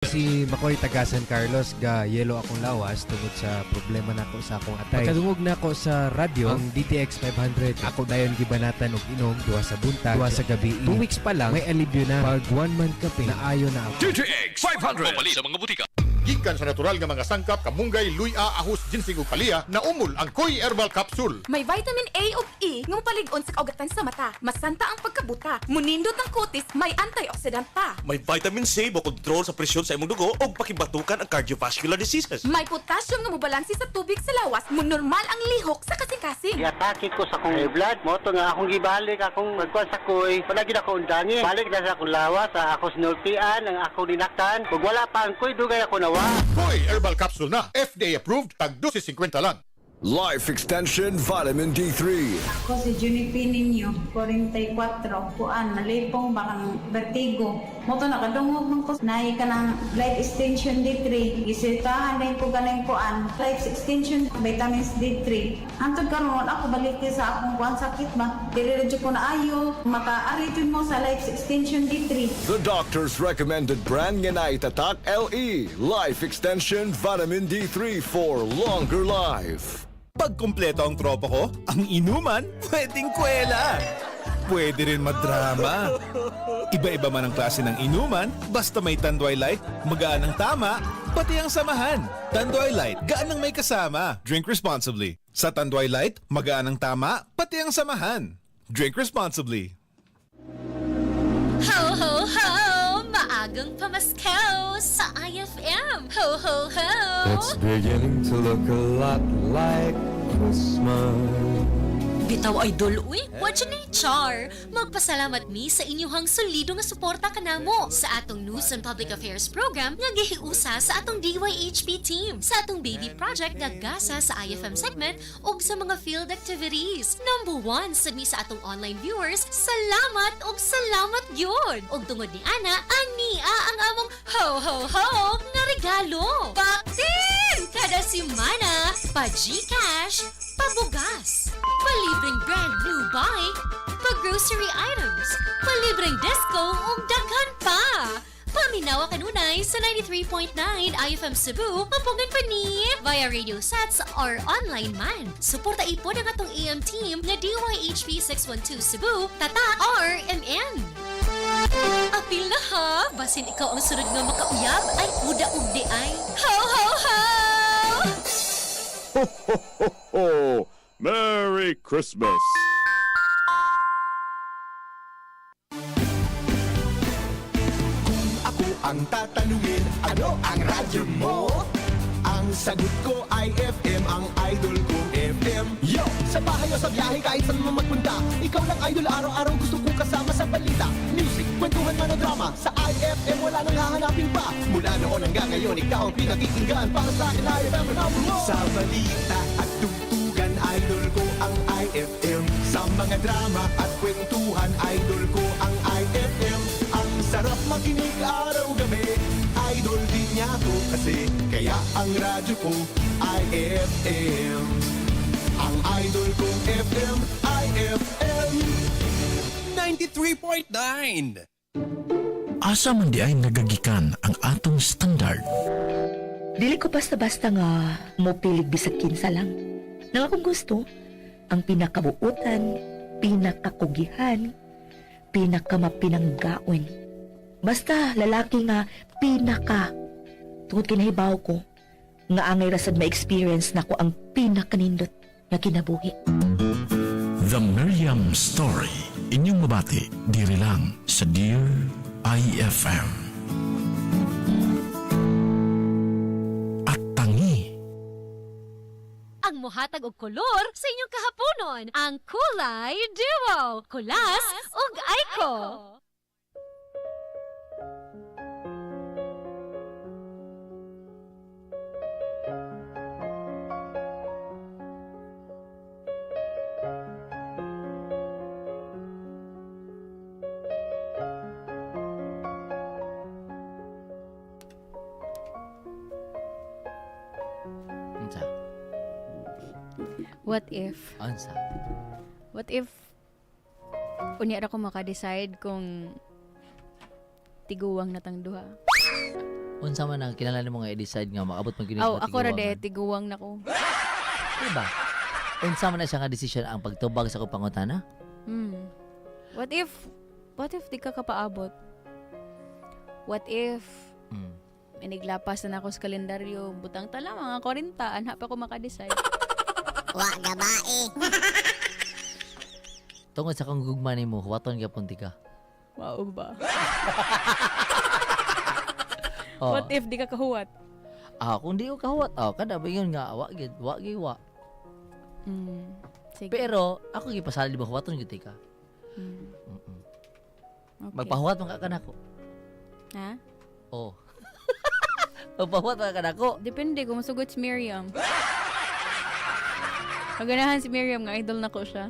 Si Makoy taga San Carlos, ga yelo akong lawas tungod sa problema nako sa akong atay. Pagkadungog nako sa radyo ang DTX 500, ako dayon gibanatan og inom duha sa buntag, duha sa gabi. 2 weeks pa lang may alibyo na. Pag one month kape, naayo na ako. DTX 500. Papalit sa mga butika. Gikan sa natural nga mga sangkap, kamunggay, luya, ahos, ginseng ug kaliya, naumol ang Koy Herbal Capsule. May vitamin A ug E nga mopalig-on sa kaugatan sa mata. Masanta ang pagkabuta. Munindot ang kutis, may antioxidant pa. May vitamin C mo kontrol sa presyon sa imong dugo ug pakibatukan ang cardiovascular diseases. May potassium nga mobalanse sa tubig sa lawas, munormal ang lihok sa kasing-kasing. Giatake ko sa akong high blood. Mo to nga akong gibalik akong magkuan sa kuy. Wala gid ako undangi. Balik na sa akong lawas, sa ako sinultian, ang akong dinaktan. Ug wala pa ang kuy, dugay ako nawa. Koy Herbal Capsule na. FDA approved, tag 12.50 lang. Life Extension Vitamin D3. Ako si Junipin Ninyo, 44, kuan, malipong, bakang vertigo. Mo to nakadungog man ko, naay ka ng Life Extension D3. Gisitahan din ko ganing kuan, Life Extension Vitamins D3. Hantod karon ako balik sa akong kuan sakit ba. Dili ra jud ko na ayo, makaariton mo sa Life Extension D3. The doctor's recommended brand nga naitatak LE. Life Extension Vitamin D3 for longer life. Pag kumpleto ang tropa ko, ang inuman, pwedeng kwela. Pwede rin madrama. Iba-iba man ang klase ng inuman, basta may Tanduay Light, magaan ang tama, pati ang samahan. Tanduay Light, gaan ang may kasama. Drink responsibly. Sa Tanduay Light, magaan ang tama, pati ang samahan. Drink responsibly. Ho, ho, ho! Maagang pamasko sa IFM! Ho, ho, ho! It's beginning to look a lot like Christmas. Bitaw, idol, uy, watch ni Char. Magpasalamat mi sa inyuhang solido nga suporta kanamo sa atong News and Public Affairs program nga gihiusa sa atong DYHP team, sa atong baby project nga gasa sa IFM segment ug sa mga field activities. Number one sad mi sa atong online viewers, salamat ug salamat gyud. Ug tungod ni ana, ania ang among ho ho ho nga regalo. Baktin! Kada simana, pa GCash, pabugas, palibreng brand new bike, pa-grocery items, palibreng disco ug daghan pa. Paminawa kanunay sa 93.9 IFM Cebu, mapungan pa ni via radio sets or online man. Suporta ipon ang atong AM team nga DYHP 612 Cebu, Tatak RMN. Apil na ha! Basin ikaw ang sunod nga makauyab ay kuda ug di ay. Ho ho ho! Ho, ho! Merry Christmas! Kung ako ang tatanungin, ano ang radyo mo? Ang sagot ko ay FM, ang idol ko FM. Yo! Sa bahay o sa biyahe, kahit saan mo magpunta, ikaw lang idol araw-araw gusto kong kasama sa balita. Music, kwentuhan man o drama, sa IFM wala nang hahanapin pa. Mula noon hanggang ngayon, ikaw ang pinakikinggan. Para sa akin, IFM ang number one. Sa balita at tugtugan, idol ko ang IFM. Sa mga drama at kwentuhan, idol ko ang IFM. Ang sarap makinig araw-gabi, idol din niya to kasi kaya ang radyo ko IFM. Ang idol kong FM, IFM. 93.9. Asa man di ay nagagikan ang atong standard? Dili ko basta-basta nga mo pilig bisag kinsa lang. Nang akong gusto, ang pinakabuutan, pinakakugihan, pinakamapinanggaon. Basta lalaki nga pinaka. Tungod kinahibaw ko, nga angay rasad ma-experience nako ang pinakanindot nga kinabuhi. The Miriam Story. Inyong mabati, diri lang sa Dear IFM. At tangi. Ang muhatag og kolor sa inyong kahaponon, ang Kulay Duo, Kulas ug Aiko. Unsa? What if? Unsa? What if unya ra ko maka-decide kung tiguwang na tang duha? Unsa man ang kinahanglan nimo nga i-decide nga maabot man gyud Aw, nga ako ra tiguangan? de tiguang na ko. Diba? Unsa man na siya nga desisyon ang pagtubag sa akong pangutana? What if di ka kapaabot? What if iniglapas na nako sa kalendaryo, butang tala mga 40, anha pa ko maka-decide. Wa gabae. Tungod sa akong gugma nimo, huwaton gyapon ti ka. Mao ba? Oh. What if di ka kahuwat? Ah, kung di ko kahuwat, ah, kada ba yun nga wa gid, wa gid wa. Sige. Pero ako gipasali ba huwaton gyud ti ka. Okay. Magpahuwat man ka kanako. Ha? Oh. Magpahuwat man ka kanako. Depende kung masugot si Miriam. Paganahan si Miriam nga idol na ko siya.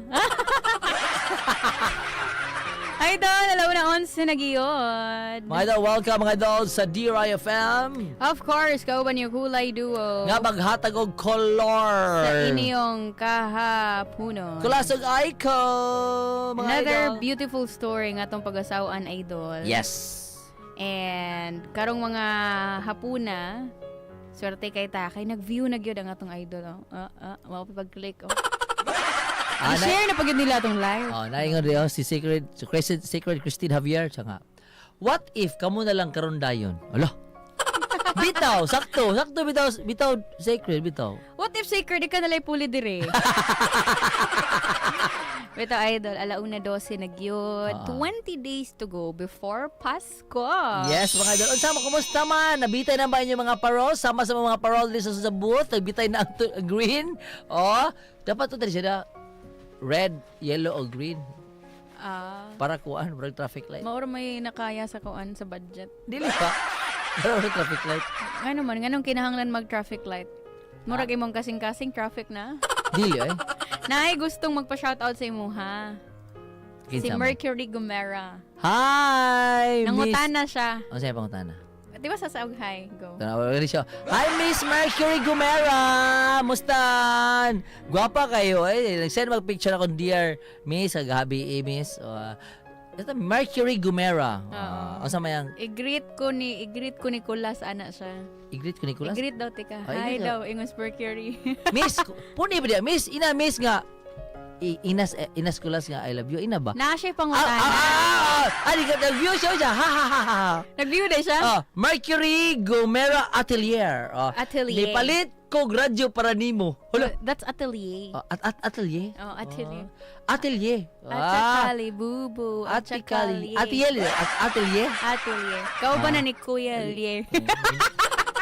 Idol, 10:11 na giyod. Mga idol, welcome mga idol sa Dear IFM. Of course, kauban yung Kulay Duo. Nga maghatag og color. Sa inyong kahaponon. Kulasog Aiko, mga Another idol. beautiful story nga atong pag-asawaan, idol. Yes. And karong mga hapuna, swerte kay ta kay nag-view na gyud ang atong idol. Oh. Ah, ah, mao pa pag-click oh. Ah, I-share na pag nila atong live. Oh, naingon rin, oh, si Sacred, si Crescent, Sacred Christine Javier, siya nga. What if kamo na lang karon dayon? Ala. Bitaw, sakto, sakto bitaw, bitaw Sacred bitaw. What if sacred di ka nalay puli dire? Bitaw idol, 1:12 na gyud. 20 days to go before Pasko. Yes, mga idol. Unsa mo kumusta man? Nabitay na ba inyong mga parol? Sama sa mga parol diri sa booth. Nagbitay na ang green. Oh, dapat to diri siya na red, yellow o green para kuan murag traffic light. Mauro may nakaya sa kuan sa budget. Dili pa. Para murag traffic light. Ngano man, nganong kinahanglan mag traffic light? Murag imong kasing-kasing traffic na. Dili ay. Naay gustong magpa-shoutout sa imuha. Si Kinsa man? Mercury Gomera. Hi, Miss. Nangutana siya. Unsa yung pangutana? Di ba sa saog hi? Go. Tanawa rin siya. Hi, Miss Mercury Gomera! Mustan! Gwapa kayo. Eh, nag-send mag-picture ako, dear Miss. Gabi, eh, Miss. Ito, Mercury Gomera. Unsa may ang I-greet ko ni Kulas ana siya. I-greet ko ni Kulas? I-greet daw tika. Oh, Hi i-greet daw ingon si Mercury. Miss, puni ba diya? Miss, ina, Miss nga. Inas, eh, inas Kulas nga, I love you. Ina ba? Na siya pangutana. Ah, di ka nag-view siya siya. Ha, ha, ha, ha. Nag-view na siya? Ah, Mercury Gomera Atelier. Oh, Atelier. Nipalit ko radyo para nimo. Hala. That's atelier. Oh, at atelier. Oh, atelier. Atelier. At bubu. Atikali. Atelier. Atelier. Atelier. Kau ba na ni Kuya Lier?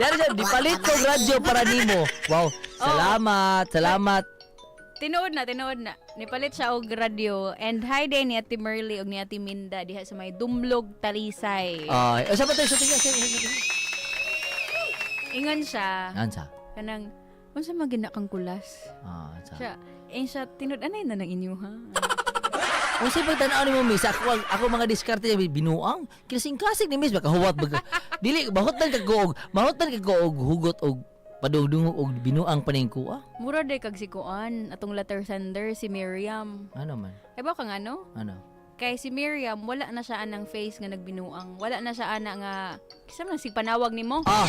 Yan siya, dipalit ko radyo para nimo. Wow. Salamat, salamat. Tinuod na, tinuod na. Nipalit siya og radyo. And hi day ni Ate Merly og ni Ate Minda diha sa may Dumlog Talisay. Ay, oh, sa pa tayo sa tingin, sa tingin. Ingon siya. Ansa? Kanang unsa man gina kang kulas? Ah, ansa? Siya, eh siya tinud anay na nang inyo ha. Unsay pagtan-aw nimo miss, ako mga diskarte binuang, kinasing-kasing ni miss baka huwat baga. Dili mahutan ka ko og mahutan ka ko og hugot og padungdungog og binuang paning kuha. Mura day kag si Kuan, atong letter sender si Miriam. Ano man? Ay ba kang ano? Ano? Kay si Miriam, wala na siya anang face nga nagbinuang. Wala na siya ana nga kisa man sig panawag nimo. Ah.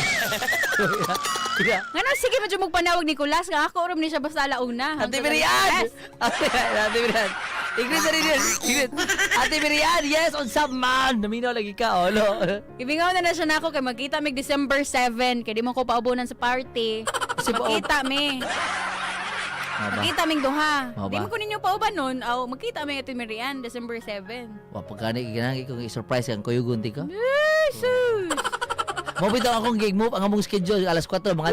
Yeah. Ngano sige medyo magpanawag ni Kulas nga ako rom ni siya basta alauna. Ate Miriam! Ate, Ate Miriam. Ingrid na rin yun. Ingrid. Ate Miriam, yes, on sa man. Naminaw lagi ka, oh, no. Ibingaw na na siya nako kay magkita mig December 7 kay di man ko paubonan sa party. Kasi Magkita mi. Mao ba? Magkita ming duha. Mao Di ba? man ko ninyo pauban nun. Aw, magkita mi Ate Miriam December 7. Wa pagkani ganahan kong i-surprise kang kuyugon ti ka. Jesus! Mo bitaw akong gig move ang among schedule alas 4 mga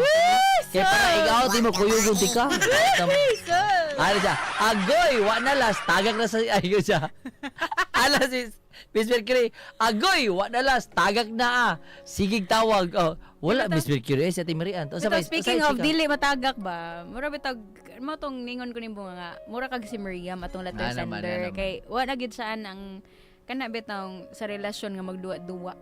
Kaya para ikaw di mo kuyugon ti ka. Jesus! Ano siya? Agoy, wa na las tagak na sa ayo siya. Alas si Miss Mercury, agoy, wa na las tagak na ah. Sigig tawag. Oh, wala Miss Mercury eh, si Ate Marian. Bitaw, speaking of dili matagak ba, mura bitaw mo tong ningon ko nimo nga, mura kag si Miriam atong letter Nga naman, sender nga naman. kay wa na gid saan ang kana bitaw sa relasyon nga magduwa-duwa.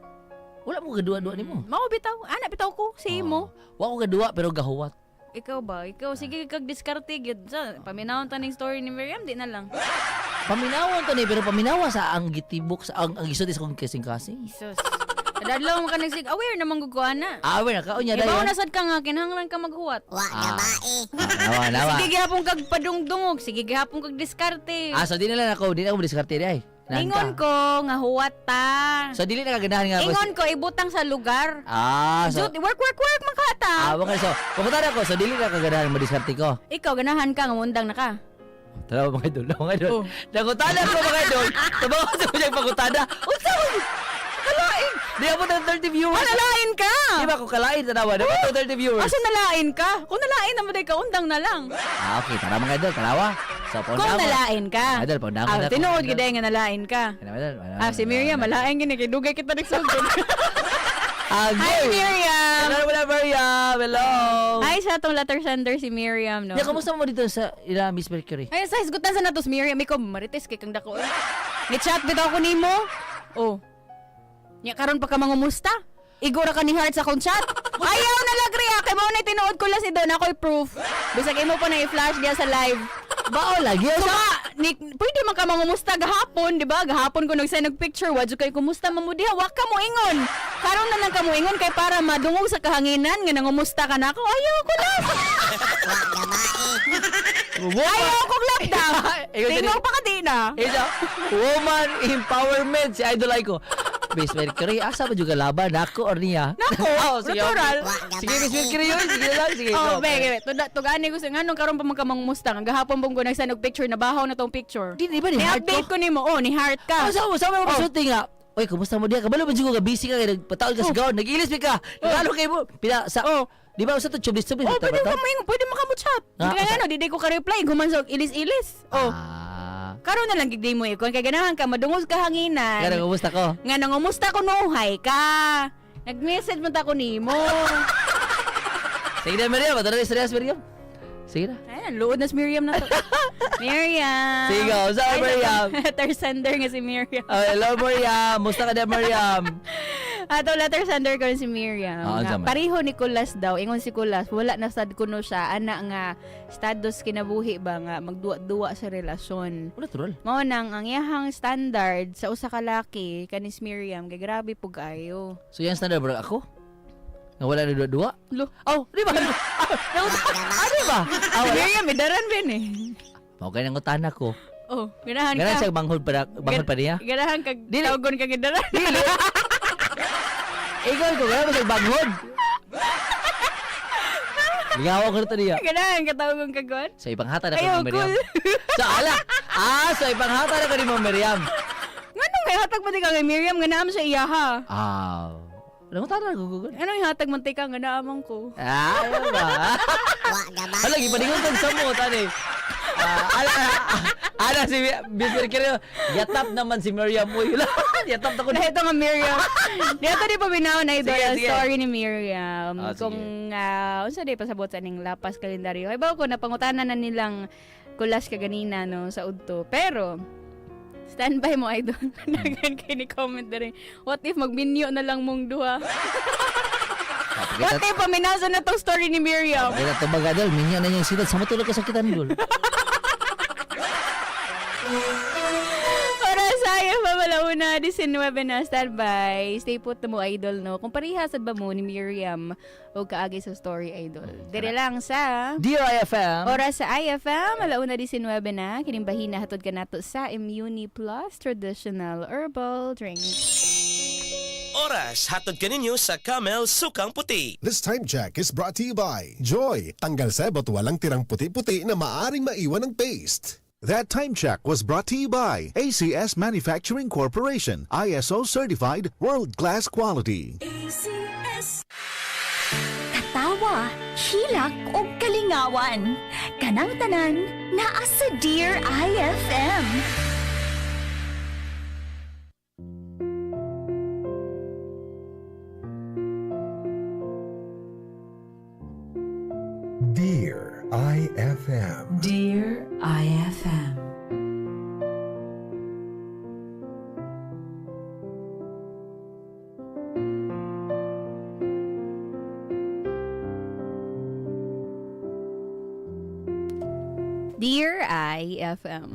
Wala mo gaduwa-duwa nimo. Mao bitaw, ana bitaw ko si mo. Wa ko gaduwa pero gahuwat. Ikaw ba? Ikaw sige kag diskarte gyud. Sa paminawon ta ning story ni Miriam di na lang. Paminawon to ni pero paminawa sa ang gitibok sa ang gisulti sa akong kasing-kasing. Jesus. Kada adlaw man ka nagsig aware naman gud ko ana. Ah, aware na ka unya Ibaw dayon. na sad ka nga kinahanglan ka maghuwat. Wa gabae. Nawa, nawa. Sige gihapon kag padungdungog, sige gihapon kag diskarte. Ah, so di na lang ako, di na ako diskarte di ay. Nahan Ingon ka. ko nga huwat ta. So dili na kaganahan nga. Ingon ko ibutang sa lugar. Ah, so Jud, work work work makata. Ah, wala so. Pumunta na ako, so dili na kaganahan madiskarte ko. Ikaw ganahan ka nga mundang na ka. Tara mga idol, mga idol. Oh. Nangutana ko mga idol. Tubawa sa kanyang pangutana. Unsa man? Kalain. Di abot ang 30 viewers. Ah, nalain ka. Di ba ko kalain tanawa? Dapat oh. 30 viewers. Asa nalain ka? Kung nalain naman day ka undang na lang. Ah, okay. Tara mga idol, tanawa. So, Kung paundangon. nalain ka. Mga idol, paundangon Ah, na. tinuod gid nga nalain ka. Mga idol, Ah, si Miriam, malain gini kay dugay kita nagsugod. Agoy. Hi Miriam. Hello, wala Miriam. Hello. Hi sa atong letter sender si Miriam no. Ya, kamusta mo dito sa ila Miss Mercury? Ay, sa hisgutan sa natos Miriam, ikaw marites kay kang dako. eh. Ni chat bitaw ko nimo. Oh. Nya karon pa ka mangumusta? Igora ka ni Heart sa akong chat. Ayaw na lang Ria, kay mao na tinuod ko lang si Don ako'y proof. Bisag imo pa na i-flash diya sa live. Bao lagi So, ni, pwede man ka mangumusta gahapon, di ba? Gahapon ko nagsend og picture, wa jud kay kumusta man mo diha, wa ka mo ingon. Karon na lang ka mo ingon kay para madungog sa kahanginan nga nangumusta ka nako. Ayaw ko na. Ayaw ko lockdown. Tingog pa ka di na. Ito, woman empowerment si Idol Aiko. Miss Mercury, asa ba juga laban? Nako or niya? Nako, oh, sige, natural. okay. Sige, Miss Mercury yun. Sige lang, sige. Oh, go. be, be. Tugani ko sa nganong karon pa man ka mangumusta. Ang gahapon pong ko nagsend og picture na bahaw na tong picture. Di, di ba ni heart ko? Ni-update ko nimo. Oh, ni heart ka. Oh, sama, sama mo oh. Nga. Oy, kumusta mo diya? Kabalo ba ko ka busy ka kay nagpataol ka sa gawon, nag-ilis ka. Nagalo kay mo. Pila sa oh. Di ba usa to chublis chublis Oh, pwede ka mo pwede mo ka mo chat. Ah, Kaya ngano, di ko ka reply human sa ilis-ilis. Oh. Ah. Karon na lang gid mo ikon kay ganahan ka madungog ka hanginan. Kaya kumusta ko? Nga nangumusta ko nuhay ka. Nag-message man ta ko nimo. Sige na Miriam, ato na serious Miriam. Sige na. Ay, luod na si Miriam na to. Miriam. Sige, sorry, Ay, Miriam. Letter sender nga si Miriam. Oh, hello Miriam, musta ka na Miriam? Ato letter sender ko si Miriam. Ah, Nga, unsa man? pareho ni Kulas daw, ingon si Kulas, wala na sad kuno siya ana nga status kinabuhi ba nga magduwa-duwa sa relasyon. Natural. Mao nang ang iyahang standard sa usa ka laki kanis Miriam kay grabe pug ayo. So yan standard bro ako? Nga wala na duwa-duwa? Lo. Oh, di ba? Ah, di ba? Ah, Si wala. Miriam idaran bin eh. Mao kay nangutana ko. Oh, ganahan ka. Ganahan siya banghod pa banghod pa niya. Ganahan kag tawgon kag idaran. Ikaw ko ganahan siya banghod. Lingaw ko na to niya. Ganahan ka tawgon kag gon. So ipanghata na ko Ayaw, ni Miriam. cool. So ala. Ah, so ipanghata na ko ni Ma'am Miriam. Nganong kay hatag man ka kay Miriam nga naam siya iyaha? Ah. Nangutana ko ko. Anong ihatag man ka nga naamang ko? Ah, ayaw ba? Hala, gipaningon kag samot ani. Ah, ala, ala si Miss Mercury. Yatap naman si Miriam uy. Yatap na ko. Ito nga Miriam. Dito di pa binaw na idol Sige, ang sige. story ni Miriam. Ah, sige. Kung unsa di pasabot sa ning lapas kalendaryo. Ay ko napangutana na nilang kulas kaganina no sa udto. Pero standby mo idol. Daghan kay ni comment diri. What if magminyo na lang mong duha? What if paminasan na tong story ni Miriam? Kaya tubag adol, minya na niyang sidat. Sa matulog ka sa kitan dol. Para sa iyo, Mamalauna, 19 na standby. Stay put na mo, idol, no? Kung parehasad ba mo ni Miriam o kaagi sa story, idol. Dire lang sa... Dear IFM. Oras sa IFM, alauna 19 na. Kinimbahin na hatod ka nato sa Immuni Plus Traditional Herbal Drink. Oras, hatod kaninyo sa Camel Sukang Puti. This time check is brought to you by Joy. Tanggal sebot walang tirang puti-puti na maaring maiwan ng paste. That time check was brought to you by ACS Manufacturing Corporation, ISO certified world-class quality. ACS. Katawa, hilak o kalingawan. Kanang tanan, naa sa Dear IFM. Dear IFM. Dear IFM. Dear IFM.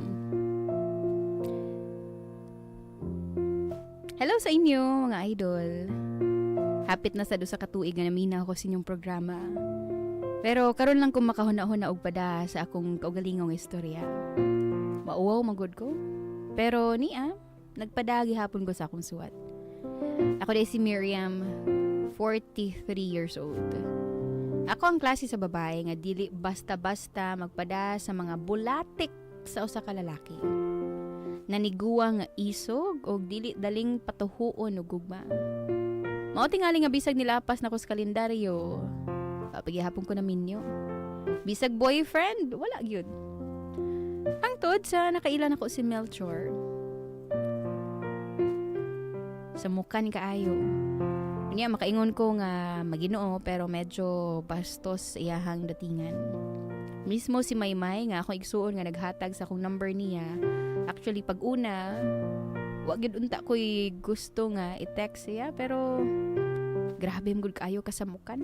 Hello sa inyo, mga idol. Hapit na sa 2 ka tuig nga naminaw ko sa inyong programa. Pero karon lang ko makahuna-huna og pada sa akong kaugalingong istorya. Mauwaw magud ko. Pero niya, nagpada gihapon ko sa akong suwat. Ako diay si Miriam, 43 years old. Ako ang klase sa babae nga dili basta-basta magpada sa mga bulatik sa usa ka lalaki. Naniguwa nga isog og dili daling patuhuon og gugma. Mao tingali nga bisag nilapas na ko sa kalendaryo, pa gihapon ko na minyo. Bisag boyfriend, wala gyud. Hangtod sa nakaila nako si Melchor. Samukan kaayo. Unya makaingon ko nga maginoo pero medyo bastos sa iyahang datingan. Mismo si Maymay nga akong igsuon nga naghatag sa akong number niya. Actually, pag una, wa gyud unta ko'y gusto nga i-text siya, pero grabe man gud kaayo kasamukan.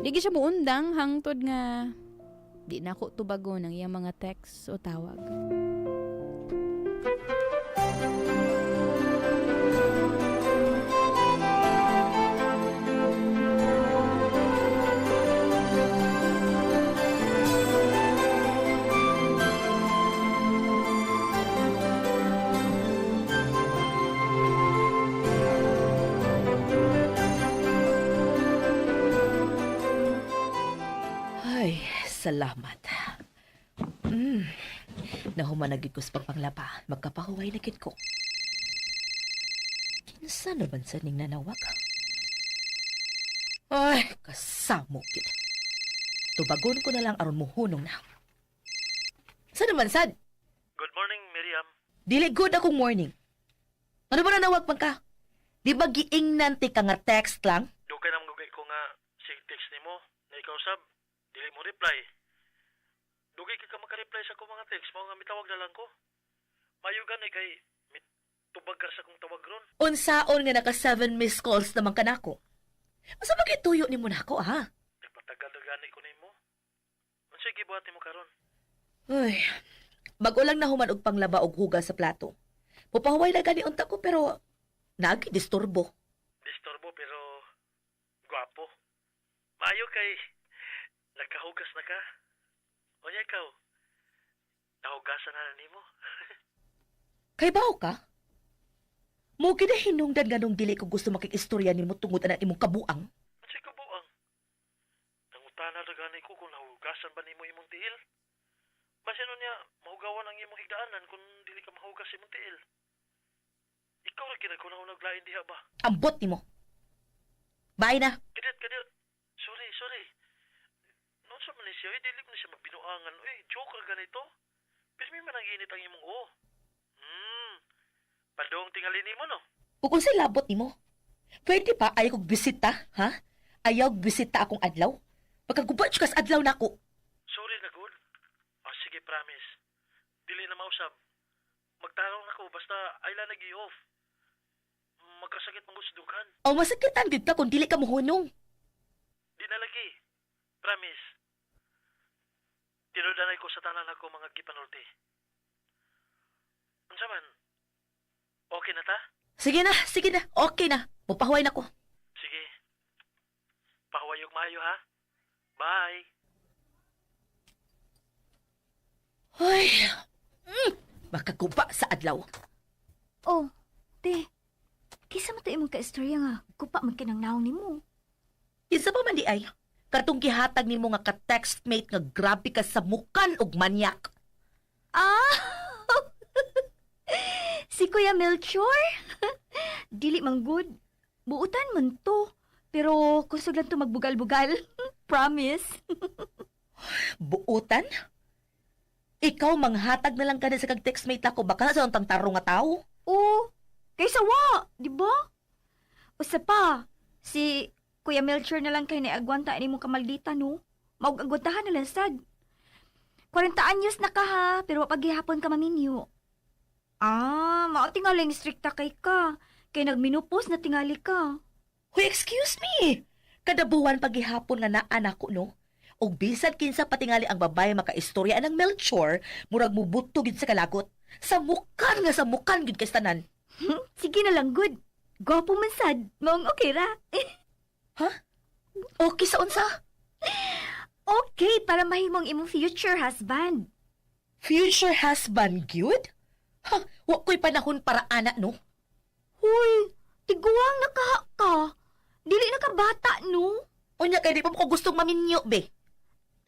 Di gyud siya muundang hangtod nga di na ako tubagon ang iyang mga text o tawag. Ay, salamat. Nahuman na gid ko sa pagpanglaba. Magkapahuway na gid ko. Kinsa na man sa ning nanawag? Ay, kasamo gid. Tubagon ko na lang aron muhunong na. Sa naman sad? Good morning, Miriam. Dili good akong morning. Ano ba nanawag man ka? Di ba giingnan ti ka nga text lang? Dugay na magugay ko nga sig text nimo na ikaw sab dili mo reply. Dugay kay ka maka-reply sa akong mga text, mao nga mitawag na lang ko. Mayo gani kay mitubag ka sa akong tawag ron. Unsaon nga naka 7 missed calls naman kanako? Asa ba tuyo nimo nako ha? Nagpatagal na gani ko nimo. Unsay gibuhat nimo karon? Uy, bag-o lang nahuman og panglaba og hugas sa plato. Pupahuway na gani unta ko, pero naagi disturbo. Disturbo pero gwapo. Mayo kay nakahugas na ka. Unya ikaw, nahugasan na nimo. Kay bawo ka? Mo ginahinungdan nganong dili ko gusto makikistorya nimo tungod ana imong kabuang. Unsay kabuang? Nangutana ra gani ko kung nahugasan ba nimo imong tiil. Basin niya mahugawan ang imong higdaanan kung dili ka mahugas imong tiil. Ikaw ra kinagkunahunag lain diha ba? Ambot nimo. Bye na. Kadiyot, kadiyot. Sorry, sorry. Noon sa man ni siya, eh, dili mo na siya magbinuangan. Uy, joke ra ganito. Pirmi man ang init ang imong oo. Padong tingali nimo, no? Ug unsay labot nimo? Pwede ba ayaw kog bisita, ha? Ayaw og bisita akong adlaw? Pagkaguba kas adlaw nako. Sorry na, good. Ah, sige, promise. Dili na mausab. Magtarong ako basta ay lang nag-off. Magkasakit man sa dughan. O masakitan gid ka kung dili ka mohunong. Di na lagi. Promise. Tinudanay ko sa tanan ako mga gipanulti. Unsa man? Okay na ta? Sige na, sige na. Okay na. Mupahuway na ko. Sige. Pahuwayog maayo ha. Bye. Ay, makaguba sa adlaw. Oh, te. Kinsa man to imong kaistorya nga gupa man kinang nawong nimo? Kinsa pa man di ay? Katong gihatag nimo nga ka-textmate nga grabe ka sa mukan og manyak. Ah! Si Kuya Melchor? Dili man good. Buutan man to. Pero kusog lang to magbugal-bugal. Promise. Buutan? Ikaw manghatag na lang ka na sa kag textmate ako, baka na sa tang tarong nga tao. Oo. Kaysa wa, di ba? Usa pa, si Kuya Melchor na lang kay naagwanta ni mong kamaldita, no? Maug agwantahan na lang sad. 40 anyos na ka ha, pero wa paghihapon ka maminyo. Ah, mao tingaling strikta kay ka. Kay nagminupos na tingali ka. Huy, excuse me. Kada buwan paghihapon nga naa nako, no? Og bisan kinsa patingali ang babae makaistorya ng Melchor, murag mubuto gid sa kalagot. Sa mukan nga sa mukan gid kay tanan. Sige na lang, good. Gwapo man sad, maong okay ra. Ha? Okay sa unsa? Okay para mahimong imong future husband. Future husband gyud? Ha, wa ko'y panahon para ana no. Huy, tiguang na ka ka. Dili na ka bata no. Unya kay di pa mo ko gustong maminyo be.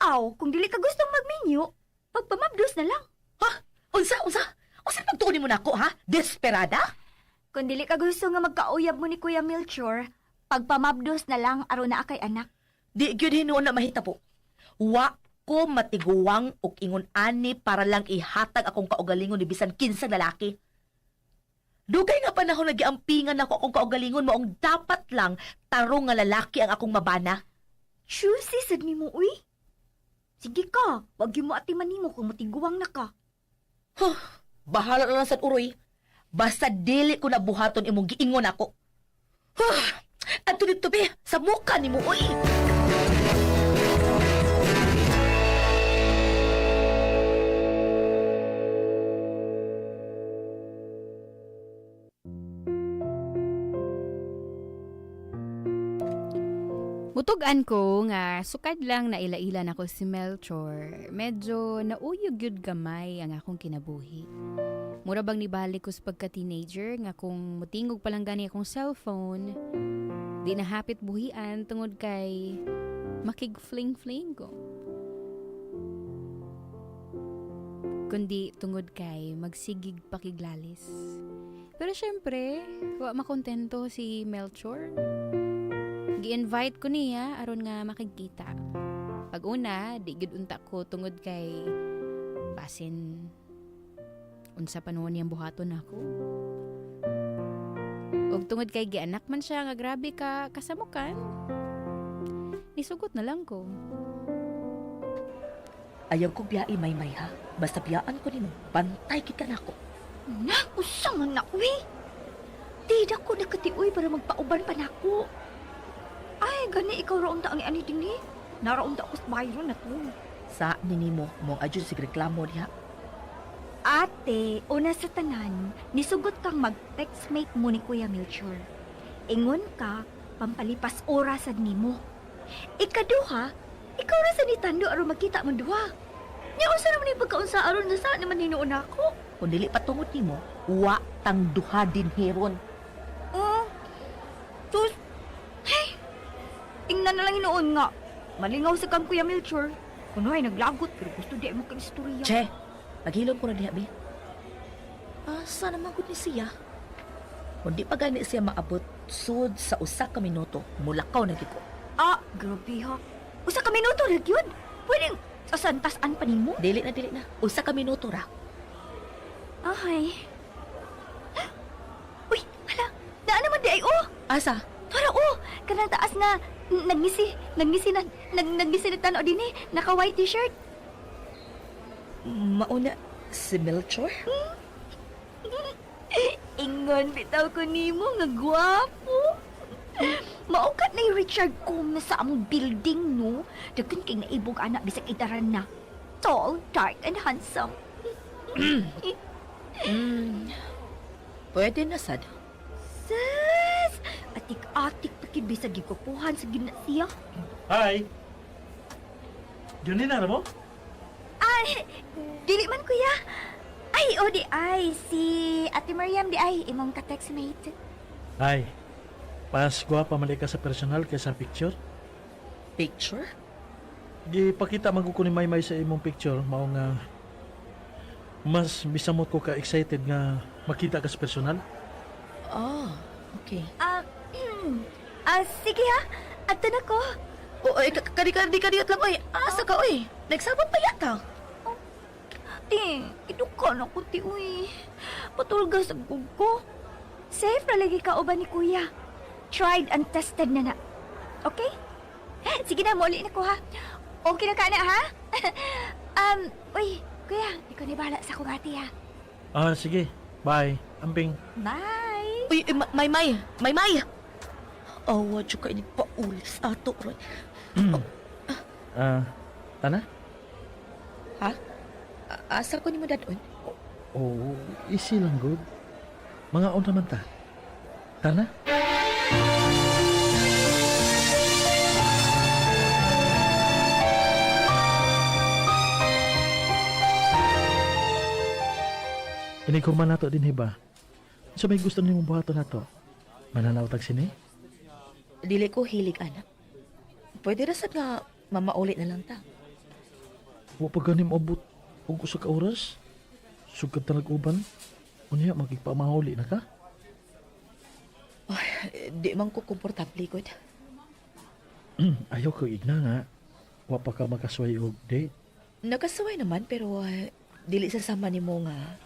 Aw, kung dili ka gustong magminyo, pagpamabdos na lang. Ha? Unsa unsa? Unsa pagtuon nimo nako ha? Desperada? Kung dili ka gusto nga magkauyab mo ni Kuya Melchor, pagpamabdos na lang aron naa kay anak. Di gyud hinuon na mahitabo. Wa ko matiguang og ingon ani para lang ihatag akong kaugalingon ni bisan kinsa lalaki. Dugay nga panahon nagiampingan nako akong kaugalingon maong dapat lang tarong nga lalaki ang akong mabana. Choosy sad nimo uy. Sige ka, wag gyud mo atiman nimo kung matiguang na ka. Huh, bahala na lang sa uroy. Basta dili ko na buhaton imong giingon ako. Huh, adto dito be, sa muka nimo uy. Mutug-an ko nga sukad lang na ila-ila nako si Melchor. Medyo nauyog gyud gamay ang akong kinabuhi. Mura bang nibalik ko sa pagka-teenager nga kung mutingog pa lang gani akong cellphone, di na hapit buhian tungod kay makig-fling-fling ko. Kundi tungod kay magsigig pakiglalis. Pero syempre, wa makontento si Melchor. Gi-invite ko niya aron nga makigkita. Pag una, di gyud unta ko tungod kay basin unsa pa nuon niyang buhaton nako. Og tungod kay gianak man siya nga grabe ka kasamukan. Nisugot na lang ko. Ayaw ko biyai maymay ha. Basta biyaan ko nimo, bantay kita nako. Na, usa man na uy. Di na ko nakatiuy para magpauban pa nako. Ay, gani ikaw ra unta ang ani dinhi. Nara unta ko sa Byron na to. Sa ni nimo mong adyo sig reklamo diha. Ate, una sa tanan, nisugot kang mag-textmate mo ni Kuya Melchor. Ingon ka, pampalipas oras sad nimo. Ikaduha, ikaw ra sa ni Tando aron magkita mo duha. Nya unsa naman yung pagkaunsa aron na sa naman hinuon ako. Kung dili pa tungod nimo, wa tang duha din heron. Oh. Sus. Hey. Tingnan na lang hinuon nga. Malingaw sa kang Kuya Melchor. Kuno ay naglagot pero gusto di mo kang istorya. Che, maghilom ko na diha be. Asa naman gud ni siya? Kung di pa gani siya maabot sud sa usa ka minuto, mulakaw na gyud ko. Ah, grabe ha. Usa ka minuto ra gyud. Pwedeng sasantasan pa nimo. Dili na, dili na. Usa ka minuto ra. Ay. Uy, hala. Naa naman di ay oh. Asa? Tara oh, kanang taas nga nagngisi, nagngisi na nagngisi na tanaw dinhi, naka white t-shirt. Mauna si Melchor? Ingon bitaw ko nimo nga gwapo. Maukat na yung Richard Combs sa among building, no? Daghan kay naibog anak bisag idaran na. Tall, dark, and handsome. Pwede na sad. Sus! Atik-atik pa kid bisag gigwapuhan sa gina siya. Hi! Junina, mo? Ay, dili man kuya. Ay, o di ay, si Ate Mariam di ay, imong ka-textmate. Hi. Pas gwapa man ka sa personal kaysa picture. Picture? Gipakita man ko ni Maymay sa imong picture mao nga mas misamot ko ka excited nga makita ka sa personal. Oh, okay. Ah, sige ha. Adto na ko. O, ay, kadi kadi kadi lang oy. Asa ka oy? Nagsabot pa yata. Ate, iduka na ko ti uy. Patulga sa ko. Safe ra lagi ka uban ni kuya. Tried and tested na na. Okay? Sige na, muli na ko ha. Okay na ka na ha? Uy, kuya, ikaw na bahala sa akong ate ha. Ah, sige. Bye. Amping. Bye! Uy, may may, may may. Awa, oh, ka ini paulis ato roy. Ah, tana? Ha? Asa ko nimo dadon? Oh, easy lang good. Mga on naman ta. Tana? Inig human nato din hiba. Unsa may gusto nimong buhaton nato? Mananaw tag sine? Dili ko hilig, anak. Pwede ra sad nga mamauli na lang ta. Wa pa gani moabot og usa ka oras. Sugad ta nag-uban. Unya magigpamahuli na ka? Ay, di man ko komportable gud. Ayaw ko igna nga. Wa pa ka makasuway og date. Nakasuway naman pero dili sa sama nimo nga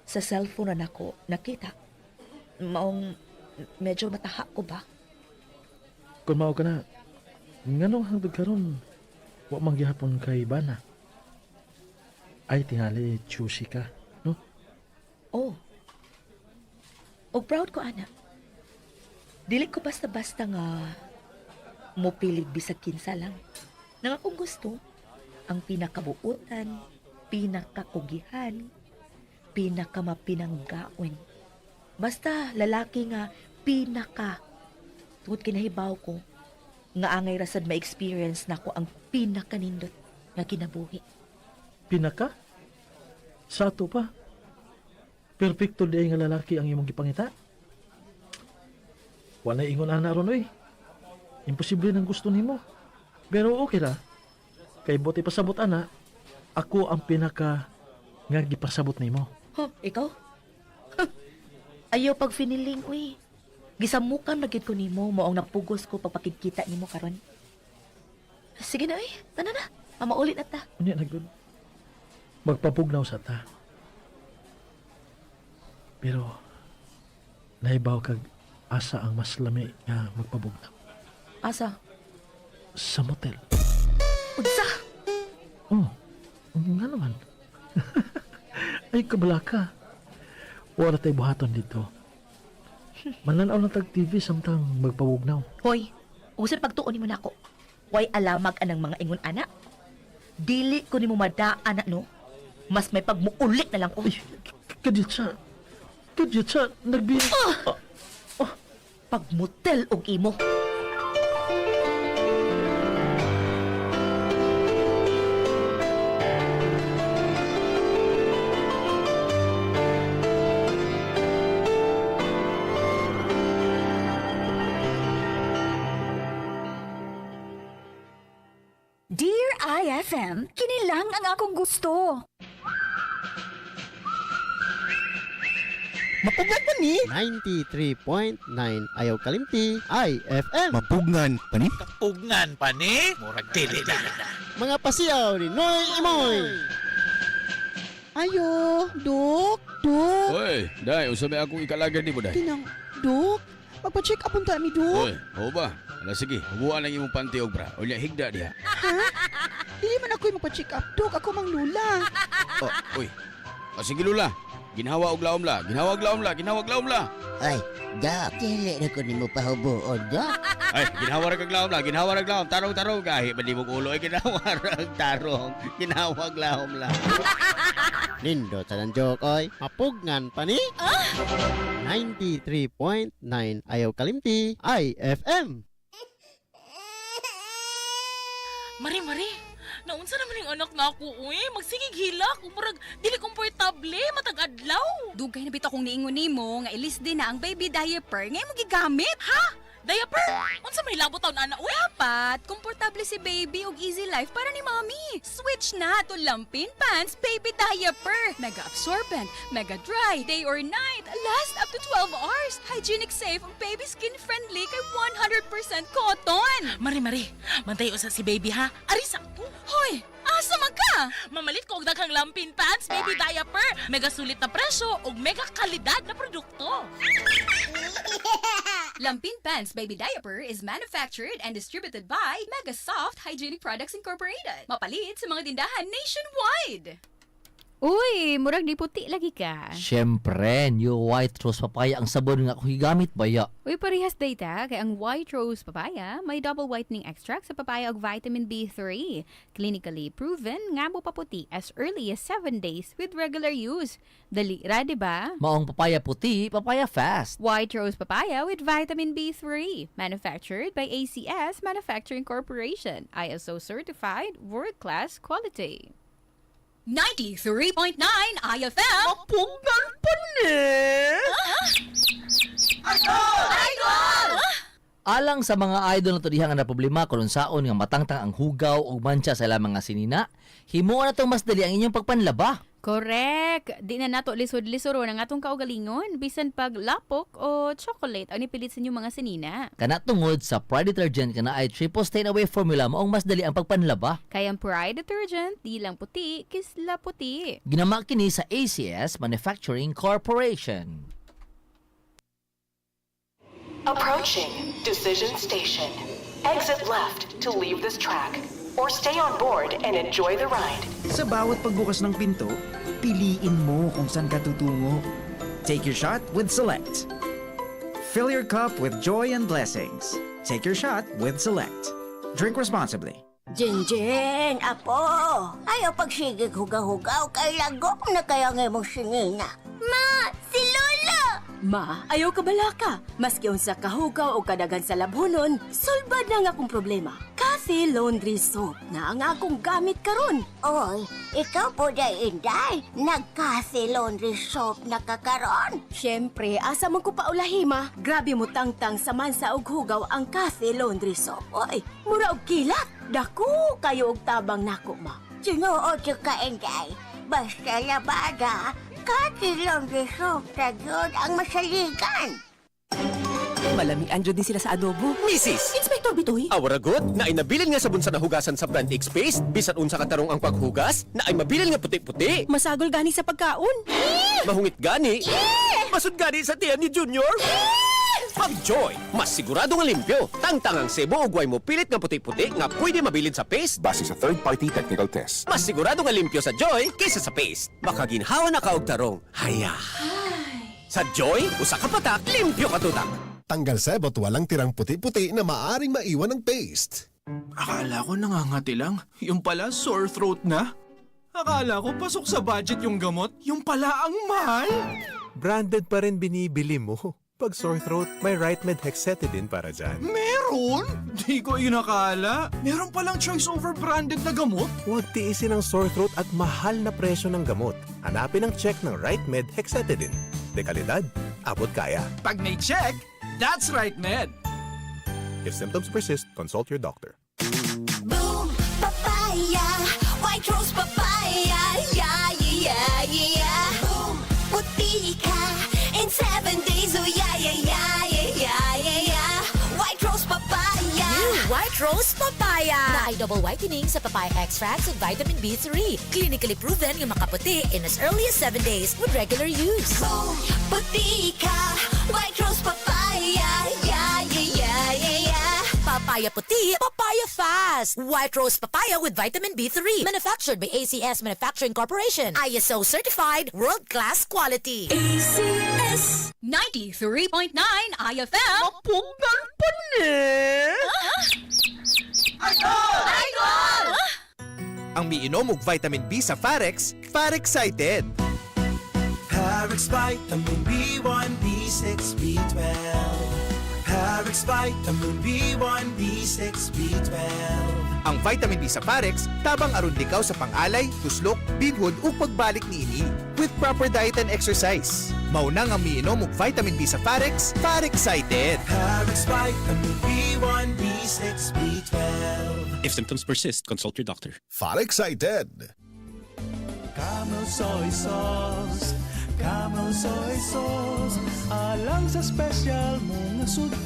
sa cellphone na nako nakita. Maong medyo mataha ko ba? Kung mao ka na, nganong hangtod karon wa man gihapon kay bana. Ay tingali choosy ka, no? Oh. Og proud ko ana. Dili ko basta-basta nga mopilig bisag kinsa lang. Nang akong gusto, ang pinakabuutan, pinakakugihan, pinakamapinanggaon. Basta lalaki nga pinaka. Tungod kinahibaw ko, nga angay rasad ma-experience nako ang pinakanindot nga kinabuhi. Pinaka? Sa ato pa. Perfecto di ay nga lalaki ang imong gipangita. Wala ingon ana ron oy. Imposible nang gusto nimo. Pero okay ra. Kay bote pasabot ana, ako ang pinaka nga gipasabot nimo. Huh, ikaw? Huh. Ayaw pag finiling, uy. Gisamukan na gid ko nimo, maong napugos ko pagpakigkita nimo karon. Sige na, uy. Tana na. Mamaulit na ta. Unya na gud. Magpapugnaw sa ta. Pero naibaw kag asa ang mas lami nga magpabugnaw Asa? sa motel. Unsa? Oh, nga naman. Ay, kabala ka. Wala tayo buhaton dito. Mananaw lang tag TV samtang magpabugnaw. Hoy, usap pagtuon nimo nako. Way alamag anang mga ingon ana. Dili ko nimo madaan no. Mas may pagmuulit na lang ko. Kaditsa. Kaditsa, nagbi... Ah! Pagmutel og imo. Dear IFM, kini lang ang akong gusto. Mapugnan pa ni 93.9 Ayaw kalimti IFM. Mapugnan pa ni? Kapugngan pa ni? Murag dili na. Mga pasiyaw ni Noy Imoy. Ayo, Dok, Dok. Hoy, day, unsa may akong ikalagan nimo day? Tinang, Dok, magpa-check up unta mi, Dok. Hoy, oo ba? Ala sige, hubuan lang imong panty og bra. Unya higda diha. Ha? Dili man ako'y magpa-check up, Dok. Ako mang lula. Oh, uy. O sige lula. Ginhawa og laom la, ginhawa og laom la, ginhawa og laom la. Ay, Dok, dili na ko nimo pahubuon, Dok. Ay, ginhawa ra kag laom la, ginhawa ra kag laom. Tarong tarong gahi ba nimo ulo ay ginhawa ra og tarong. Ginhawa og laom la. Nindo sa ng joke oy. Mapugnan pa ni 93.9 Ayaw kalimti IFM. Mari, Mari, naunsa naman yung anak na ako, uy. Magsigig hilak, murag dili komportable, matag adlaw. Dugay na bitaw kong niingon nimo nga ilis din na ang baby diaper nga imong gigamit. Ha? Diaper? Unsa may labot taon ana, uy? Dapat komportable si baby og easy life para ni mommy. Switch na to Lampin Pants Baby Diaper. Mega absorbent, mega dry, day or night, last up to 12 hours. Hygienic safe, ug baby skin friendly kay 100% cotton. Mari, Mari, mantay usa si baby ha. Arisa ko. Hoy, asa man ka? Mamalit ko og daghang Lampin Pants Baby Diaper. Mega sulit na presyo ug mega kalidad na produkto. Lampin Pants Baby Diaper is manufactured and distributed by Mega Soft Hygienic Products Incorporated. Mapalit sa mga tindahan nationwide. Uy, murag di puti lagi ka. Siyempre, New White Rose Papaya ang sabon nga ako gigamit baya. Uy, parehas data kay ang White Rose Papaya may double whitening extract sa papaya ug vitamin B3. Clinically proven nga mo paputi as early as 7 days with regular use. Dali ra, di ba? Maong papaya puti, papaya fast. White Rose Papaya with vitamin B3. Manufactured by ACS Manufacturing Corporation. ISO certified, world-class quality. 93.9 IFM. Mapunggan pa ni! Idol! Alang sa mga idol na diha nga na problema kung unsaon nga matangtang ang hugaw ug mancha sa ilang mga sinina, himuon na tong mas dali ang inyong pagpanlaba. Correct. Di na nato lisod-lisod ang atong kaugalingon bisan pag lapok o chocolate ang nipilit sa inyong mga sinina. Kana tungod sa Pride Detergent kana ay triple stain away formula, maong mas dali ang pagpanlaba. Kaya ang Pride Detergent, di lang puti, kisla puti. Ginama kini sa ACS Manufacturing Corporation. Approaching Decision Station. Exit left to leave this track or stay on board and enjoy the ride. Sa bawat pagbukas ng pinto, piliin mo kung saan ka tutungo. Take your shot with Select. Fill your cup with joy and blessings. Take your shot with Select. Drink responsibly. Jinjin, apo. Ayaw pagsigig hugaw-hugaw kay lagom na kaya ang imong sinina. Ma, si Lola! Ma, ayaw ka balaka. Maski unsa kahugaw o kadagan sa labhonon, sulbad na ang akong problema. Kathy Laundry Soap na ang akong gamit karon. Oy, ikaw po day, Inday. Nag-Kathy Laundry Soap na ka karon. Siyempre, asa man ko paulahi, ma. Grabe mo tangtang sa mansa og hugaw ang Kathy Laundry Soap. Oy, mura og kilat. Dako kayo og tabang nako, ma. Tinuod ka, Inday. Basta labada, Kathy Laundry Soap na gyud ang masaligan. Malamian jud din sila sa adobo. Mrs. Inspector Bitoy. Awara gud, naay nabilin nga sabon sa nahugasan sa Brand X Paste, bisan unsa katarong ang paghugas, naay mabilin nga puti-puti. Masagol gani sa pagkaon. Mahungit gani. Basod gani sa tiyan ni Junior. Pag Joy, mas sigurado nga limpyo. Tangtang ang sebo ug way mo pilit nga puti-puti nga pwede mabilin sa paste. Base sa third-party technical test. Mas sigurado nga limpyo sa Joy kaysa sa paste. Makaginhawa na ka og tarong. Haya. Sa Joy, usa ka patak, limpyo ka tutak. Tanggal sebot, walang tirang puti-puti na maaring maiwan ng paste. Akala ko nangangati lang. Yung pala, sore throat na. Akala ko pasok sa budget yung gamot. Yung pala ang mahal. Branded pa rin binibili mo. Pag sore throat, may RiteMed Hexetidine para dyan. Meron? Di ko inakala. Meron palang choice over branded na gamot. Huwag tiisin ang sore throat at mahal na presyo ng gamot. Hanapin ang check ng RiteMed Hexetidine. De kalidad, abot kaya. Pag may check, that's RiteMed. If symptoms persist, consult your doctor. Boom, papaya, White Rose Papaya, yeah. Boom, puti ka in 7 days, oh yeah. White Rose Papaya. New White Rose Papaya. Naay double whitening sa papaya extracts with vitamin B3. Clinically proven nga makaputi in as early as 7 days with regular use. Boom, puti ka, White Rose Papaya, yeah. Papaya puti, papaya fast. White Rose Papaya with vitamin B3. Manufactured by ACS Manufacturing Corporation. ISO certified, world-class quality. ACS. 93.9 IFM. Mapunggan pa ni! Idol! Ang miinom og vitamin B sa Farex, Farexcited. Parex Vitamin B1, B6, B12. Parex Vitamin B1, B6, B12. Ang vitamin B sa Farex, tabang aron likaw sa pangalay, tuslok, binhod ug pagbalik niini with proper diet and exercise. Mao na nga miinom og vitamin B sa Farex, Farexcited. Parex Vitamin B1, B6, B12. If symptoms persist, consult your doctor. Farexcited. Camel soy sauce, Camel soy sauce, alang sa special mong sudan.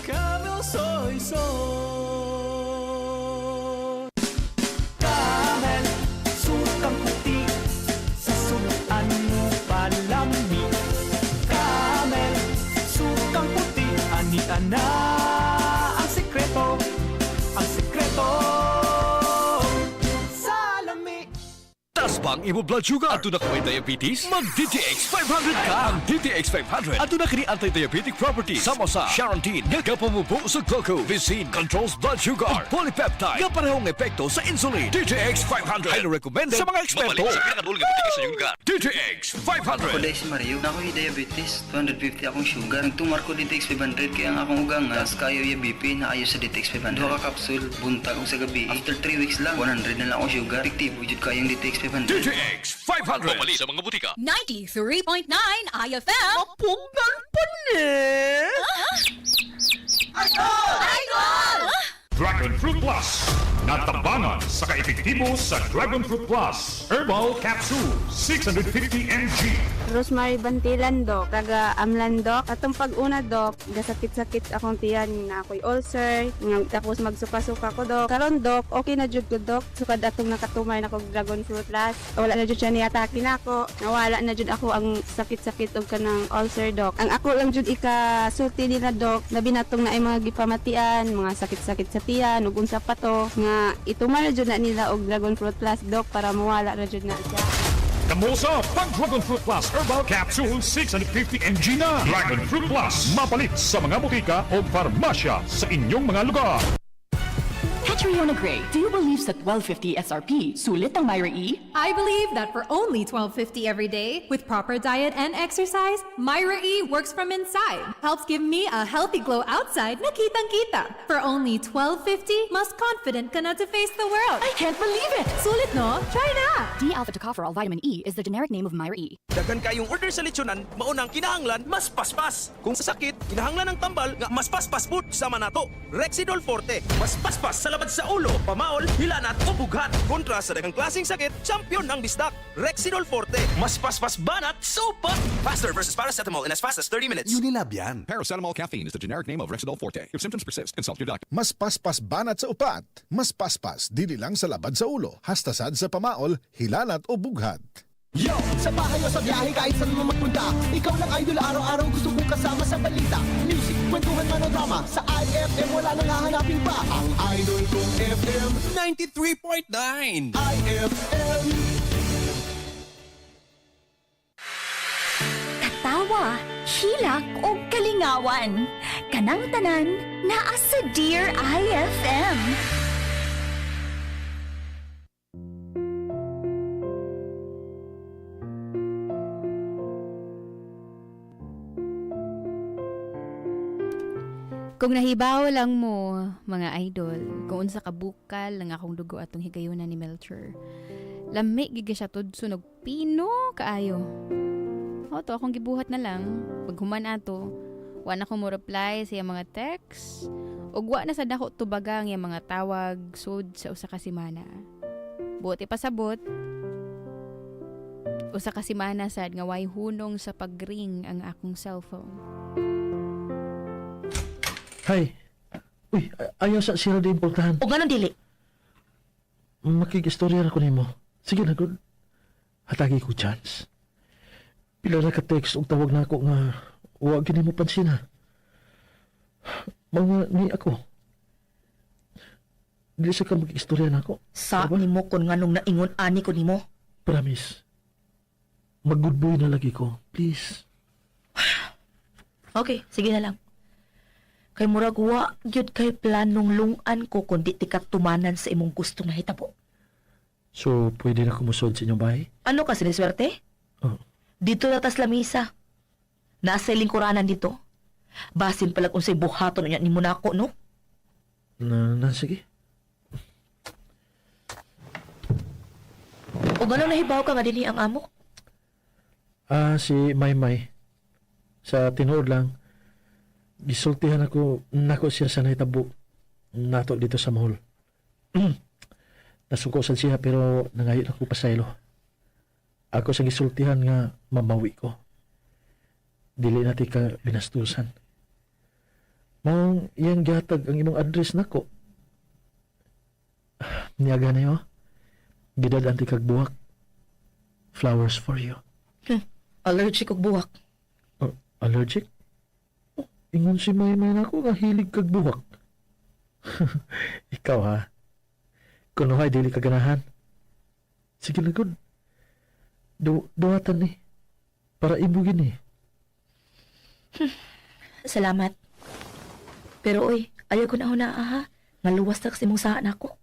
Camel soy sauce. Camel, sukang puti, sa sudan mo palami. Camel, sukang puti, ani-ana ang sikreto, ang sikreto. Sa lami. pa ang imo blood sugar? Aduna ka may diabetes? Mag DTX 500 ka! Ang DTX 500 aduna kini anti-diabetic properties sama sa Charantin nga gapamubo sa glucose, Vicine controls blood sugar, ug polypeptide nga parehong epekto sa insulin. DTX 500 highly recommended sa mga eksperto. Mapalit sa pinakaduol nga botika sa inyong lugar. DTX 500. Ako diay si Mario. Naa ko'y diabetes. 250 akong sugar. Nagtumar ko DTX 500 kaya ang akong ugang taas kayo yung BP na ayo sa DTX 500. Duha ka kapsul, buntag ug sa gabi. After 3 weeks lang, 100 na lang akong sugar. Epektibo jud kayong DTX 500. DTX 500. Mapalit sa mga botika. 93.9 IFM. Mapugnan pa ni! Idol! Dragon Fruit Plus. Natabangan sa kaepektibo sa Dragon Fruit Plus Herbal Capsule 650 mg. Rosemary Bantilan, Dok. Taga Amlan, Dok. Atong pag-una, Dok, gasakit-sakit akong tiyan na ako'y ulcer. Nga, tapos magsuka-suka ko, Dok. Karon, Dok, okay na jud ko, Dok. Sukad atong nakatumay na kog Dragon Fruit Plus. Wala na jud siya niatake nako. Nawala na jud ako ang sakit-sakit og kanang ulcer, Dok. Ang ako lang jud ikasulti nila, Dok, labi natong naay mga gipamatian, mga sakit-sakit sa tiyan, ug unsa pa to, nga itumar na jud na nila og Dragon Fruit Plus, Dok, para mawala na jud na siya. Kamusa pag Dragon Fruit Plus Herbal Capsule 650 mg na. Dragon Fruit Plus. Mapalit sa mga botika o farmasya sa inyong mga lugar. Catriona Gray, do you believe sa 1250 SRP, sulit ang Myra E? I believe that for only $12.50 every day, with proper diet and exercise, Myra E works from inside. Helps give me a healthy glow outside na kitang-kita. For only $12.50, mas confident ka na to face the world. I can't believe it! Sulit, no? Try na! D-alpha tocopherol vitamin E is the generic name of Myra E. Daghan kayong order sa lechonan, maunang kinahanglan mas paspas. Kung sa sakit, kinahanglan ng tambal nga mas paspas pud sama nato. Rexidol Forte, mas paspas sa labad sa ulo, pamaol, hilanat o bughat. Kontra sa daghang klaseng sakit, champion ang bisdak. Rexidol Forte, mas paspas banat, super. Faster versus paracetamol in as fast as 30 minutes. Unilab yan. Paracetamol caffeine is the generic name of Rexidol Forte. If symptoms persist, consult your doctor. Mas paspas banat sa upat. Mas paspas dili lang sa labad sa ulo. Hasta sad sa pamaol, hilanat o bughat. Yo! Sa bahay o sa biyahe kahit saan mo magpunta, ikaw lang idol araw-araw gusto kong kasama sa balita. Music, kwentuhan man o drama, sa IFM wala nang hahanapin pa. Ang idol kong FM 93.9 IFM. Katawa, hilak o kalingawan. Kanang tanan, naa sa Dear IFM. Kung nahibaw lang mo, mga idol, kung unsa ka bukal ang akong dugo atong higayuna ni Melcher. Lami gid siya tudso pino kaayo. O to akong gibuhat na lang paghuman ato, wa na ko mo reply sa iyang mga text ug wa na sad nako tubaga ang iyang mga tawag sud sa usa ka semana. Buot ipasabot, usa ka semana sad nga way hunong sa pagring ang akong cellphone. Hay. Uy, ayaw sa sira di importanhan. O ganun dili. Makig-istorya ra ko nimo. Sige na, good. Hatagi ko chance. Pila na ka-text og tawag na ako nga wa gini mo pansin ha. Mga ni ako. Dili sa ka mag-istorya na ako. Sa nimo kon nganong naingon ani ko nimo. Promise. Mag-good boy na lagi ko. Please. Okay, sige na lang. Kay murag wa gyud kay planong lungan ko kundi ti tumanan sa imong gustong nahitabo. So, pwede na kumusod sa inyong bahay? Ano ka siniswerte? Oh. Dito na tas lamisa. Nasa lingkuranan dito. Basin palag unsay buhaton unya nimo nako, no? Na, sige. O ngano nahibaw ka nga dinhi ang amo? Ah, si Maymay. Sa tinuod lang, gisultihan ako nako siya sa nahitabo nato dito sa mall. Nasuko sad siya pero nangayo ako pasaylo. Ako sa gisultihan nga mamawi ko. Dili na ka binastusan. Maong iyang gihatag ang imong address nako. Niaga na yo. Gidad-an ti kag buwak. Flowers for you. Allergic og buwak. Oh, allergic? Oh, ingon si Maymay nako nga hilig kag buwak. Ikaw ha. Kunuhay dili ka ganahan. Sige na gud. Duwatan ni. Para imo gini. Salamat. Pero oy, ayaw ko na huna ha. Nga luwas ta sa imong saan ako.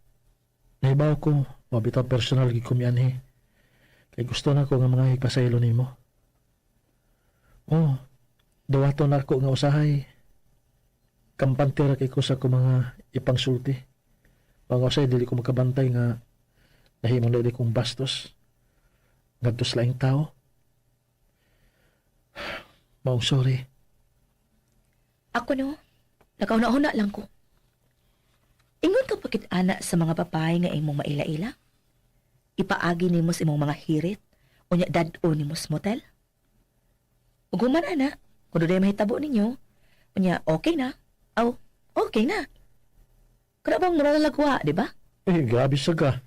Nahibaw ko, mabitaw personal gid ko mianhi. Kay gusto na ko nga mga higpasaylo nimo. Oh, duwaton nako nga usahay. Kampante ra kay ko sa ko mga ipangsulti. Mga usahay dili ko makabantay nga nahimong dili kong bastos. Ngadto sa laing tao. Maong sorry. Ako no, nakauna-una lang ko. Ingon ka pakit ana sa mga babae nga imong maila-ila? Ipaagi nimo sa imong mga hirit unya dad-o nimo sa motel? Ug human ana, kung dunay mahitabo ninyo, unya okay na. Aw, okay na. Kana bang mura na lagwa, di ba? Eh, grabe sa ka.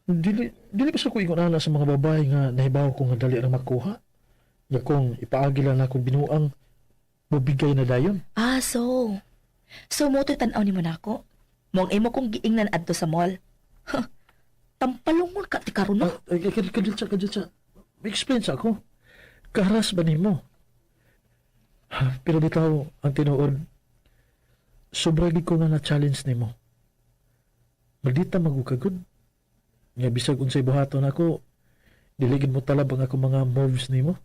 Dili, dili pa sa ko ingon ana sa mga babae nga nahibaw ko nga dali ra makuha. Nga kung ipaagi lang akong binuang, mubigay na dayon. Ah, so. So mo to'y tan-aw nimo nako. Mo ang imo kong giingnan adto sa mall. Huh. Tampalungon ka ti karon no. Eh, kadil sa, kadil sa. Explain sa ako. Karas ba nimo? Ha, pero bitaw, ang tinuod, sobra gid ko nga na-challenge nimo. Maldita magukagod. Nga bisag unsay buhaton ako, dili gid mo talab ang akong mga moves nimo.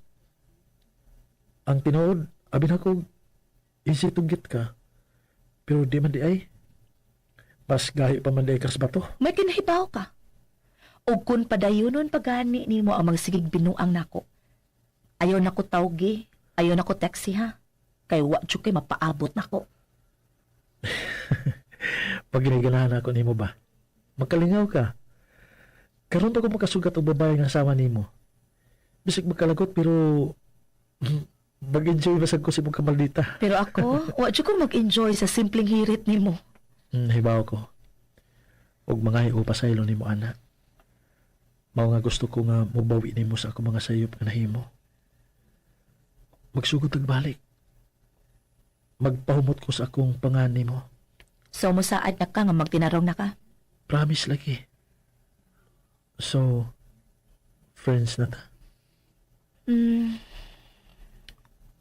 Ang tinuod, abi nako, easy to get ka. Pero di man di ay. Mas gahi pa man di ay kas bato. May kinahibaw ka. Og kun padayonon pagani nimo ang magsigig binuang nako. Ayaw nako tawgi, ayaw nako taxi ha. Kay wa jud kay mapaabot nako. Pag giniganahan ako nimo ba? Magkalingaw ka. Karon pa ko makasugat og babae nga sama nimo. Bisag magkalagot pero mag-enjoy basag ko sa imong kamaldita. Pero ako, wa jud ko mag-enjoy sa simpleng hirit nimo. Hibaw ko. Og mga pasaylo nimo ana. Mao nga gusto ko nga mobawi nimo sa akong mga sayop nga nahimo. Magsugod og balik. Magpahumot ko sa akong pangan nimo. So mosaad na ka nga magtinarong na ka. Promise lagi. So, friends na ta.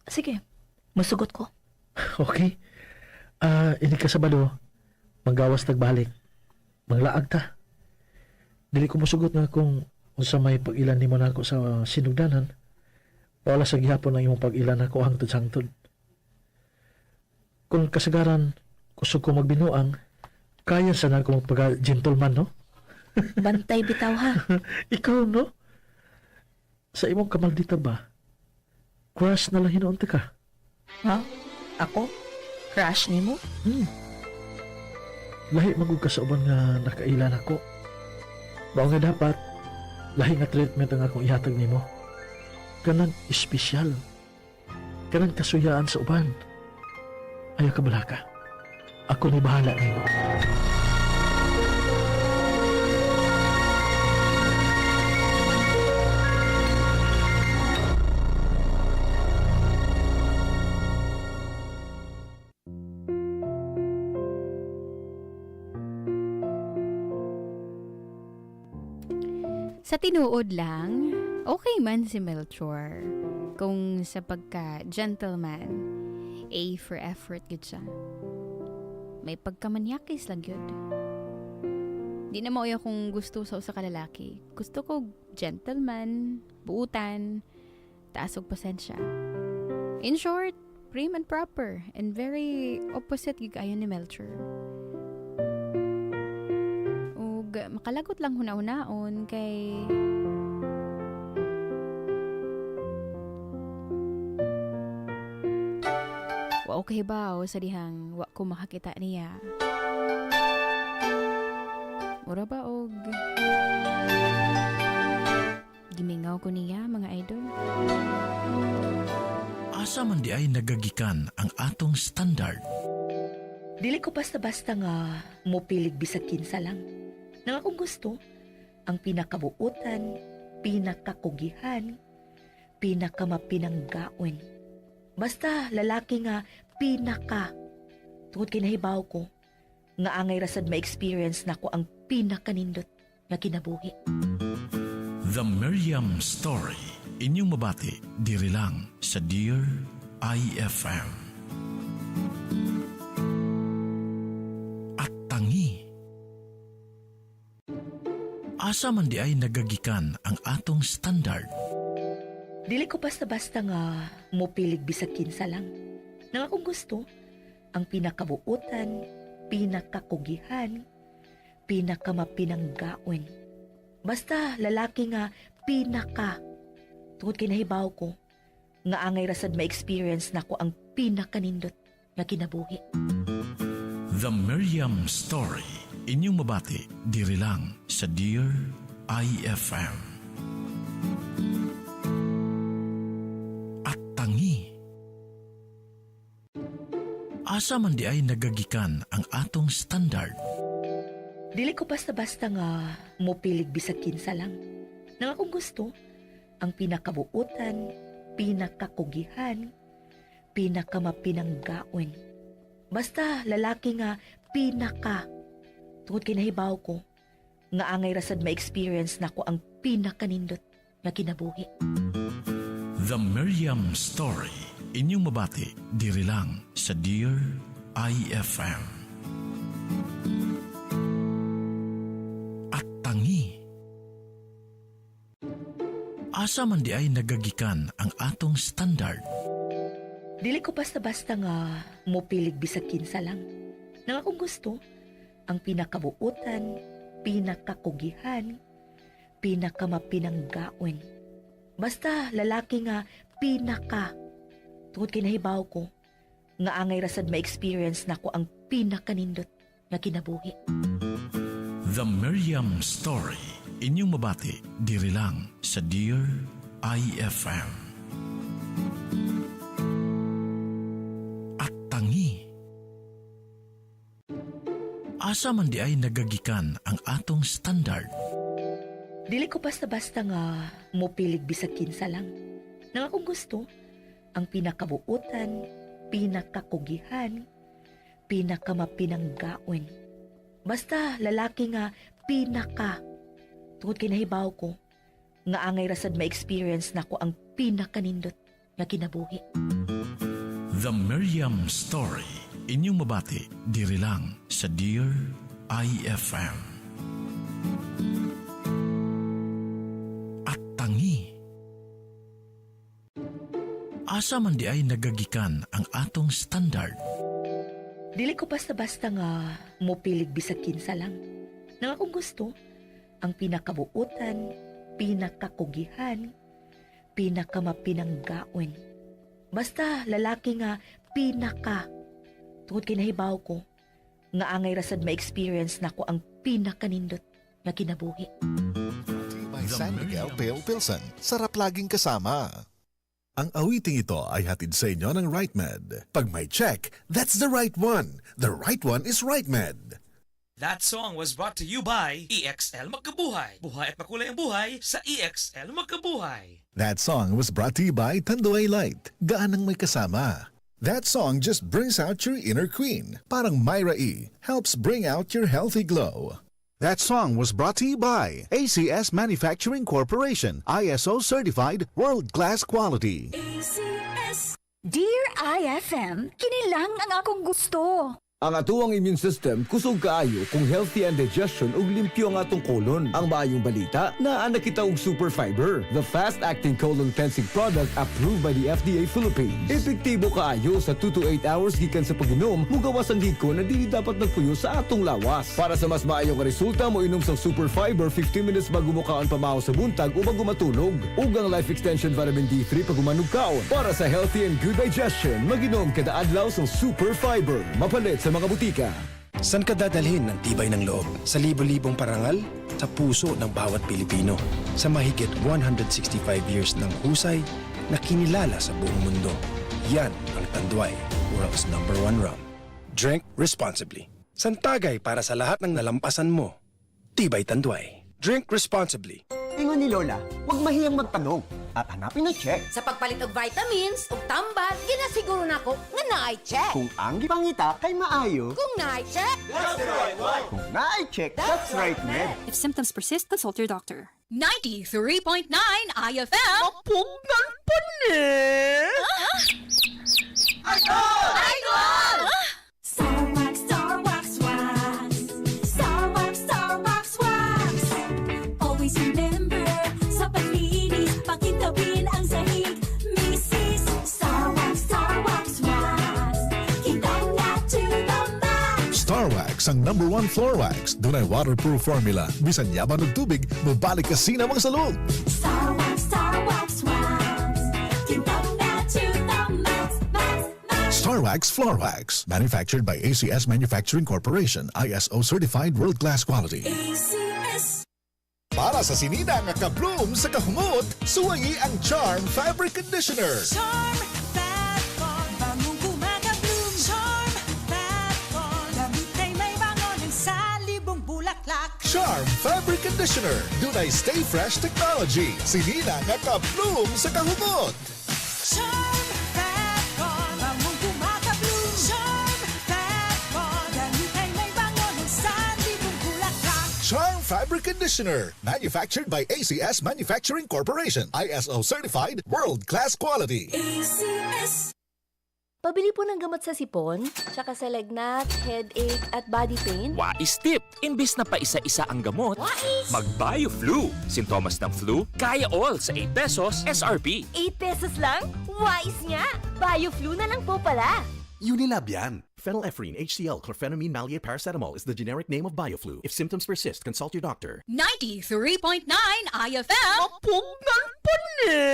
Sige, musugot ko. Okay. Ah, ini ka Sabado. Manggawas tagbalik. Manglaag ta. Dili ko musugot nga kung unsa may pag-ilan nimo nako sa sinugdanan. Wala sa gihapon ang imong pag-ilan nako hangtod sa hangtod. Kung kasagaran kusog ko magbinuang, kaya sa na ko magpaka gentleman, no? Bantay bitaw ha. Ikaw, no? Sa imong kamaldita ba? Crush na lang hinuon ka. Ha? Ako? Crush nimo? Hmm. Lahi magug ka sa uban nga nakailan ako. Mao nga dapat lahi nga treatment ang akong ihatag nimo. Kanang espesyal. Kanang kasuyaan sa uban. Ayaw ka balaka. Ako ni bahala nimo. Sa tinuod lang, okay man si Melchor. Kung sa pagka-gentleman, A for effort gud siya. May pagkamanyakis lang yun. Di na mauya kung gusto sa usa ka lalaki. Gusto ko gentleman, buutan, taas og pasensya. In short, prim and proper and very opposite gyud kaayo ni Melchor. Ug makalagot lang huna-hunaon kay wa okay ba o sa dihang wa ko makakita niya. Mura ba og gimingaw ko niya mga idol? Asa man di ay nagagikan ang atong standard? Dili ko basta-basta nga mopilig bisag kinsa lang. Nang akong gusto, ang pinakabuutan, pinakakugihan, pinakamapinanggaon. Basta lalaki nga pinaka. Tungod kay nahibaw ko, nga angay rasad ma-experience nako ang pinakanindot nga kinabuhi. The Miriam Story. Inyong mabati, diri lang sa Dear IFM. At tangi. Asa man di ay nagagikan ang atong standard. Dili ko basta-basta nga mopilig bisag kinsa lang. Nang akong gusto, ang pinakabuutan, pinakakugihan, pinakamapinanggaon. Basta lalaki nga pinaka. Tungod kay nahibaw ko, nga angay rasad ma-experience nako ang pinakanindot nga kinabuhi. The Miriam Story. Inyong mabati, diri lang sa Dear IFM. At tangi. Asa man di ay nagagikan ang atong standard. Dili ko basta-basta nga mopilig bisag kinsa lang. Nang akong gusto, ang pinakabuutan, pinakakugihan, pinakamapinanggaon. Basta lalaki nga pinaka. Tungod kay nahibaw ko, nga angay rasad ma-experience nako ang pinakanindot nga kinabuhi. The Miriam Story. Inyong mabati, diri lang sa Dear IFM. At tangi. Asa man di ay nagagikan ang atong standard. Dili ko basta-basta nga mopilig bisag kinsa lang. Nang akong gusto, ang pinakabuutan, pinakakugihan, pinakamapinanggaon. Basta lalaki nga pinaka. Tungod kay nahibaw ko, nga angay rasad ma-experience nako ang pinakanindot nga kinabuhi. The Miriam Story. Inyong mabati, diri lang sa Dear IFM. At tangi. Asa man di ay nagagikan ang atong standard. Dili ko basta-basta nga mopilig bisag kinsa lang. Nang akong gusto, ang pinakabuutan, pinakakugihan, pinakamapinanggaon. Basta lalaki nga pinaka. Tungod kay nahibaw ko, nga angay rasad ma-experience nako ang pinakanindot nga kinabuhi. The Miriam Story. Inyong mabati, diri lang sa Dear IFM. At tangi. Asa man di ay nagagikan ang atong standard. Dili ko basta-basta nga mopilig bisag kinsa lang. Nang akong gusto, ang pinakabuutan, pinakakugihan, pinakamapinanggaon. Basta lalaki nga pinaka. Tungod kay nahibaw ko, nga angay rasad ma-experience nako ang pinakanindot nga kinabuhi. By San Miguel Pale Pilsen. Sarap laging kasama. Ang awiting ito ay hatid sa inyo ng RiteMed. Pag may check, that's the right one. The right one is RiteMed. That song was brought to you by EXL Magkabuhay. Buhay at makulay ang buhay sa EXL Magkabuhay. That song was brought to you by Tanduay Light. Gaan ang may kasama. That song just brings out your inner queen. Parang Myra E. Helps bring out your healthy glow. That song was brought to you by ACS Manufacturing Corporation, ISO certified world-class quality. ACS. Dear IFM, kini lang ang akong gusto. Ang atuang immune system kusog kaayo kung healthy ang digestion ug limpyo ang atong colon. Ang maayong balita, naa na kita og Super Fiber, the fast-acting colon cleansing product approved by the FDA Philippines. Epektibo kaayo sa 2 to 8 hours gikan sa pag-inom, mugawas ang hikon na dili dapat nagpuyo sa atong lawas. Para sa mas maayong resulta, mo inom sa Super Fiber 15 minutes bago mo kaon pamahaw sa buntag o bago matulog. Ug ang Life Extension Vitamin D3 pag human og kaon. Para sa healthy and good digestion, mag-inom kada adlaw sa Super Fiber. Mapalit sa mga butika. San ka dadalhin ng tibay ng loob? Sa libo-libong parangal? Sa puso ng bawat Pilipino. Sa mahigit 165 years ng husay na kinilala sa buong mundo. Yan ang Tanduay, world's number one rum. Drink responsibly. Santagay para sa lahat ng nalampasan mo. Tibay Tanduay. Drink responsibly. Ingon ni Lola, huwag mahiyang magtanong at hanapin ang check. Sa pagpalit og vitamins ug tambal, ginasiguro nako nga naay check. Kung ang gipangita kay maayo, Kung naay check, that's the right one. Kung naay check, that's right med. If symptoms persist, consult your doctor. 93.9 IFM. Mapugnan pa ni! Idol! Idol! Star Wax, Star Wax, Wax. Star Wax, Star Wax, Wax. Always remember, sa paglinis, pakintabin ang sahig. Mrs. Star Wax, Star Wax, Wax. Kintab na to the max. Star Wax ang number one floor wax. Dunay waterproof formula. Bisan yaban og tubig, mobalik kasinam ang salog. Star Wax, Star Wax, Wax. Kintab na to the max, max, max. Star Wax Floor Wax. Manufactured by ACS Manufacturing Corporation. ISO certified world-class quality. ACS. Para sa sinina nga ka-bloom sa kahumot, suwayi ang Charm Fabric Conditioner. Charm Fabcon, bangong kumaka-bloom. Charm Fabcon, gamit ay may bango ng salibong bulaklak. Charm Fabric Conditioner. Dunay Stay Fresh Technology. Sinina nga ka-bloom sa kahumot. Charm Fabcon, bangong kumaka-bloom. Charm Fabcon, gamit ay may bango ng salibong bulaklak. Charm Fabric Conditioner. Manufactured by ACS Manufacturing Corporation. ISO certified world-class quality. ACS. Pabili po ng gamot sa sipon, tsaka sa lagnat, headache at body pain. Wais tip! Imbis na pa isa-isa ang gamot, Wais! mag-BioFlu. Sintomas ng flu, kaya all sa 8 pesos SRP. 8 pesos lang? Wais nga! BioFlu na lang po pala! Unilab yan. Phenylephrine HCl chlorphenamine maleate paracetamol is the generic name of Bioflu. If symptoms persist, consult your doctor. 93.9 IFM. Mapugnan pa ni!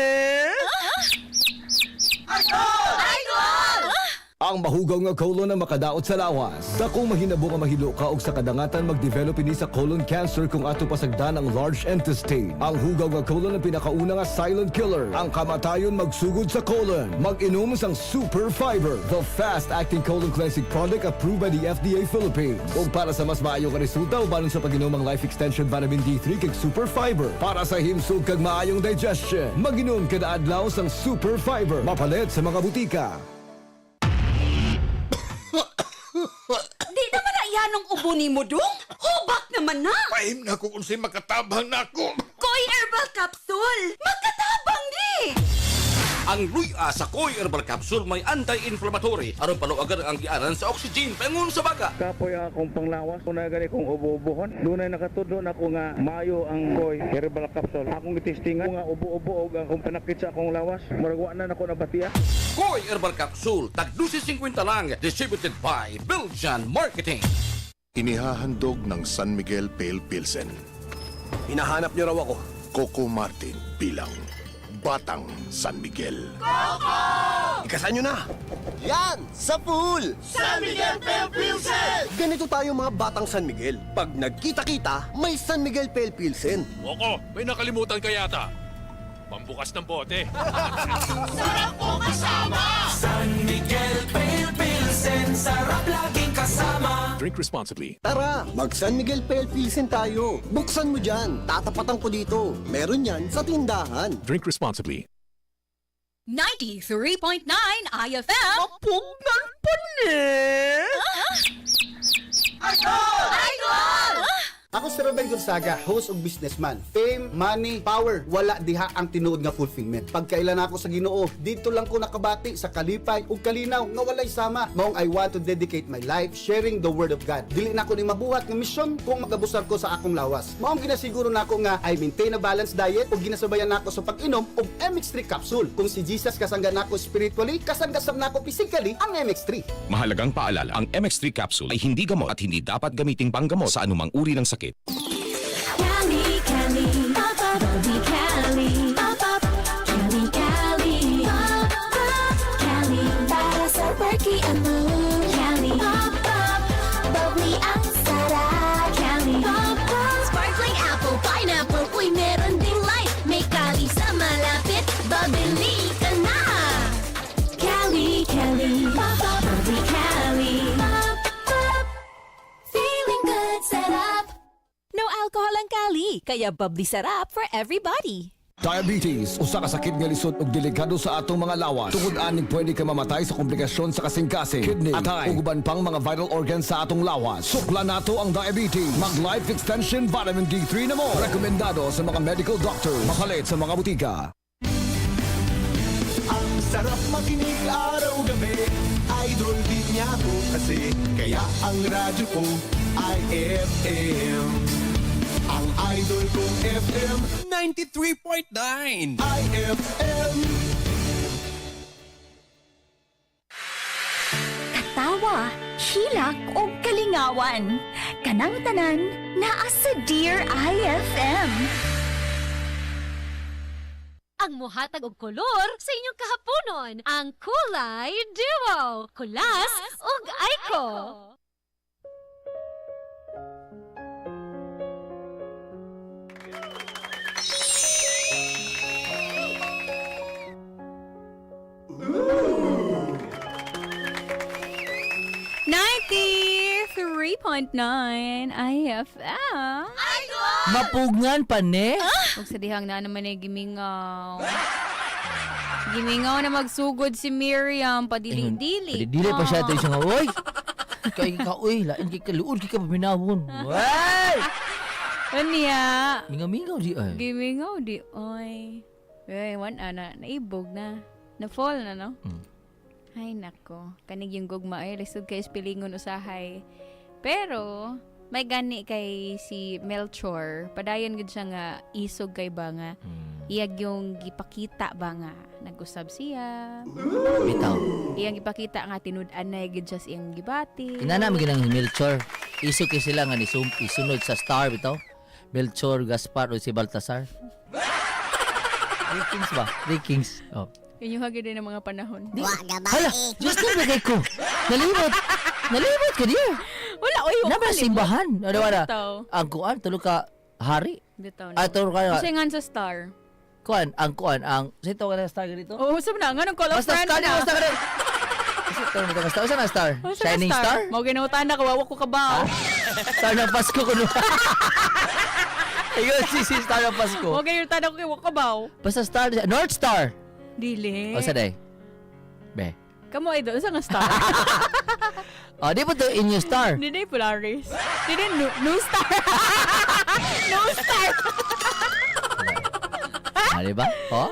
Idol! Idol! Ang mahugaw nga colon na makadaot sa lawas. Dakong mahinabo nga mahilo ka og sa kadangatan mag-develop ini sa colon cancer kung ato pasagdan ang large intestine. Ang hugaw nga colon ang pinakauna nga silent killer. Ang kamatayon magsugod sa colon. Mag-inom sang Super Fiber, the fast-acting colon cleansing product approved by the FDA Philippines. Ug para sa mas maayo nga resulta, ubanon sa pag-inom ang Life Extension Vitamin D3 kag Super Fiber. Para sa himsog kag maayong digestion, mag-inom kada adlaw sang Super Fiber. Mapalit sa mga butika. Di naman na iyanong ubo nimo dong. Hubak naman na. Pahim na ko kung sa'y makatabang na ako. Koy Herbal Capsule. Magkatabang ni. Ang luya sa Koy Herbal Capsule may anti-inflammatory aron paluagan ang gianan sa oxygen paingon sa baga. Kapoy akong panglawas, una gani kong ubo-ubohon. Dunay nakatudlo na ko nga maayo ang Koy Herbal Capsule. Akong gitistingan nga ubo-ubo og akong panakit sa akong lawas. Murag wa na nako nabatiya. Koy Herbal Capsule, tag 12.50 lang, distributed by Belgian Marketing. Inihahandog ng San Miguel Pale Pilsen. Hinahanap niyo raw ako. Coco Martin bilang Batang San Miguel. Ikasan nyo na! Yan! Sa pool! San Miguel Pale Pilsen! Ganito tayo mga batang San Miguel. Pag nagkita-kita, may San Miguel Pale Pilsen. Moko, may nakalimutan ka yata. Pambukas ng bote. Sarap po kasama! San Miguel Pale Pilsen, sarap laging kasama. Drink responsibly. Tara, mag San Miguel Pale Pilsen tayo. Buksan mo dyan. Tatapatan ko dito. Meron yan sa tindahan. Drink responsibly. 93.9 IFM. Mapugnan pa ni! Idol! Idol! Ako si Robel Gonzaga, host ug businessman. Fame, money, power, wala diha ang tinuod nga fulfillment. Pagkaila nako sa Ginoo, dito lang ko nakabati sa kalipay ug kalinaw nga walay sama. Maong I want to dedicate my life sharing the word of God. Dili nako ni mabuhat nga misyon kung magabusar ko sa akong lawas. Maong ginasiguro nako nga I maintain a balanced diet ug ginasabayan nako sa pag-inom og MX3 capsule. Kung si Jesus kasangga nako spiritually, kasangga sab nako physically ang MX3. Mahalagang paalala, ang MX3 capsule ay hindi gamot at hindi dapat gamiting panggamot sa anumang uri ng sakit. Cali, Cali, pop up, Bubbly Cali, pop up, Cali, Cali, pop up, Cali, para sa perky ang mood. Cali, pop up, bubbly ang sarap. Cali, pop up, sparkling apple, pineapple, uy meron ding lime. May Cali sa malapit, babili ka na. Cali, Cali, pop up, bubbly Cali, pop up, feeling good, set up. No alcohol ang Kali, kaya bubbly sarap for everybody. Diabetes, usa ka sakit nga lisod ug delikado sa atong mga lawas. Tungod ani pwede ka mamatay sa komplikasyon sa kasing-kasing, kidney, atay, ug uban pang mga vital organs sa atong lawas. Sukla nato ang diabetes. Mag Life Extension Vitamin D3 na mo. Rekomendado sa mga medical doctors. Mapalit sa mga butika. Ang sarap makinig araw-gabi. Idol din niya ako kasi kaya ang radyo ko ay FM. Ang idol kong FM 93.9 IFM. Katawa, hilak o kalingawan. Kanang tanan, naa sa Dear IFM. Ang muhatag og kolor sa inyong kahaponon, ang Kulay Duo, Kulas ug Aiko. .9 IFM. Mapugngan pa ne? Huwag sa dihang na naman ay gimingaw. Gimingaw na magsugod si Miriam, padili-dili. Dili pa siya tayo siya nga, oy! Kay ka, oy, lain kay ka, luod kay ka paminawon. Wey! Unya. Mingaw-mingaw di ay. Gimingaw di, oy. Uy, wan ana, naibog na. Na-fall na, no? Ay, nako. Kanig yung gugma, ay, lisod kay pilingon usahay. Pero, may gani kay si Melchor. Padayon gud siya nga isog kay ba nga. Iyag yung gipakita ba nga. Nag-usab siya. Bitaw. Iyang gipakita nga tinud-an na gid siya sa iyang gibati. Inana mo ginang Melchor. Iso kay sila nga nisum isunod sa star bitaw. Melchor, Gaspar o si Baltasar. Three Kings ba? Three Kings. Oh. Yun yung hagi din ng mga panahon. Hala, Diyos ko kay ko. Nalimot. Nalimot ka diya. Wala, oy, wala Naba kalimot. simbahan. Ano wala? Bitaw. Ang kuan tulo ka hari. Bitaw Ah, tulo ka. Kasi nga sa star. Kuan, ang kuan, ang sino ka na star ganito? Oo, oh, na nga nung call of Basta friend star, na. basta ka na. Kasi ito na star. Saan ang star? Basta na Shining star? Mao ginutan na kawawa ko ka ba? Star ng Pasko kuno. Ayun, si Star ng Pasko. Mao ginutan ako kay ka ba? Basta star, North Star. Dili. O sa day? Be. Kamo idol sa nga star. O, di ba to inyo star? Dili Polaris. Dili no, no star. No star. Ah, di ba? O?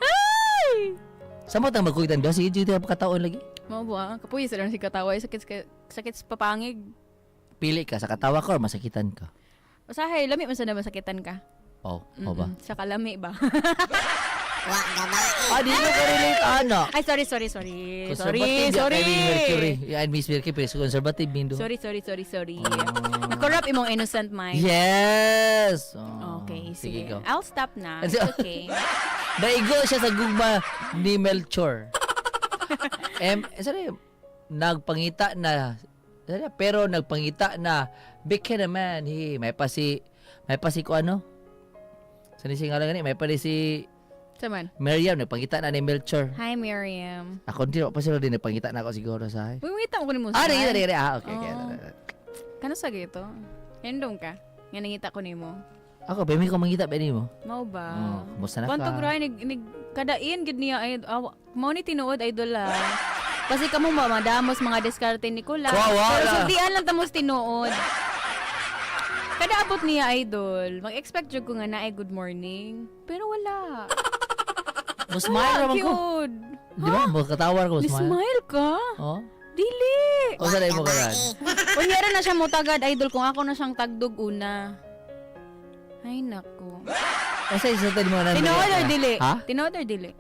Ay! Sa mo tang magkuitan do? Sige, dito kataon lagi. Mao ba? Kapuy sa lang si katawa ay sakit sakit sa papangig. Pili ka sa katawa ka or masakitan ka? Usahay lami man sa na masakitan ka. O, o ba? Sa kalami ba? Ah, di mo ka-relate, ana. Ay, sorry, sorry, sorry. Sorry, Conservative sorry. ya, kay Mercury. Yeah, and Miss Mercury, pero conservative min do. Sorry, sorry, sorry, sorry. Na-corrupt imong innocent mind. Yes! Oh. Okay, Sige, sige. go. I'll stop na. It's okay. Naigo siya sa gugma ni Melchor. Sorry, nagpangita na, sorry, pero nagpangita na, bigyan naman, he, may pa si ko ano? Saan siya nga lang gani? May pa ni si Saman. Miriam, nagpangita na ni Melchor. Hi, Miriam. Ako din, pa sila din, nagpangita na ako siguro sa Uy, mangita mo ko ni mo. Ah, nangita, nangita. Ah, okay, okay. Oh. Kano sa gito? Endong ka. Nga nangita ko nimo. Ako, pwede ko mangita, pwede mo. Mao ba? Oh, kumusta na ka? Kwanto grabe nig, nig kadain gid niya ay aw, mao ni tinuod idol ah. Kasi kamo ba madamos mga diskarte ni Kula. Wow, wow, Pero la. sultian lang tamos tinuod. Kada abot niya idol, mag-expect jud ko nga naay good morning. Pero wala. Mo smile Wala, naman ko. cute. Di ba? Makatawar ko, smile. Ni-smile ka? Oh? Dili. O sa mo karan? Unyara na siya mo tagad idol kung ako na siyang tagdog una. Ay nako. O sa isa tayo mo na. Tinuod or dili? Ha? Tinuod or dili?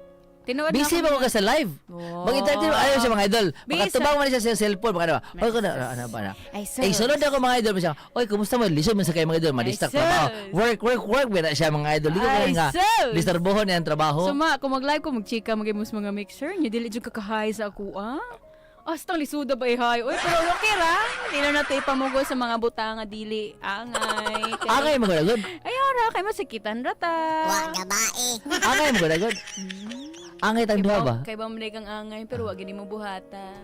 Tinuod na Busy ako ba ka sa live? Oh. Mag-entertain ayaw siya mga idol. Busy. Makatubang man siya sa cellphone. Baka na ba? Oy, ko na, ano ba na? Ay, sus. Eh, sunod ako mga idol. Siya, oy, kumusta mo? Lisod man sa kayo mga idol. Madistract Ay, trabaho. sus. Work, work, work. Wala siya mga idol. Di ko Ay, kaya nga. sus. Disturbohon niya ang trabaho. So ma, kung mag-live ko, mag-chika, mag-imus mga mixer, niya dili jud ka kahay sa ako, ah. Astang lisuda ba ihay? Uy, pero okay ra. Di na nato ipamugo sa mga butanga dili. Angay. Kay- Angay mo gud. Ay, ora, kay masakitan ra ta. Wa Angay mo gud. Angay tang duha ba? Kay ba man kang angay, pero wa gini mo buhata.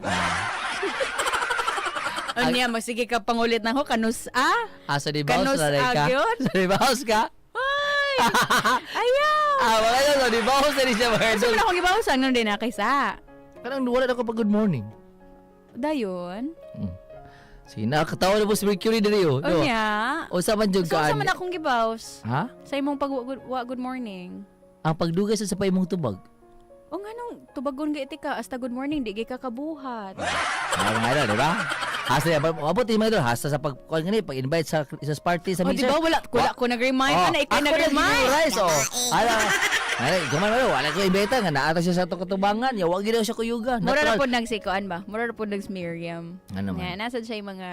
Unya, magsige ka pangulit na ko kanus a. Ah, so di bounce Kanus na rin ka. agyod. So di bounce ka? Ay! Ayaw! Ah, mga idol, so di bounce na rin siya mga Gusto idol. mo na akong gibawsan nung din na kaysa. Kanang wala na ko pag good morning. Dayon. Sige, nakakatawa na po si Mercury diri oh. No. Unya. O sa man jud So, ka. sa man akong gibaws? Ha? Sa imong pag wa, good morning. Ang pagdugay sa sa imong tubag. O nga nung tubagon ga iti ka hasta good morning di gay ka kabuhat. Ah, mga idol, di ba? Hasta yan, abot yung mga idol, hasta sa pag, kuwan gani, pag-invite sa sa party sa O di mixer. ba wala wala ko nag-remind Oh, ana ikaw ako nag-remind. nag-rice, oh. Ala, ala, kuman wala, wala ko imbita nga naata siya sa atong katubangan, ya wag gid daw siya kuyuga. Mura na Natural. po nagsikuan ba? Mura na po nags Miriam. Ano man? Nga, nasa siya yung mga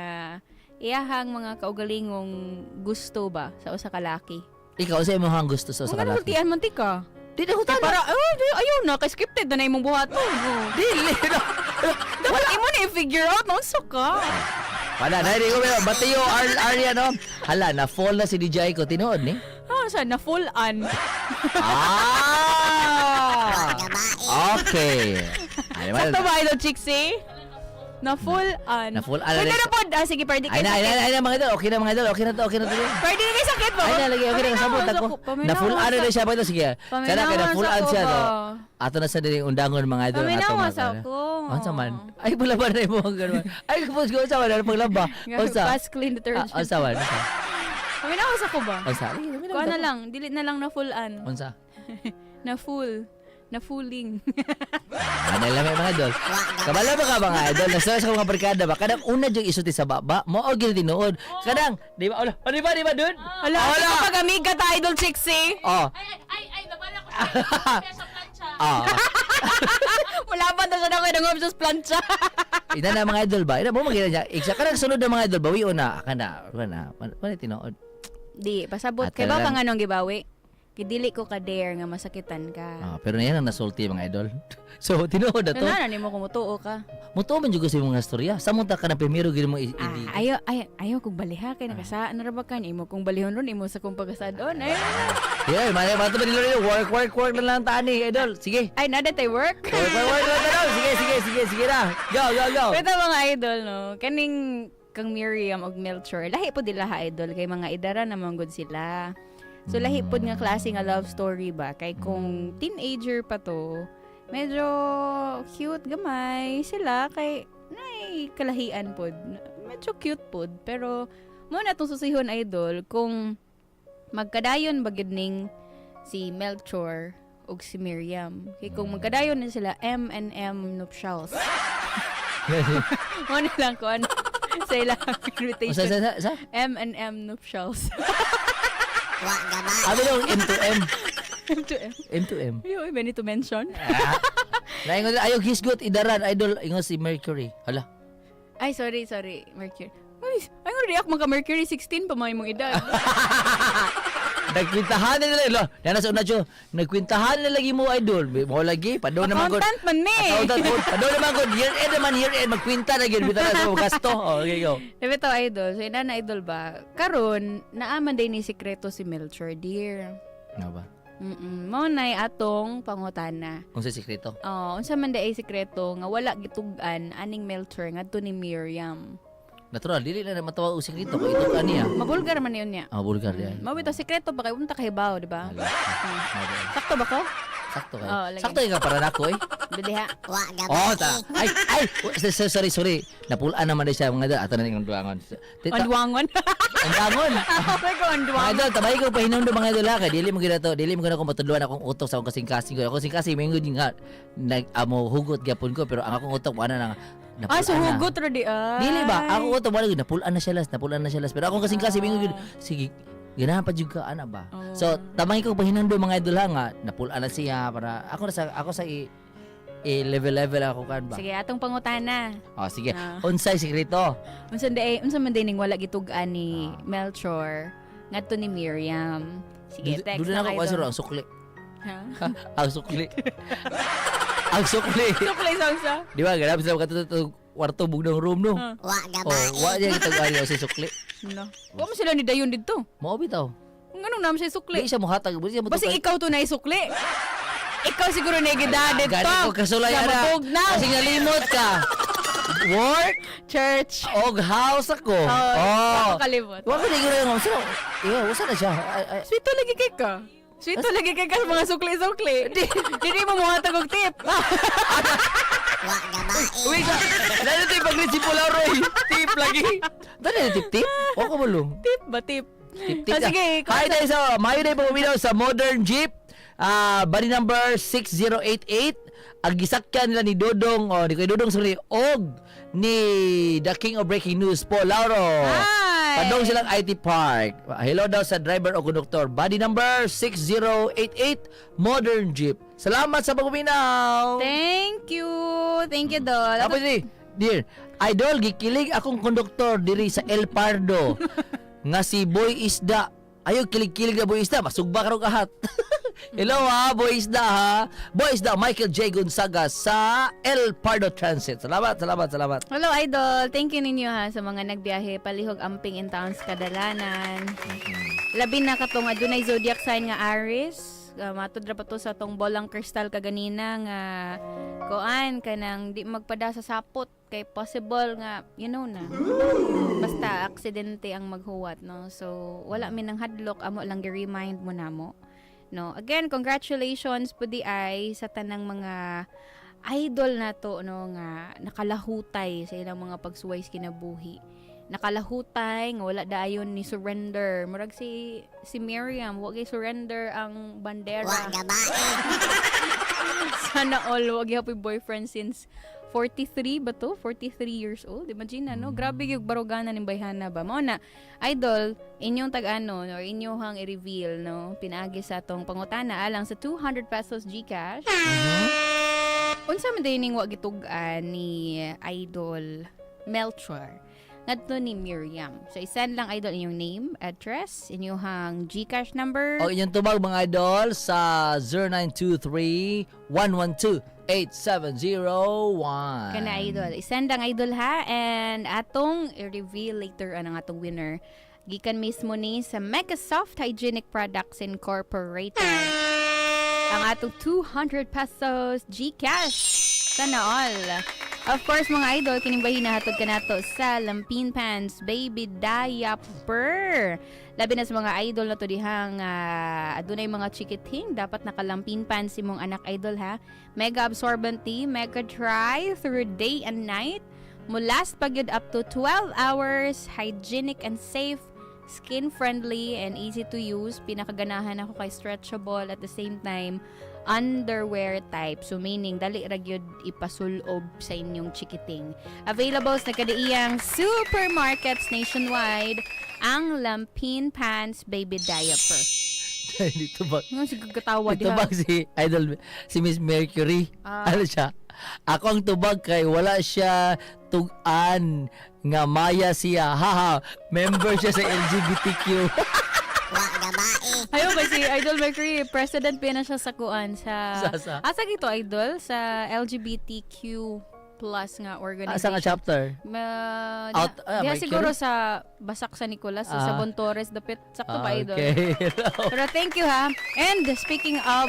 iyahang mga kaugalingong gusto ba sa usa ka laki. Ikaw sa imong gusto sa Kung sa ano kalaki. gultian man ti ka? Di na ko Para, oh, di, ayaw na, kay scripted na na imong buhaton. Oh. Dili na. Dapat imo na i-figure out, no? Unsa ka? Wala, na ko pero batiyo Ar Arya no. Hala, na fall na si DJ ko tinuod ni. Ah, sa na full on. Ah! Okay. Ay, Sakto ba, Idol Chixie? Na full on. Na full on. Pwede na po. Ah, sige, pwede Ay kayo na, ay na, sakit. ay na mga idol. Okay na mga idol. Okay na to, okay na to. Pwede na kayo sakit ba? Ay na, lagi, okay na, kasabot ako. Na full on na siya, ba sige. Kana kay na full on siya, no. Ato na sa diri undangon mga idol. ato Paminaw mga sa idol. ako. Unsa man? Ay, pala ba na imo ang ganun? Ay, kapos ko unsa man ano paglaba? Unsa? Fast clean detergent. Ah, unsa man? Unsa? Paminaw sa ko ba? Unsa? Lagi, paminaw Kuha sa na ko. lang, dili na lang na full on. Unsa? Na full. Na fulling. Ano lang may mga idol. Kabalo ba ka mga idol? Nasa sa mga barkada ba? Kanang una jud isuti sa baba, mao gyud tinuod. Kanang, di ba? Wala, oh, di ba, di ba dun? Ala, Wala. kapag amiga ta, Idol Chixie. Oh. Ah. Wala pa na siya na kayo nangom sa plancha. Ina na mga idol ba? Ina mo magina niya. Iksa kanang sunod na mga idol bawi una kana kana. Wala tinuod. Di, pasabot. At Kay ba talagang- ka nga nung gibawi? Kidili ko ka dare nga masakitan ka. Ah, pero na yan ang nasulti mga idol. So tinuod na to. Ano na nimo kumutuo ka. Mutuo man jud ko sa imong nga storya. Sa ta ka na primero gid mo Ah, ayo ay ayo kong baliha kay nakasaan na ra ba kan imo kong balihon ron imo sa kong pagasadon. Ay. Yeah, mali ba to nila work work work na lang tani idol. Sige. Ay, nada tay work. Work work work na lang. Sige sige sige sige na. Go go go. Pero mga idol no, kaning kang Miriam og Melchor, lahi po dila ha idol kay mga idara naman gud sila. So lahi pod nga klase nga love story ba kay kung teenager pa to, medyo cute gamay sila kay nay kalahian pod. Medyo cute pod pero mo na tong susihon idol kung magkadayon ba gyud ning si Melchor ug si Miriam. Kay kung magkadayon ni sila M and M nuptials. Mo na lang ko ano sa ilang invitation. Sa? M and M nuptials. Abi dong M to M. M to M. M to M. Yo, many to mention. Naingon ayo hisgot idaran idol ingon si Mercury. Hala. Ay, sorry, sorry. Mercury. Ay, ay, nga react mga Mercury 16 pa mga imong edad. Nagkwintahan na nila. Lo, nana sa una jo. Nagkwintahan na lagi mo idol. Mo lagi pado naman gud. Accountant man ni. Accountant po. Pado naman gud. Year end naman year end magkwinta na gyud bitaw na sa gasto. Oh, okay go. Diba to, idol? So, ina na idol ba? Karon, naaman din ni sikreto si Melchor, dear. Nga ba? Mao na'y atong pangutana. Unsa sikreto? Oh, unsa man day sikreto nga wala gitug-an aning Melchor ngadto ni Miriam. Natural dili na matawag og sikreto kay ito kaniya. Mabulgar man yun niya. Ah, bulgar di. Mao bitaw sikreto ba kay unta kahibaw, di ba? Sakto ba ko? Sakto kay. Oh, lagi. Sakto kay ka para nako eh. Dili ha. Oh, ta. Ay, ay, sorry, sorry. Napulaan naman na siya mga idol. Ato na ning duangon. Tita, Anduangon. Anduangon. Sabi ko Mga anduangon. idol, tabay ko pahinumdum mga idol ha. Kay dili mo gina to, dili mo gina ko matudluan akong utok sa akong kasing-kasing ko. Akong kasing-kasing mingon nga nag amo hugot gyapon ko pero ang akong utok wala na Ah, so napulaan na. hugot ra di ay. Dili ba? Ako utok wala gyud napulaan na siya las, napulaan na siya las. Pero akong kasing-kasing mingon gyud sige ganahan pa jud ka ana ba. Oh. So tamang ko pahinumdum mga idol ha nga napulaan na siya para ako na sa ako sa i, i level level ako kan ba. Sige, atong pangutana. Oh, sige. Ah. Unsay sikreto? Unsa day, unsa man day ning wala gitug-an ni Ah. Melchor ngadto ni Miriam. Sige, text Doon na na ako kayo. kasi ang sukli. Ha? Ang sukli. Ang sukli. Sukli sa unsa? Di ba? Ganap sila makatuto kwarto bugdong room no. Ah. Wa Oh, wa diya kitag ari sa sukli. No. Wa mo sila ni dayon didto. Mao bitaw. Nganong naman siya sukli? Di siya mohatag, di siya Basig ikaw to na isukli. Ikaw siguro na gidadit Gani to. ko kasulay Sa ara. matugnaw. Kasi nalimot ka. Work, church, og house ako. Oh, ako kalimot. Wa ko na so, yeah, usa na siya. Ay, ay. Sweet lagi kay ka. Sweet lagi kay ka sa mga sukli-sukli. Di, di mo muhatag og tip. Wait, lalo tayo pag si Pulaw Roy. Tip lagi. Dali na tip tip. Wa ko bulong. Tip ba tip? Tip tip. Ah, sige, Hi tayo sa mayo na paminaw sa Modern Jeep. Ah, body number 6088. Ang gisakyan nila ni Dodong, oh, ni Kuya Dodong, sorry, og ni The King of Breaking News, Paul Lauro. Hi! Padong silang IT Park. Hello daw sa driver o konduktor. Body number 6088, Modern Jeep. Salamat sa pagpaminaw. Thank you. Thank you, Dol. Tapos ni, dear, idol, gikilig akong konduktor diri sa El Pardo nga si Boy Isda. Ayo kilig-kilig na Boy Isda, masugba karong kahat. Hello ha, Boy Isda ha. Boy Isda Michael J. Gonzaga sa El Pardo Transit. Salamat, salamat, salamat. Hello, Idol. Thank you ninyo ha sa mga nagbiyahe palihog amping in towns kadalanan. Labi na katong adunay zodiac sign nga Aries. Matud ra pa to sa tong bolang kristal kaganina nga kuan kanang di magpada sa sapot kay possible nga you know na. Basta aksidente ang maghuwat, no. So wala mi nang hadlok, amo lang gi-remind mo namo. No. Again, congratulations po di ay sa tanang mga idol na to, no, nga nakalahutay sa ilang mga pagsuway sa kinabuhi. Nakalahutay nga wala dayon ni surrender. Murag si Miriam, wa gyud surrender ang bandera. Sana all wa gyud boyfriend since 43 ba to? 43 years old. Imagine na, no? Grabe yung baruganan ng bayhana ba? Mao na, idol, inyong tag-ano, or inyong i-reveal, no? Pinaagi sa atong pangutana alang sa 200 pesos GCash. Unsa man din ning wa gitug-an ni Idol Melchor ngadto ni Miriam. So isend lang, idol, inyong name, address, inyong GCash number. O inyong tubag mga idol sa 0923-112-8701. Kana, idol. Isend ang idol ha and atong i-reveal later ang atong winner. Gikan mismo ni sa Megasoft Hygienic Products Incorporated. Ang atong 200 pesos GCash. Sana all. Of course, mga idol, kining bahin hatod kanato sa Lampin Pants Baby Diaper. Labi na sa mga idol na to dihang adunay mga chikiting, dapat nakalampin pants imong anak, idol, ha. Mega absorbent tea, mega dry through day and night. Mulast pa gyud up to 12 hours, hygienic and safe, skin friendly and easy to use. Pinakaganahan ako kay stretchable at the same time underwear type. So meaning dali ra gyud ipasulob sa inyong chikiting. Available sa kadaiyang supermarkets nationwide ang Lampin Pants Baby Diaper. Dito ba? Nga sige katawa Dito diha. ba si Idol, si Miss Mercury? Ah. Ano siya? Ako ang tubag kay wala siya tugan nga maya siya. Haha, member siya sa LGBTQ. Ayo ba si Idol Mercury, president pa na siya sa kuan sa Sa- Asa gito, idol, sa LGBTQ plus nga organization. Asa nga chapter? Ma, Out- diha Mercury? siguro sa Basak sa Nicolas o sa Bontores dapit sakto pa, idol. Okay. Pero thank you ha. And speaking of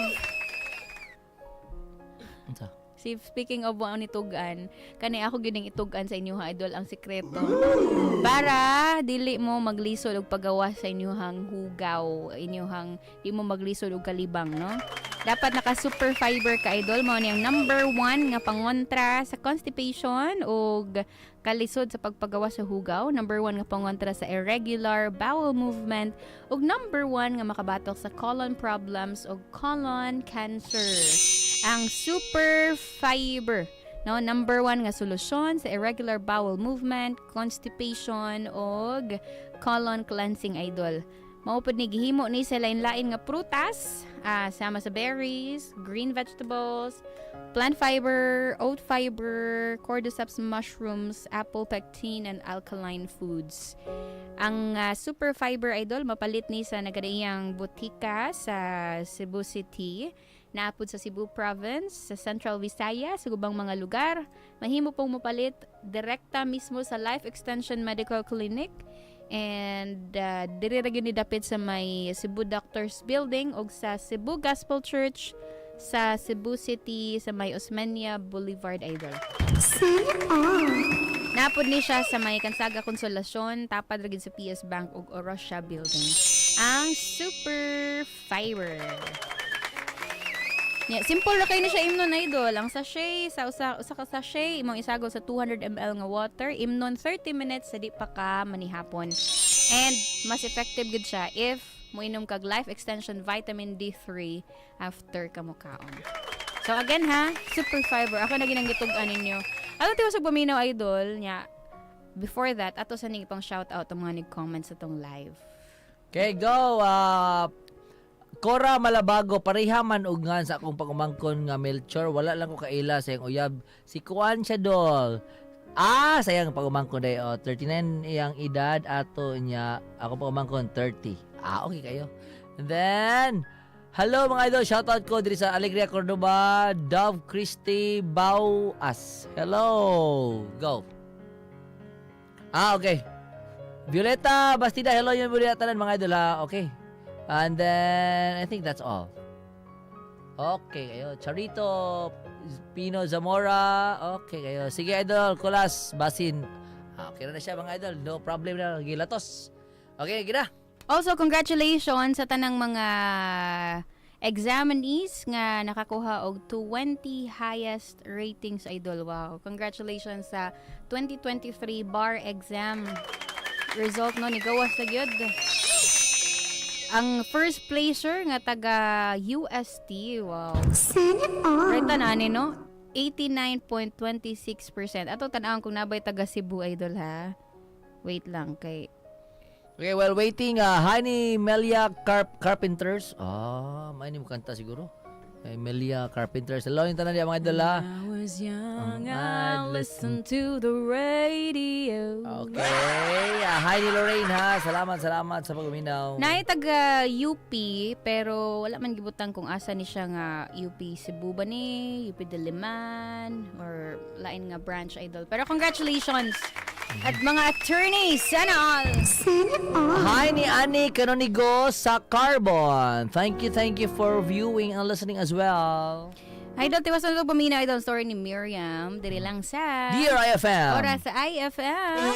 Unsa? Si speaking of wa ni tugan, kani ako gyud ning itugan sa inyo ha, idol, ang sikreto. Para dili mo maglisod og pagawa sa inyong hugaw, inyong di mo maglisod og kalibang, no? Dapat naka super fiber ka, idol, mao ni ang number one nga pangontra sa constipation og kalisod sa pagpagawa sa hugaw, number one nga pangontra sa irregular bowel movement, ug number one nga makabatok sa colon problems ug colon cancer. Ang super fiber, no, number one nga solusyon sa irregular bowel movement, constipation ug colon cleansing, idol. Mao pud ni gihimo ni sa lain-lain nga prutas, sama sa berries, green vegetables, plant fiber, oat fiber, cordyceps mushrooms, apple pectin and alkaline foods. Ang super fiber, idol, mapalit ni sa nagadaiyang butika sa Cebu City, naapod sa Cebu Province, sa Central Visayas, sa ubang mga lugar. Mahimo pong mapalit direkta mismo sa Life Extension Medical Clinic. And diri ra gyud ni dapit sa may Cebu Doctors Building og sa Cebu Gospel Church sa Cebu City sa may Osmeña Boulevard, idol. Napod ni siya sa may Kansaga Consolacion, tapad ra gid sa PS Bank ug Orosha Building. Ang Super Fiber. Yeah, simple ra kay ni siya imnon, idol. Ang sachet sa usa usa ka sachet imong isagol sa 200 ml nga water, imnon 30 minutes sa di pa ka manihapon. And mas effective gud siya if moinom kag Life Extension Vitamin D3 after ka mokaon. So again ha, Super Fiber. Ako na ginang gitug-an ninyo. Ato tiwas og paminaw, idol, nya. Before that, ato sa ning ipang shout out ang mga nag-comment sa tong live. Okay, go. Cora Malabago, pareha man og ngan sa akong pag-umangkon nga Melchor. Wala lang ko kaila sa iyang uyab. Si Kuan siya, dol. Ah, sayang pag-umangkon day. Oh, 39 iyang edad ato niya. Ako pag-umangkon 30. Ah, okay kayo. And then, hello mga idol, shoutout ko diri sa Alegria Cordoba, Dove Christy Bauas. Hello. Go. Ah, okay. Violeta Bastida, hello yun Violeta tanan mga idol ha. Okay. And then, I think that's all. Okay, kayo. Charito Pino Zamora. Okay, kayo. Sige, idol. Kulas, Basin. Ah, okay na na siya mga idol. No problem na. Gilatos. Okay, gina. Also, congratulations sa tanang mga examinees nga nakakuha og 20 highest ratings, idol. Wow. Congratulations sa 2023 bar exam result, no, ni gawas na gyud. Ang first placer nga taga UST, wow. Right tanan no? 89.26%. Ato tan-awon kung nabay taga Cebu, idol, ha. Wait lang kay Okay, while waiting, Honey Melia Carpenters. Ah, may ni mo kanta siguro. Kay Melia Carpenters. Hello, yung tanan diya mga idol ha. I was young, I'd I listened to the radio. Okay. Hi ni Lorraine ha. Salamat, salamat sa pagpaminaw. Naay taga UP pero wala man gibutang kung asa ni siya nga UP Cebu ba ni, UP Diliman or lain nga branch, idol. Pero congratulations at mga attorneys, sana all. Hi ni Annie Canonigo sa Carbon. Thank you for viewing and listening as well. Idol, tiwas na ito paminaw, idol, story ni Miriam. Diri lang sa Dear IFM. Oras sa IFM.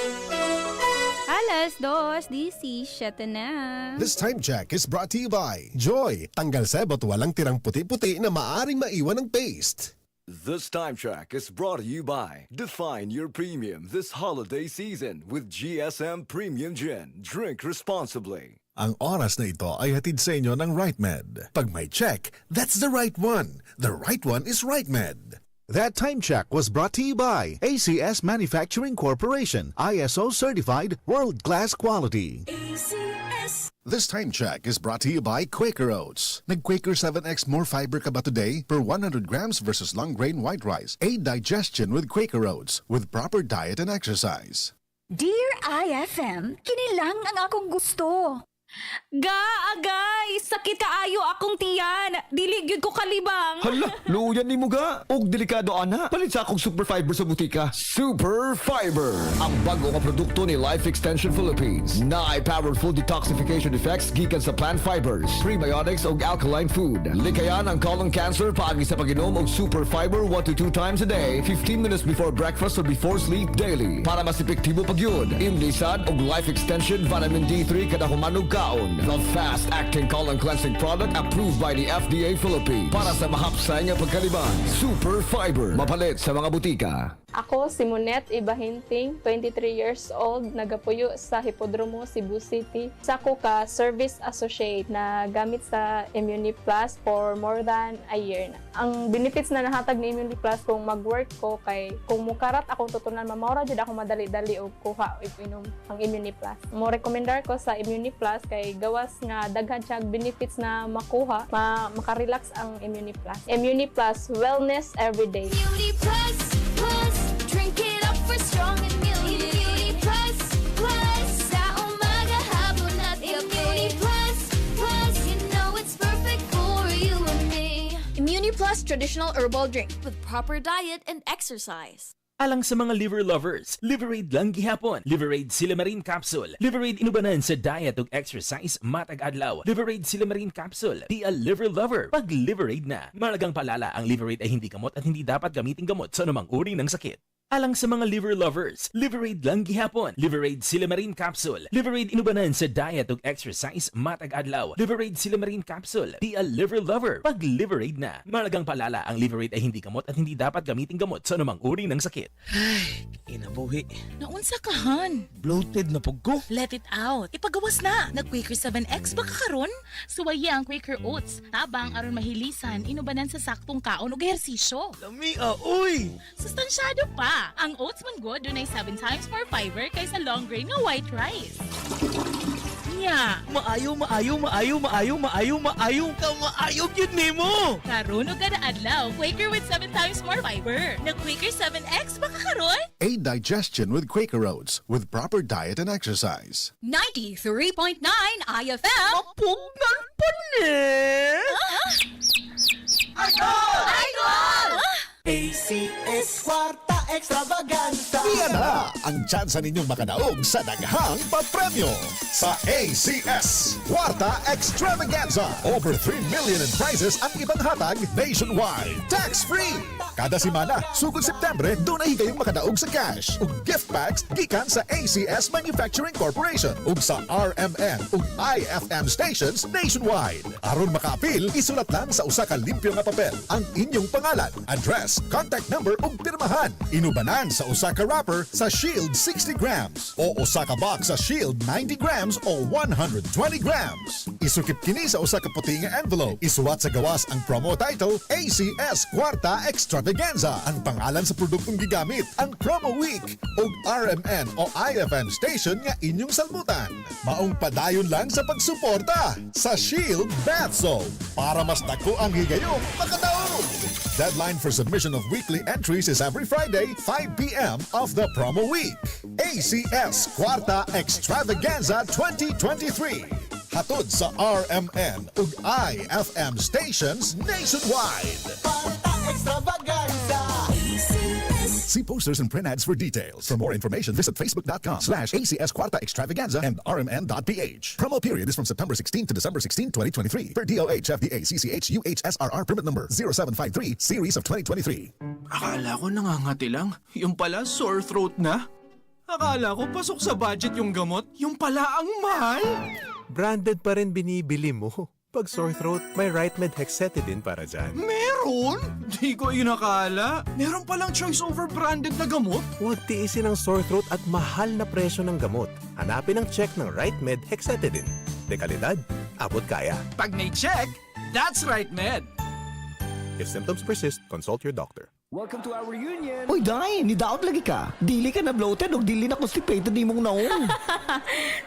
2:17 na. This time check is brought to you by Joy. Tanggal sebot, walang tirang puti-puti na maaring maiwan ng paste. This time track is brought to you by Define your premium this holiday season with GSM Premium Gin. Drink responsibly. Ang oras na ito ay hatid sa inyo ng RiteMed. Pag may check, that's the right one. The right one is RiteMed. That time check was brought to you by ACS Manufacturing Corporation, ISO certified world-class quality. ACS. This time check is brought to you by Quaker Oats. Nag-Quaker 7X more fiber ka ba today? Per 100 grams versus long grain white rice. Aid digestion with Quaker Oats with proper diet and exercise. Dear IFM, kini lang ang akong gusto. Ga, agay, sakit kaayo akong tiyan. Dili gyud ko kalibang. Hala, luyan ni mo ga. Og delikado ana. Palit sa akong Super Fiber sa butika. Super Fiber, ang bago nga produkto ni Life Extension Philippines. Naay powerful detoxification effects gikan sa plant fibers, prebiotics ug alkaline food. Likayan ang colon cancer paagi sa pag-inom og Super Fiber 1 to 2 times a day, 15 minutes before breakfast or before sleep daily. Para mas epektibo pag yun, imnisad og Life Extension Vitamin D3 kada humanog kaon. The fast-acting colon cleansing product approved by the FDA Philippines. Para sa mahapsay nga pagkalibang, Super Fiber. Mapalit sa mga butika. Ako si Monet Ibahinting, 23 years old, nagapuyo sa Hipodromo, Cebu City. Sa ko ka service associate na gamit sa Immuni Plus for more than a year na. Ang benefits na nahatag ni Immuni Plus kung mag-work ko kay kung mukarat akong tutunan, mamawra jud ako madali-dali og kuha og inom ang Immuni Plus. Mo rekomendar ko sa Immuni Plus kay gawas nga daghan siya benefits na makuha, makarelax ang Immuni Plus. Immuni Plus, wellness every day. Immunity Plus, Plus, drink it up for strong immunity. Immunity Plus, Plus, sa umaga, hapon at gabi. Immunity Plus, Plus, you know it's perfect for you and me. Immuni Plus Traditional Herbal Drink. With proper diet and exercise. Alang sa mga liver lovers, Liverade lang gihapon. Liverade Silymarin Capsule. Liverade inubanan sa diet ug exercise matag adlaw. Liverade Silymarin Capsule. Be a liver lover. Pag Liverade na. Mahalagang paalala, ang Liverade ay hindi gamot at hindi dapat gamitin gamot sa anumang uri ng sakit. Alang sa mga liver lovers, Liverade lang gihapon. Liverade Silymarin Capsule. Liverade inubanan sa diet ug exercise matag adlaw. Liverade Silymarin Capsule. Be a liver lover. Pag Liverade na. Mahalagang paalala, ang Liverade ay hindi gamot at hindi dapat gamitin gamot sa anumang uri ng sakit. Kinabuhi. Naunsa ka, han? Bloated na pug ko. Let it out. Ipagawas na. Nag-Quaker 7X ba ka karon? Suwaye ang Quaker Oats. Tabang aron mahilisan, inubanan sa saktong kaon ug ehersisyo. Lami ah, uy! Sustansyado pa. Ang oats man gud dunay 7 times more fiber kaysa long grain nga white rice. Nya, Maayo, maayo, maayo, maayo, maayo, maayo ka, maayo gyud nimo. Karon ug kada adlaw, Quaker with 7 times more fiber. Nag-Quaker 7X ba ka karon? Aid digestion with Quaker Oats with proper diet and exercise. 93.9 IFM. Mapugnan pa ni! Idol! ACS Kwarta Extravaganza. Iyan na ang tsansa ninyong makadaog sa daghang papremyo sa ACS Kwarta Extravaganza. Over 3 million in prizes ang ibang hatag nationwide. Tax-free! Kada semana, sugod Septembre, dunay kayong makadaog sa cash ug gift packs gikan sa ACS Manufacturing Corporation ug sa RMN ug IFM stations nationwide. Aron makaapil, isulat lang sa usa ka limpyo nga papel ang inyong pangalan, address, contact number ug pirmahan. Inubanan sa usa ka wrapper sa Shield 60 grams o usa ka box sa Shield 90 grams o 120 grams. Isukip kini sa usa ka puti nga envelope. Isuwat sa gawas ang promo title ACS Kwarta Extravaganza, ang pangalan sa produktong gigamit, ang promo week ug RMN o IFM station nga inyong salmutan. Maong padayon lang sa pagsuporta sa Shield Bath Soap para mas dako ang higayong makadaog. Deadline for submission of weekly entries is every Friday, 5 p.m. of the promo week. ACS Kwarta Extravaganza 2023. Hatod sa RMN ug IFM stations nationwide. Kwarta Extravaganza. See posters and print ads for details. For more information, visit facebook.com/ACS Kwarta Extravaganza and rmn.ph. Promo period is from September 16 to December 16, 2023. Per DOH FDA CCH UHSRR permit number 0753 series of 2023. Akala ko nangangati lang. Yung pala, sore throat na. Akala ko pasok sa budget yung gamot. Yung pala ang mahal. Branded pa rin binibili mo. Pag sore throat, may RiteMed Hexetidine para dyan. Meron? Di ko inakala. Meron palang choice over branded na gamot. Huwag tiisin ang sore throat at mahal na presyo ng gamot. Hanapin ang check ng RiteMed Hexetidine. De kalidad, abot kaya. Pag may check, that's RiteMed. If symptoms persist, consult your doctor. Welcome to our reunion. Uy, day, ni daot lagi ka. Dili ka na bloated o dili na constipated nimong naong.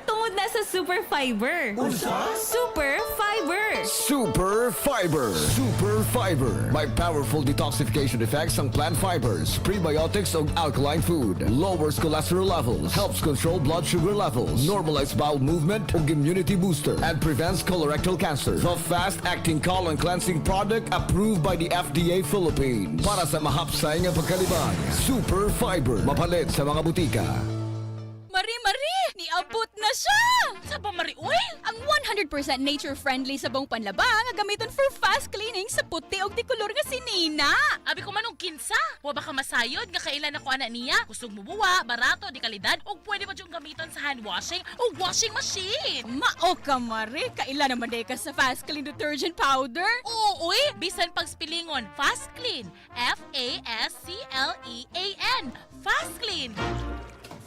Tungod na sa super fiber. Unsa? Super fiber. Super Fiber. Super Fiber. May powerful detoxification effects ang plant fibers, prebiotics ug alkaline food. Lowers cholesterol levels, helps control blood sugar levels, normalize bowel movement ug immunity booster, and prevents colorectal cancer. The fast-acting colon cleansing product approved by the FDA Philippines. Para sa mahapsay nga pagkalibang, Super Fiber. Mapalit sa mga butika. Mari, Mari! Niabot na siya! Sa pa, Mari, uy! Ang 100% nature-friendly sabong panlaba nga gamiton for fast cleaning sa puti og dikolor nga sinina. Abi ko man og kinsa. Wa ba ka masayod nga kailan ako ana niya? Kusog mo buwa, barato, di kalidad, ug pwede pa jud gamiton sa hand washing o washing machine. Mao ka, Mari! Kaila naman day ka sa fast clean detergent powder? Oo, uy! Bisan pag spilingon, Fast Clean. Fastclean. Fast Clean.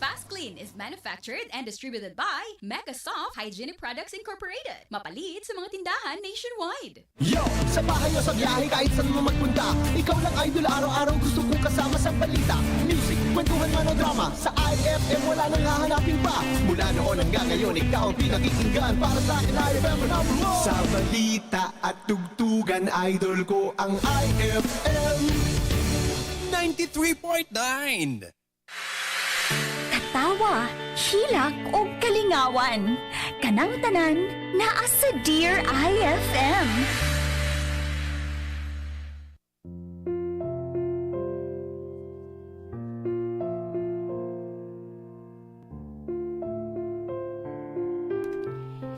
Fast Clean is manufactured and distributed by Megasoft Hygienic Products Incorporated. Mapalit sa mga tindahan nationwide. Yo! Sa bahay o sa biyahe kahit saan mo magpunta. Ikaw lang idol araw-araw gusto kong kasama sa balita. Music, kwentuhan man o drama. Sa IFM wala nang hahanapin pa. Mula noon hanggang ngayon ikaw ang pinakikinggan. Para sa akin IFM ang number one. Sa balita at tugtugan idol ko ang IFM. 93.9. Katawa, hilak o kalingawan. Kanang tanan, naa sa Dear IFM.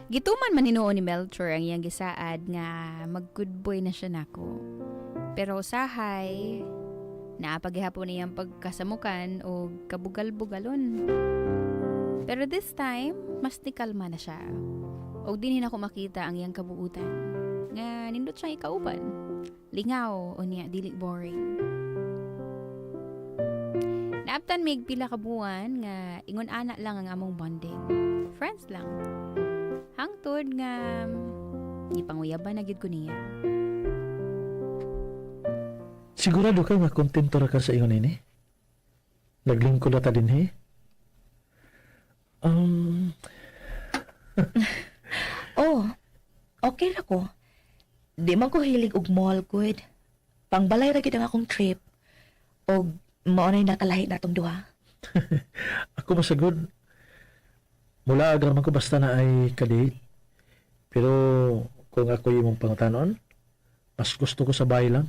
Gituman man hinuon ni Melchor ang iyang gisaad nga mag good boy na siya nako. Pero usahay, Naa pa gihapon iyang pagkasamukan o kabugal-bugalon. Pero this time, mas nikalma na siya. Og dinhi nako makita ang iyang kabuutan. Nga nindot siyang ikauban. Lingaw o niya dili boring. Naabtan mig pila ka buwan nga ingon ana lang ang among bonding. Friends lang. Hangtod nga gipanguyaban na gyud ko niya. Sigurado ka nga kontento ra ka sa ingon ini? Naglingkod na ta dinhi? Oh, okay ra ko. Di man ko hilig og mall gud. Pangbalay ra gyud ang akong trip. Og mao na'y nakalahi natong duha. Ako masagod. Mula agar man ko basta na ay kadate. Pero kung ako imong pangutanon, mas gusto ko sa bahay lang.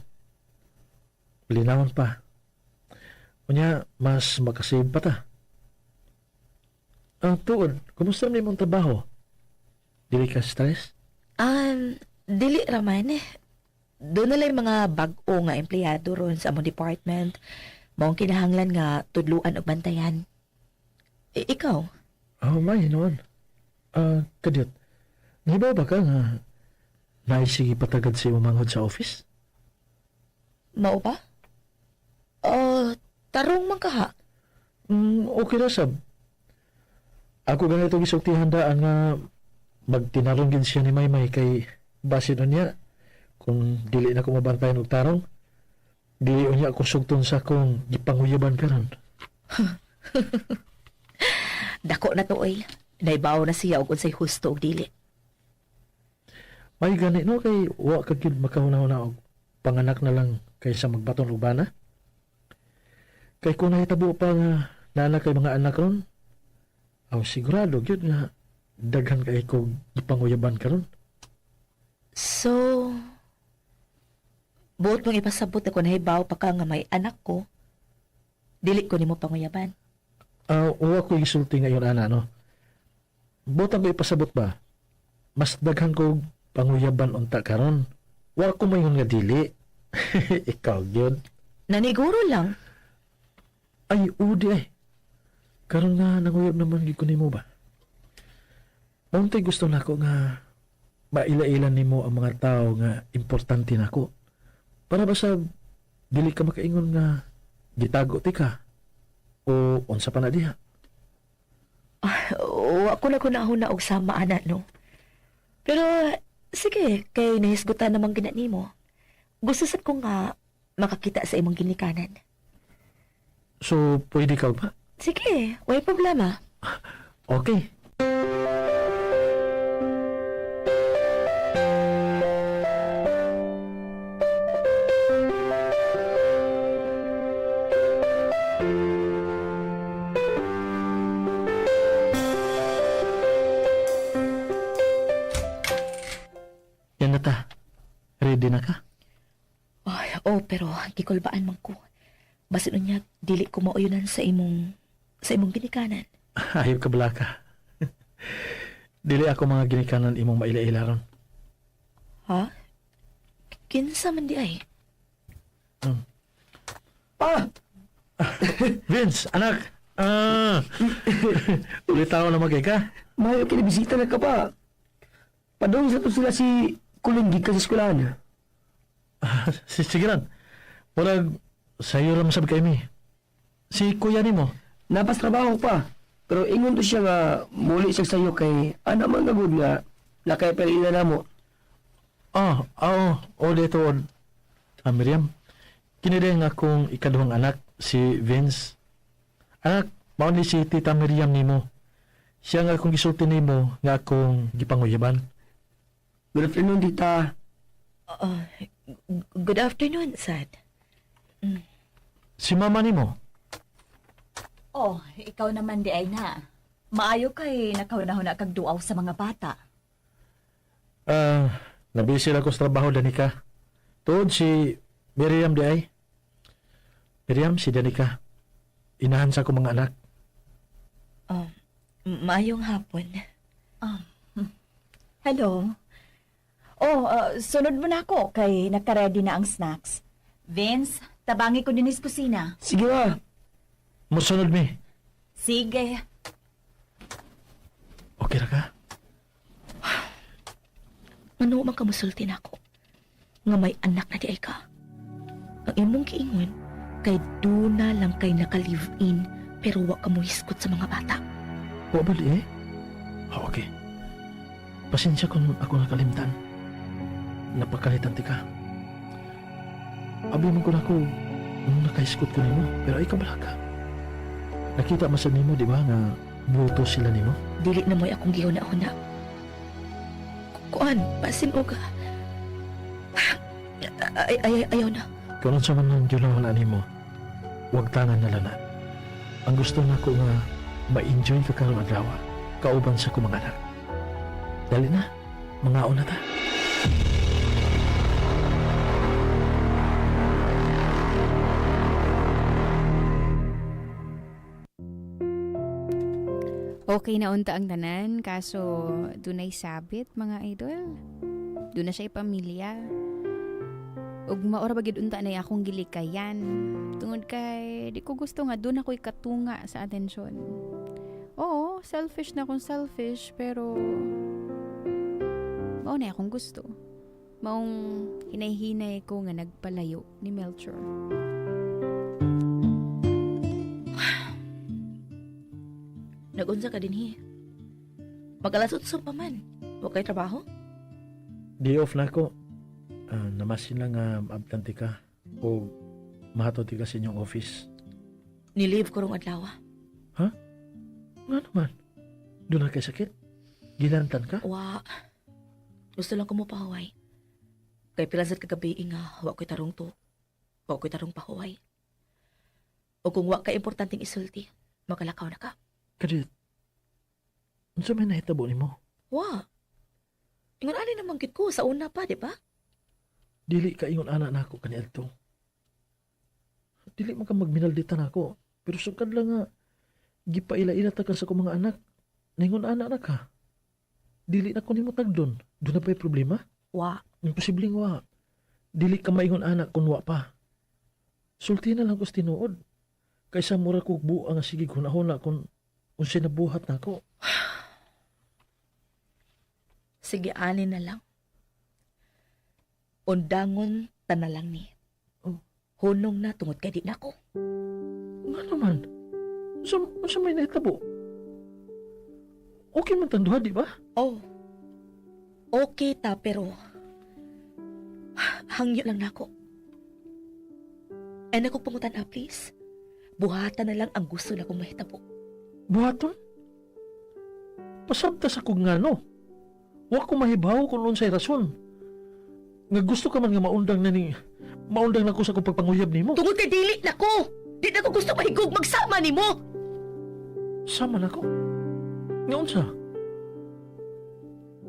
Linawan pa. Unya, mas makasave pa ta. Ang tuod, kumusta man imong trabaho? Dili ka stress? Dili ra man. Doon na lang mga bag-o nga empleyado ron sa among department. Maong kinahanglan nga tudluan og bantayan. Ikaw? Oh, may noon. Ah, kadyot. Nahibaw ba ka nga naisige patagad sa imong manghod sa office? Mao ba? Oh, tarong man kaha. Okay ra sab. Ako ganito gisultihan daan nga magtinarong gid siya ni Maymay kay basin unya kung dili na ko mabantayan og tarong, dili unya ako sugton sa akong gipanguyaban karon. Dako na to oy. Naibaw na siya og unsay husto og dili. May gani no kay wa ka gyud makahuna-huna og panganak na lang kaysa magbaton og bana. Kay kung nahitabo pa nga naa kay mga anak ron, aw sigurado gyud nga daghan kay kog gipanguyaban karon. So, buot mong ipasabot na kung nahibaw pa ka nga may anak ko, dili ko nimo panguyaban. Ah, wa ko gisulti ngayon ana no. Buot ko ipasabot ba? Mas daghan kog panguyaban unta karon. Wa ko mayon nga dili. Ikaw gyud. Naniguro lang. Ay, udi ay. Karon nga nanguyab naman gyud ko nimo ba? Untay gusto nako nga maila-ila nimo ang mga tao nga importante nako. Para ba sa dili ka makaingon nga gitago ti ka o unsa pa na diha. Wa ko na ko nahuna og sama ana no. Pero sige, kay nahisgutan naman gina nimo. Gusto sad ko nga makakita sa imong ginikanan. So, pwede ka ba? Sige, way problema. Okay. Yan na ta. Ready na ka? Ay, oh, pero gikulbaan man ko. Basin unya dili ko mauyunan sa imong ginikanan. Ayaw ka bala ka. Dili ako mga ginikanan imong maila-ila ron. Ha? Kinsa man di ay? Pa! Vince, anak! Ah! Ulit ako na magay ka. Mayo kinibisita na ka pa. Padung sa to sila si Kulin gikan sa eskwelahan. Sige lang. Murag, sa'yo lang masabi kay mi. Si kuya nimo. Napas trabaho pa. Pero ingon to siya nga muli siya sayo kay ana man nga gud nga lakay perila namo. Ah, oo, oh, dito. Ah, Miriam, kini din nga akong ikaduhang anak, si Vince. Anak, mao ni si Tita Miriam nimo. Siya nga akong gisulti nimo nga akong gipanguyaban. Good afternoon, tita. Good afternoon, sad. Si mama nimo. Oh, ikaw naman di ay na. Maayo kay nakahuna-huna kag duaw sa mga bata. Ah, nabisi lang ko sa trabaho, Danica. Tuod si Miriam di ay. Miriam, si Danica. Inahan sa akong mga anak. Oh, maayong hapon. Hello. Oh, sunod mo na ako kay naka-ready na ang snacks. Vince, Tabangi ko dinhi sa kusina. Sige ma. Mosunod mi. Sige. Okay ra ka? Ngano man ka musulti nako nga may anak na diay ka. Ang imong giingon kay duna lang kay naka-live-in pero wa ka mohisgot sa mga bata. Wa ba di eh? Ah, okay. Pasensya kung ako nakalimtan. Napakalitan ti ka. Abi man ko na ako nung nakahiskot ko nimo, pero ay kabala ka. Nakita man sa nimo, di ba, nga buto sila nimo? Dili na mo'y akong gihuna-huna. Kuan, pasin og ay, ay, ayaw na. Kung unsa man ang gihuna nimo, wag tangan na lang na. Ang gusto nako nga ma-enjoy ka karong adlaw, kauban sa akong mga anak. Dali na, mangaon na ta. Okay na unta ang tanan, kaso dunay sabit mga idol. Doon na siya pamilya. Ug maora ba gyud unta na akong gilikayan. Tungod kay di ko gusto nga doon ako'y katunga sa atensyon. Oo, selfish na akong selfish pero mao na akong gusto. Maong hinay-hinay ko nga nagpalayo ni Melchor. Nagunsa ka dinhi. Mag-alas 8 pa man. Wa kay trabaho? Day off na ako. Ah, namasin lang nga abtante ka o mahatod ka sa inyong office. Ni-leave ko rong adlaw. Nga naman? Doon na kay sakit? Gilantan ka? Wa. Gusto lang ko mo pahuway. Kay pila sad kagabi nga wa ko'y tarong to. Wa ko'y tarong pahuway. O kung wa ka importanteng isulti, makalakaw na ka. Kadit, unsa may nahitabo nimo? Wa. Ingon ani naman gid ko sa una pa, di ba? Dili ka ingon ana nako kaniadto. Dili man ka magminaldita nako, pero sukad lang nga gipaila-ila ta ka sa akong mga anak. Ningon ana na ka. Dili na ko nimo tagdon. Doon na pa'y problema? Wa. Imposibleng wa. Dili ka maingon anak kung wa pa. Sulti na lang ko sa tinuod. Kaysa mura kog buang nga sige hunahuna kung unsay nabuhat nako. Sige ani na lang. Undangon ta na lang ni. Oh. Hunong na tungod kay di nako. Nga naman. Unsa unsa may nahitabo? Okay man tang duha, di ba? Oh. Okay ta pero hangyo lang nako. Ay nako pangutan ah, please. Buhatan na lang ang gusto na kong mahitabo. Buhaton? Pasabta sa kog ngano. Wa ko mahibaw kung unsay rason. Nga gusto ka man nga maundang na ni maundang na ko sa akong pagpanguyab nimo. Tungod kay dili nako. Di na ko gusto mahigog magsama nimo. Sama na ko. Nga unsa?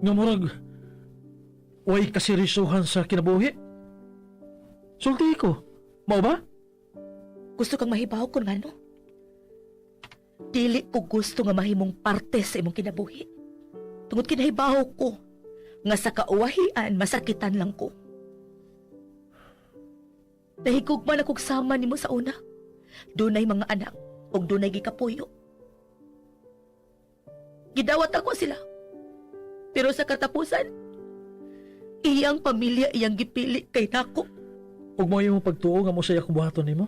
Nga murag way kaseryosohan sa kinabuhi. Sulti ko. Mao ba? Gusto kang mahibaw kung ngano? Dili ko gusto nga mahimong parte sa imong kinabuhi. Tungod kinahibaw ko nga sa kauwahian masakitan lang ko. Nahigog man akong sama nimo sa una. Dunay mga anak ug dunay gikapuyo. Gidawat ako sila. Pero sa katapusan, iyang pamilya iyang gipili kay nako. Ug mo imong pagtuo nga mosay akong buhaton nimo.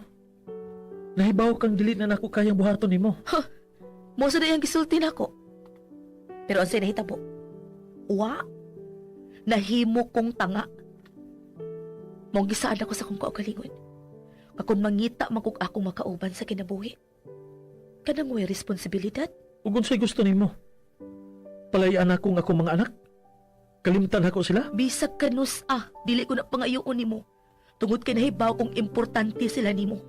Nahibaw kang dili na nako kayang buhaton nimo. Mo sa iyang gisulti nako. Pero unsay nahitabo? Wa. Nahimo kong tanga. Mong gisaad ako sa akong kaugalingon. Nga kung mangita man kog akong makauban sa kinabuhi. Kanang way responsibilidad. Ug unsay gusto nimo? Palayan ako nga akong mga anak? Kalimtan ako sila? Bisag kanus ah, dili ko na pangayoon nimo. Tungod kay nahibaw kong importante sila nimo.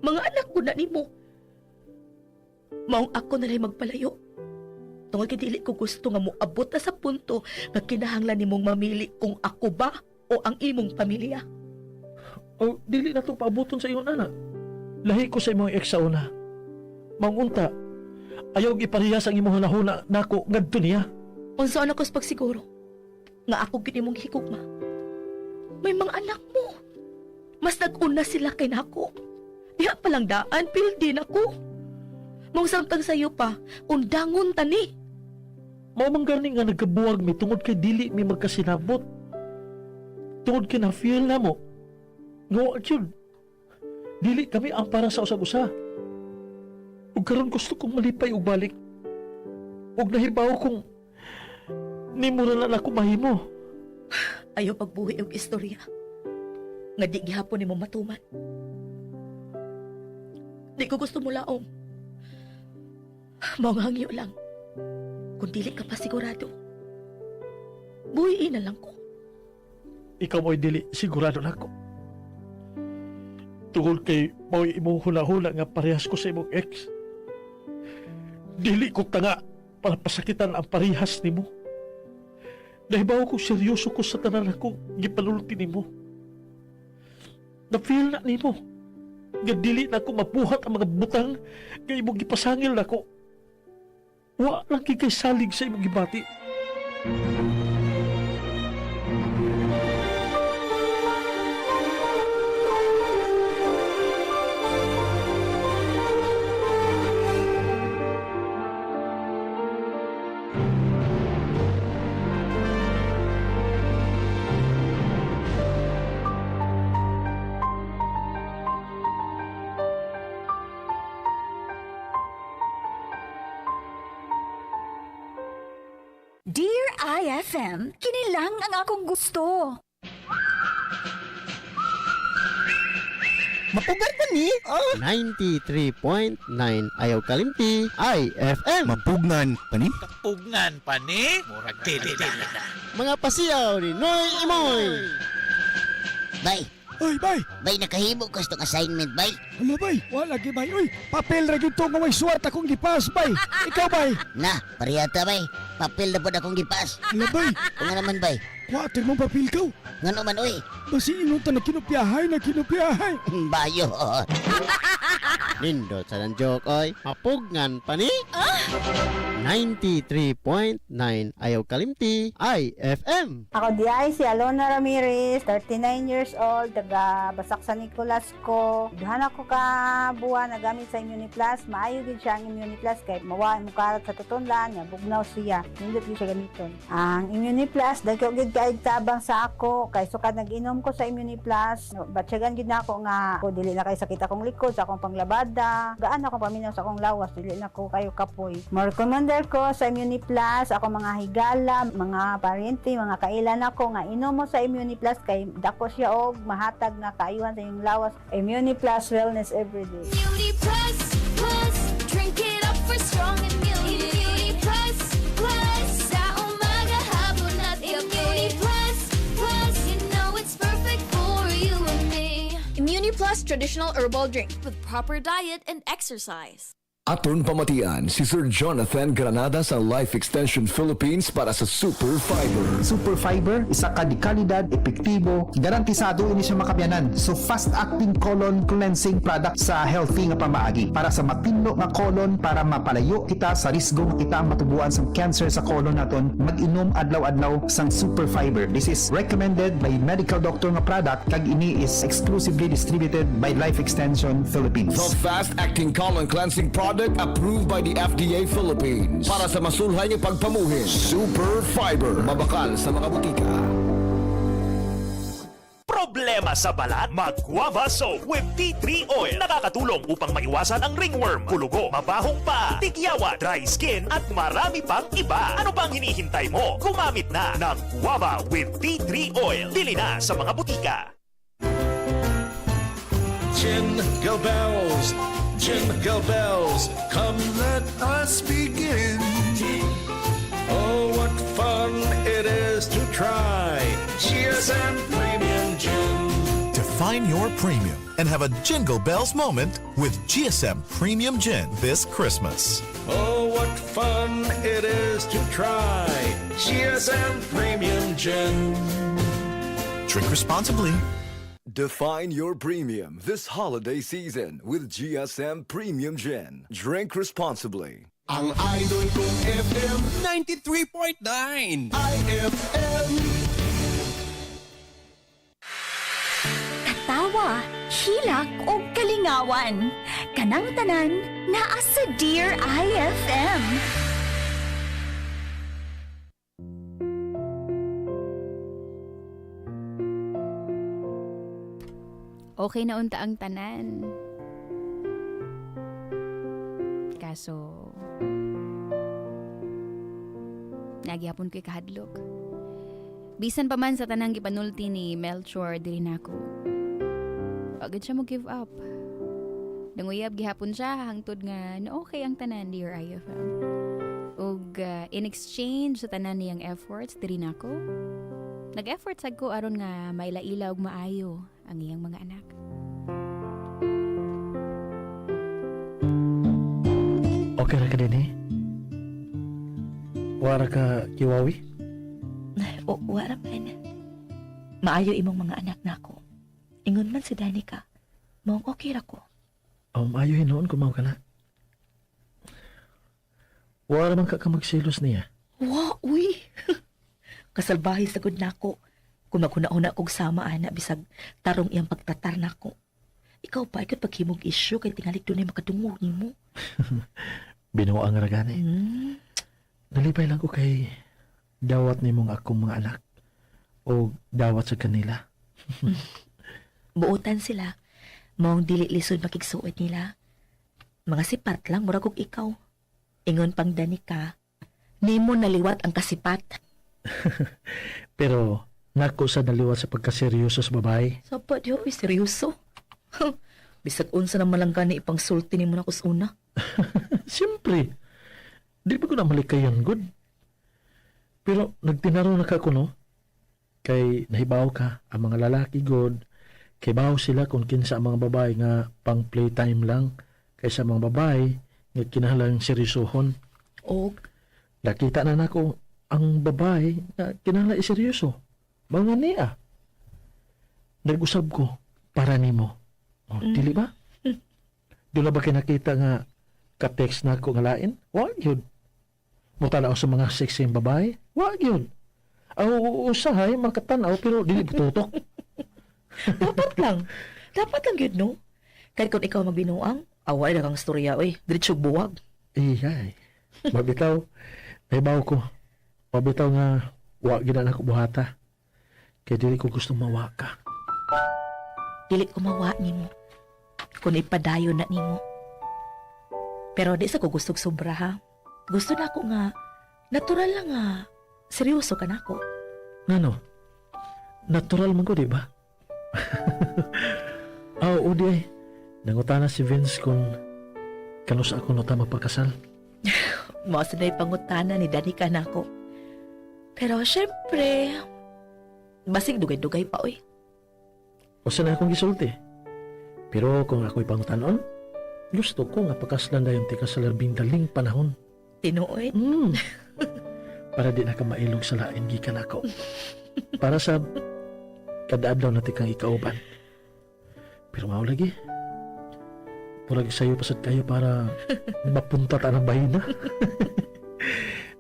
Mga anak ko na nimo. Maong ako na lang magpalayo. Tungod kay dili ko gusto nga moabot na sa punto nga kinahanglan nimong mamili kung ako ba o ang imong pamilya. O dili na to paabuton sa imong anak. Lahi ko sa imong ex sa una. Mangunta, ayaw iparehas ang imong hunahuna nako ngadto niya. Unsa na ko sa pagsiguro nga ako gid imong higugma. May mga anak mo. Mas nag-una sila kay nako. Diha palang daan, pildi nako. Mao samtang sayo pa, undangon tani. Mao man gani nga nagkabuwag mi tungod kay dili mi magkasinabot. Tungod kay na-feel na mo. Nga wa gyud. Dili kami ang para sa usag-usa. Ug karon gusto kong malipay og balik. Ug nahibaw kong nimo ra na nako mahimo. Ayaw pagbuhi og istorya nga di gihapon nimo matuman. Di ko gusto mulaom. Mao nga hangyo lang. Kung dili ka pa sigurado, buhiin na lang ko. Ikaw mo'y dili sigurado nako. Tungod kay mao'y imong huna-huna nga parehas ko sa imong ex. Dili ko tanga para pasakitan ang parehas nimo. Nahibaw ko seryoso ko sa tanan akong gipanulti nimo. Na-feel na nimo nga dili na ako mabuhat ang mga butang nga imong gipasangil nako. Wa lang kay salig sa imong gibati. Dear IFM, kini lang ang akong gusto. Mapugnan pa ni? 93.9 Ayaw kalimti IFM. Mapugnan pa ni? Pugnan pa ni? Murag dili na. Mga pasiyaw ni Noy Imoy. Bay. Oy, bay. Bay, nakahimo ko sa assignment, bay. Hala, bay. Wala gi, bay. Uy, papel ra gyud to nga may suwat akong gipas, bay. Ikaw, bay. Na, parehata, bay. Papel na pod akong gipas. Hala, bay. Kung nga naman, bay. Kuwater mong papel kaw. Ngano man, uy. Basi ingon ta na kinopyahay, na kinopyahay. Bayo. Nindot sa ng joke oy. Mapugnan pa ni? 93.9 Ayaw kalimti IFM. Ako di ay si Alona Ramirez, 39 years old, taga Basak San Nicolas ko. Duha na ko ka buwan nagamit sa Immuniplus. Maayo gid siya ang Immuniplus kay mawa mo karat sa tutunlan, nga bugnaw siya. Nindot gid siya gamiton. Ang Immuniplus dagko gid kay tabang sa ako kay sukad nag-inom ko sa Immuniplus. Batyagan gid nako nga ko dili na kay sakit akong likod sa akong panglabada. Gaan ako paminaw sa akong lawas, dili na ko kayo kapoy. More recommender ko sa Immuniplus, ako mga higala, mga paryente, mga kailan ako nga inom mo sa Immuniplus kay dako siya og mahatag nga kaayuhan sa inyong lawas. Immuniplus wellness everyday. Immunity Plus, Plus, drink it up for strong immunity. Immunity Plus, Plus, sa umaga, hapon at gabi. Immunity Plus, Plus, you know it's perfect for you and me. Immuni Plus Traditional Herbal Drink with proper diet and exercise. Aton pamatian si Sir Jonathan Granada sa Life Extension Philippines para sa Super Fiber. Super Fiber, isa ka di kalidad, epektibo, garantisado ini siya makabyanan. So fast-acting colon cleansing product sa healthy nga pamaagi. Para sa matinlo nga colon, para mapalayo kita sa risgo nga kita matubuan sa cancer sa colon naton, mag-inom adlaw-adlaw sang Super Fiber. This is recommended by medical doctor nga product kag ini is exclusively distributed by Life Extension Philippines. The fast-acting colon cleansing product approved by the FDA Philippines. Para sa masulhay nga pagpamuhin, Super Fiber. Mabakal sa mga butika. Problema sa balat? Mag-Guava Soap with tea tree oil. Nakakatulong upang maiwasan ang ringworm, kulugo, mabahong paa, tigyawa, dry skin, at marami pang iba. Ano pang hinihintay mo? Gumamit na ng Guava with tea tree oil. Bili na sa mga butika. Jingle bells, jingle bells, come let us begin. Oh, what fun it is to try GSM Premium Gin. Define your premium and have a Jingle Bells moment with GSM Premium Gin this Christmas. Oh, what fun it is to try GSM Premium Gin. Drink responsibly. Define your premium this holiday season with GSM Premium Gin. Drink responsibly. Ang idol kong FM 93.9 IFM. Katawa, Hilak og kalingawan. Kanang tanan naa sa Dear IFM. Okay na unta ang tanan. Kaso, nagyapon ko'y kahadlok. Bisan pa man sa tanang gipanulti ni Melchor diri nako. Wag siya mo give up. Nanguyab gihapon siya hangtod nga na okay ang tanan, dear IFM. Ug in exchange sa tanan niyang efforts diri nako, nag-effort sad ko aron nga maila-ila og maayo ang iyang mga anak. Okay ra ka din eh? Wara ka kiwawi? O, wara man. Maayo imong mga anak nako. Ingon man si Danica. Maong okay ra ko. Maayo hinuon kung mao ka na. Wara man ka magsilos niya. Wa, uy. Kasalbahi sa gud nako. Kung maghuna-huna kog sama ana bisag tarong iyang pagtatar nako. Ikaw pa ikot paghimog issue kay tingali dunay makadungog nimo. Binuang ra gani. Nalipay lang ko kay dawat nimong akong mga anak o dawat sa kanila. Buotan sila. Maong dili lisod makigsuot nila. Mga sipat lang murag og ikaw. Ingon pang Danica, nimo naliwat ang kasipat. Pero nako sa naliwat sa pagkaseryoso sa babae. Sapa di uy, seryoso. Bisag unsa naman lang gani ipang sulti nimo nako sa una. Siyempre. Di ba ko na malikayan, good? Pero nagtinaro na ka kuno. Kay nahibaw ka, ang mga lalaki, good. Kay baw sila kung kinsa ang mga babae nga pang playtime lang. Kaysa mga babae nga kinahanglan seryosohon. Og nakita na nako ang babae nga kinahanglan iseryoso. Mga niya. Nag-usab ko para nimo. O, dili ba? Dili ba kinakita nga ka-text na ako nga lain? Wag yun. Mutanaw sa mga sexy babae? Wag yun. Aw, usahay, makatanaw, pero dili tutok. Dapat lang. Dapat lang yun, no? Kahit kung ikaw magbinuang, away na kang storya, oy. Diretsog buwag. Iyay. Mabitaw. Nahibaw ko. Mabitaw nga, wa gina na ako buhata. Kaya dili ko gusto mawa ka. Dili ko mawa nimo. Kung ipadayon na nimo. Pero di sa ko gustog sobra, ha? Gusto na ako nga, natural lang nga, seryoso ka na ako. Ngano? Natural man ko, di ba? Aw, oh, di ay. Nangutana si Vince kung kanusa ako nota magpakasal. Mao sa pangutana ni Danica na ako. Pero syempre, basig dugay-dugay pa, oy. O na akong gisulti. Pero kung ako'y pangutanon, gusto ko nga pakaslan dayon tika sa labing daling panahon. Tinuod? Para di na ka mailog sa lain gikan ako. Para sa kada adlaw na tikang ikauban. Pero mao lagi. Murag sayo pasad kayo para mapunta ta ng bahina.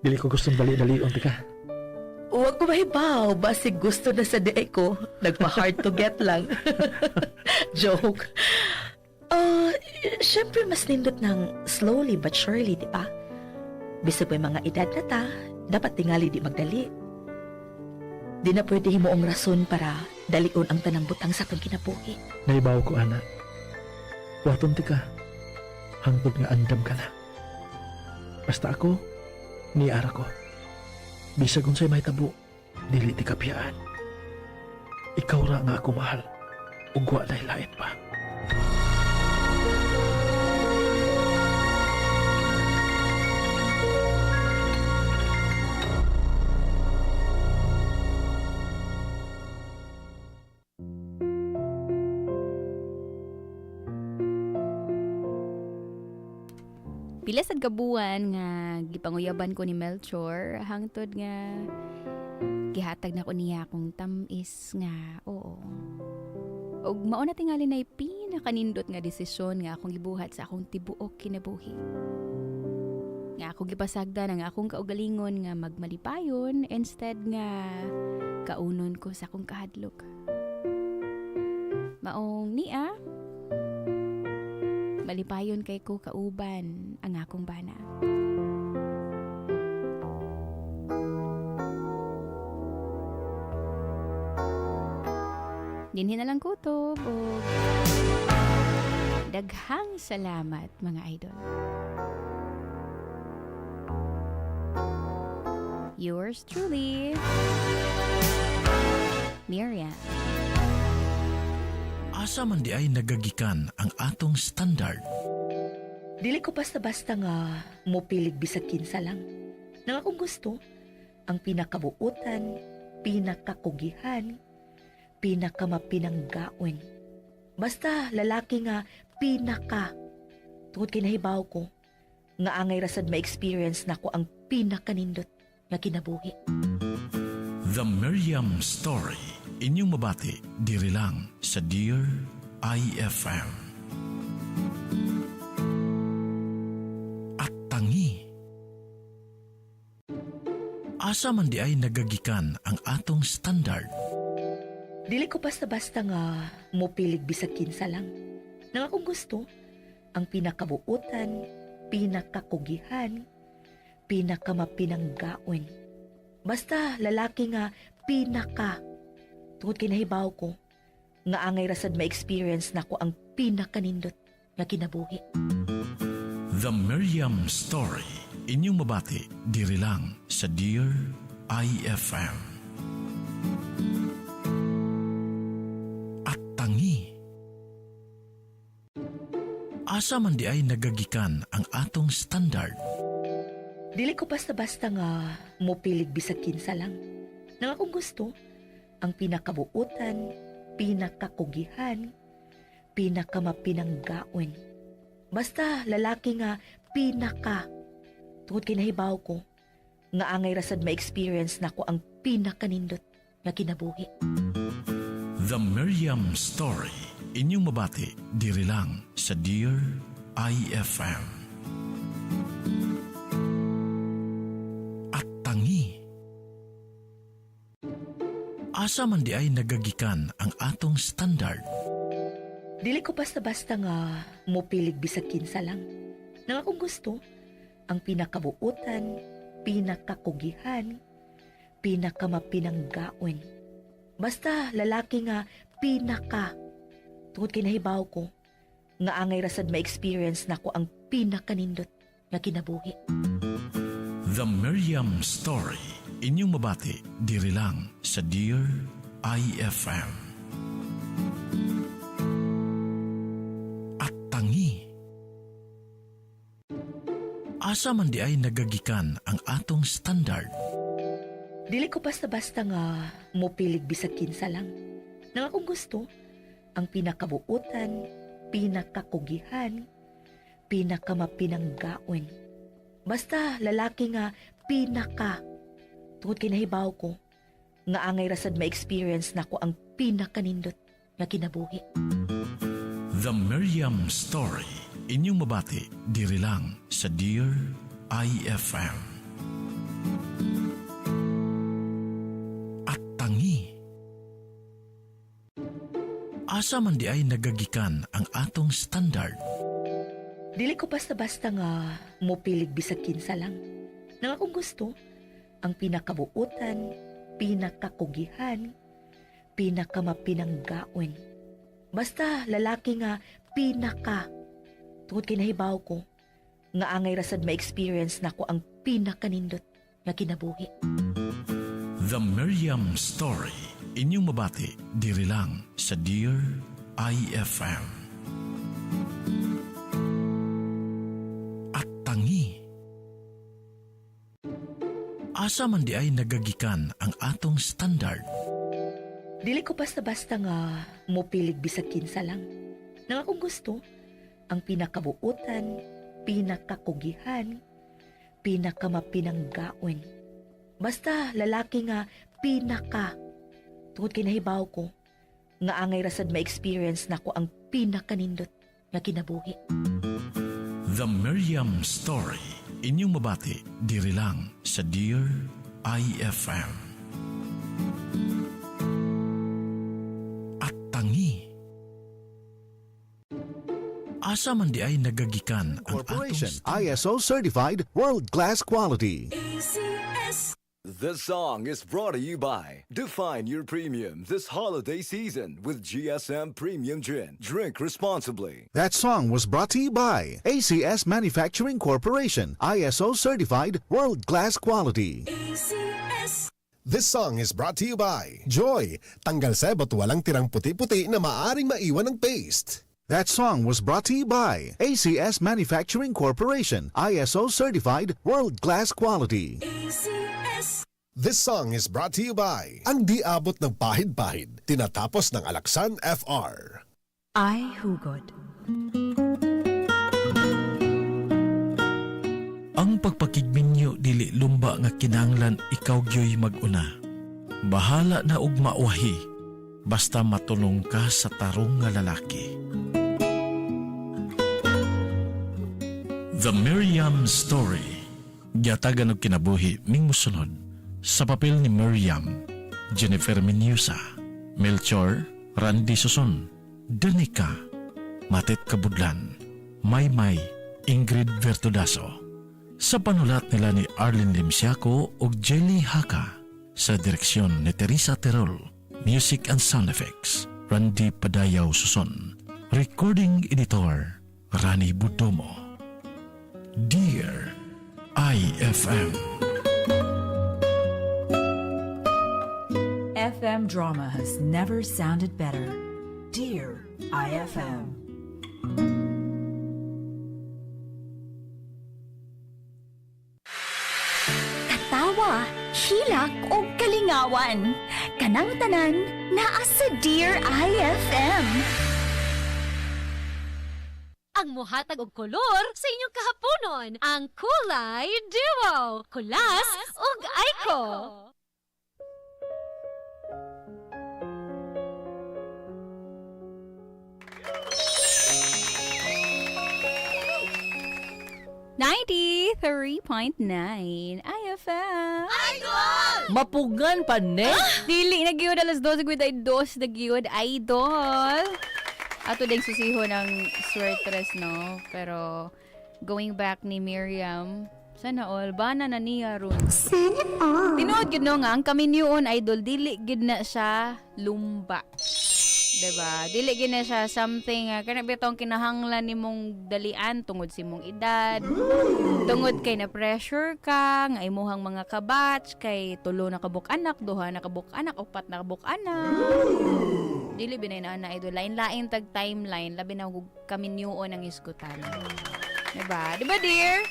Dili ko gustong dali-dalion tika. Huwag ko mahibaw, basig gusto na sa diay ko. Nagpa-hard to get lang. Joke. Syempre mas nindot ng slowly but surely, di ba? Bisag may mga edad na ta, dapat tingali di magdali. Di na pwede himuong rason para dalion ang tanang butang sa atong kinabuhi. Naibaw ko, ana. Waton ti ka. Hangtod nga andam ka na. Basta ako, niara ko. Bisag unsay mahitabo, dili ti kapiyaan. Ikaw ra nga ako mahal, ug wa lain pa. Pila sad ka buwan nga gipanguyaban ko ni Melchor hangtod nga gihatag na ko niya akong tam-is nga oo. Og mao na tingali nay pinakanindot nga desisyon nga akong gibuhat sa akong tibuok kinabuhi. Nga ako gipasagdan ang akong kaugalingon nga magmalipayon instead nga kaunon ko sa akong kahadlok. Maong niya, Malipayon kay ko kauban ang akong bana. Dinhi na lang kutob og daghang salamat mga idol. Yours truly, Miriam. Asa man di ay nagagikan ang atong standard? Dili ko basta-basta nga mopilig bisag kinsa lang. Nang akong gusto, ang pinakabuutan, pinakakugihan, pinakamapinanggaon. Basta lalaki nga pinaka. Tungod kay nahibaw ko, nga angay rasad ma-experience nako ang pinakanindot nga kinabuhi. The Miriam Story. Inyong mabati, diri lang sa Dear IFM. At tangi. Asa man di ay nagagikan ang atong standard? Dili ko basta-basta nga mopilig bisag kinsa lang. Nang akong gusto, ang pinakabuutan, pinakakugihan, pinakamapinanggaon. Basta lalaki nga pinaka. Tungod kay nahibaw ko, nga angay rasad ma-experience nako ang pinakanindot nga kinabuhi. The Miriam Story. Inyong mabati, diri lang sa Dear IFM. At tangi. Asa man di ay nagagikan ang atong standard? Dili ko basta-basta nga mopilig bisag kinsa lang. Nang akong gusto, ang pinakabuutan, pinakakugihan, pinakamapinanggaon. Basta lalaki nga pinaka. Tungod kay nahibaw ko, nga angay rasad ma-experience nako ang pinakanindot nga kinabuhi. The Miriam Story. Inyong mabati, diri lang sa Dear IFM. At tangi. Asa man di ay nagagikan ang atong standard? Dili ko basta-basta nga mopilig bisag kinsa lang. Nang akong gusto, ang pinakabuutan, pinakakugihan, pinakamapinanggaon. Basta lalaki nga pinaka. Tungod kay nahibaw ko, nga angay rasad ma-experience nako ang pinakanindot nga kinabuhi. The Miriam Story. Inyong mabati, diri lang sa Dear IFM. At tangi. Asa man di ay nagagikan ang atong standard? Dili ko basta-basta nga mopilig bisag kinsa lang. Nang akong gusto, ang pinakabuutan, pinakakugihan, pinakamapinanggaon. Basta lalaki nga pinaka. Tungod kay nahibaw ko, nga angay rasad ma-experience nako ang pinakanindot nga kinabuhi. The Miriam Story. Inyong mabati, diri lang sa Dear IFM. At tangi. Asa man di ay nagagikan ang atong standard? Dili ko basta-basta nga mopilig bisag kinsa lang. Nang akong gusto, ang pinakabuutan, pinakakugihan, pinakamapinanggaon. Basta lalaki nga pinaka. Tungod kay nahibaw ko, nga angay rasad ma-experience nako ang pinakanindot nga kinabuhi. The Miriam Story. Inyong mabati, diri lang sa Dear IFM. At tangi. Asa man di ay nagagikan ang atong standard? Dili ko basta-basta nga mopilig bisag kinsa lang. Nang akong gusto, ang pinakabuutan, pinakakugihan, pinakamapinanggaon. Basta lalaki nga pinaka. Tungod kay nahibaw ko, nga angay rasad ma-experience nako ang pinakanindot nga kinabuhi. The Miriam Story. Inyong mabati, diri lang sa Dear IFM. At tangi. Asa man di ay nagagikan ang atong standard? Asa man di ay nagagikan ang atong Corporation, ISO certified, world-class quality. ACS. This song is brought to you by Define Your Premium this holiday season with GSM Premium Gin. Drink responsibly. That song was brought to you by ACS Manufacturing Corporation, ISO certified, world-class quality. ACS. This song is brought to you by Joy. Tanggal sebot walang tirang puti-puti na maaring maiwan ng paste. That song was brought to you by ACS Manufacturing Corporation, ISO certified, world-class quality. ACS. This song is brought to you by Ang di abot ng pahid-pahid, tinatapos ng Alaxan FR. Ay hugot. Ang pagpakigminyo dili lumba nga kinahanglan ikaw gyoy mag-una. Bahala na og mauwahi basta matunong ka sa tarong nga lalaki. The Miriam Story. Giatagan og kinabuhi ning mosunod sa papel ni Miriam, Jennifer Minusa, Melchor, Randy Suson, Danica, Matet Kabudlan, Maymay, Ingrid Vertudaso. Sa panulat nila ni Arlene Limsiaco ug Jelly Haka sa direksyon ni Teresa Terol, Music and Sound Effects, Randy Padayaw Suson, Recording Editor, Rani Budomo. Dear IFM. FM drama has never sounded better. Dear IFM. Katawa, hilak o kalingawan. Kanang tanan naa sa Dear IFM. Ang muhatag og kolor sa inyong kahaponon, ang Kulay Duo, Kulas ug Aiko. 93.9 IFM. Mapugan pa ne? Dili na gyud alas 12 gud ay dos na gyud, idol. Ato ding susiho ng swertres, no? Pero going back ni Miriam, sana all bana na niya ron. Sana all. Tinuod gyud no nga ang kaminyuon, idol, dili gyud na siya lumba. 'Di ba? Dili gyud na siya something kana bitong kinahanglan nimong dalian tungod sa imong edad. Tungod kay na pressure ka nga imuhang mga kabatch kay tulo na kabuk anak, duha na kabuk anak, upat na kabuk anak. Dili binay na ana, idol. Lain-lain tag timeline labi na og kaminyuon ang isgutan. 'Di ba? 'Di ba, dear?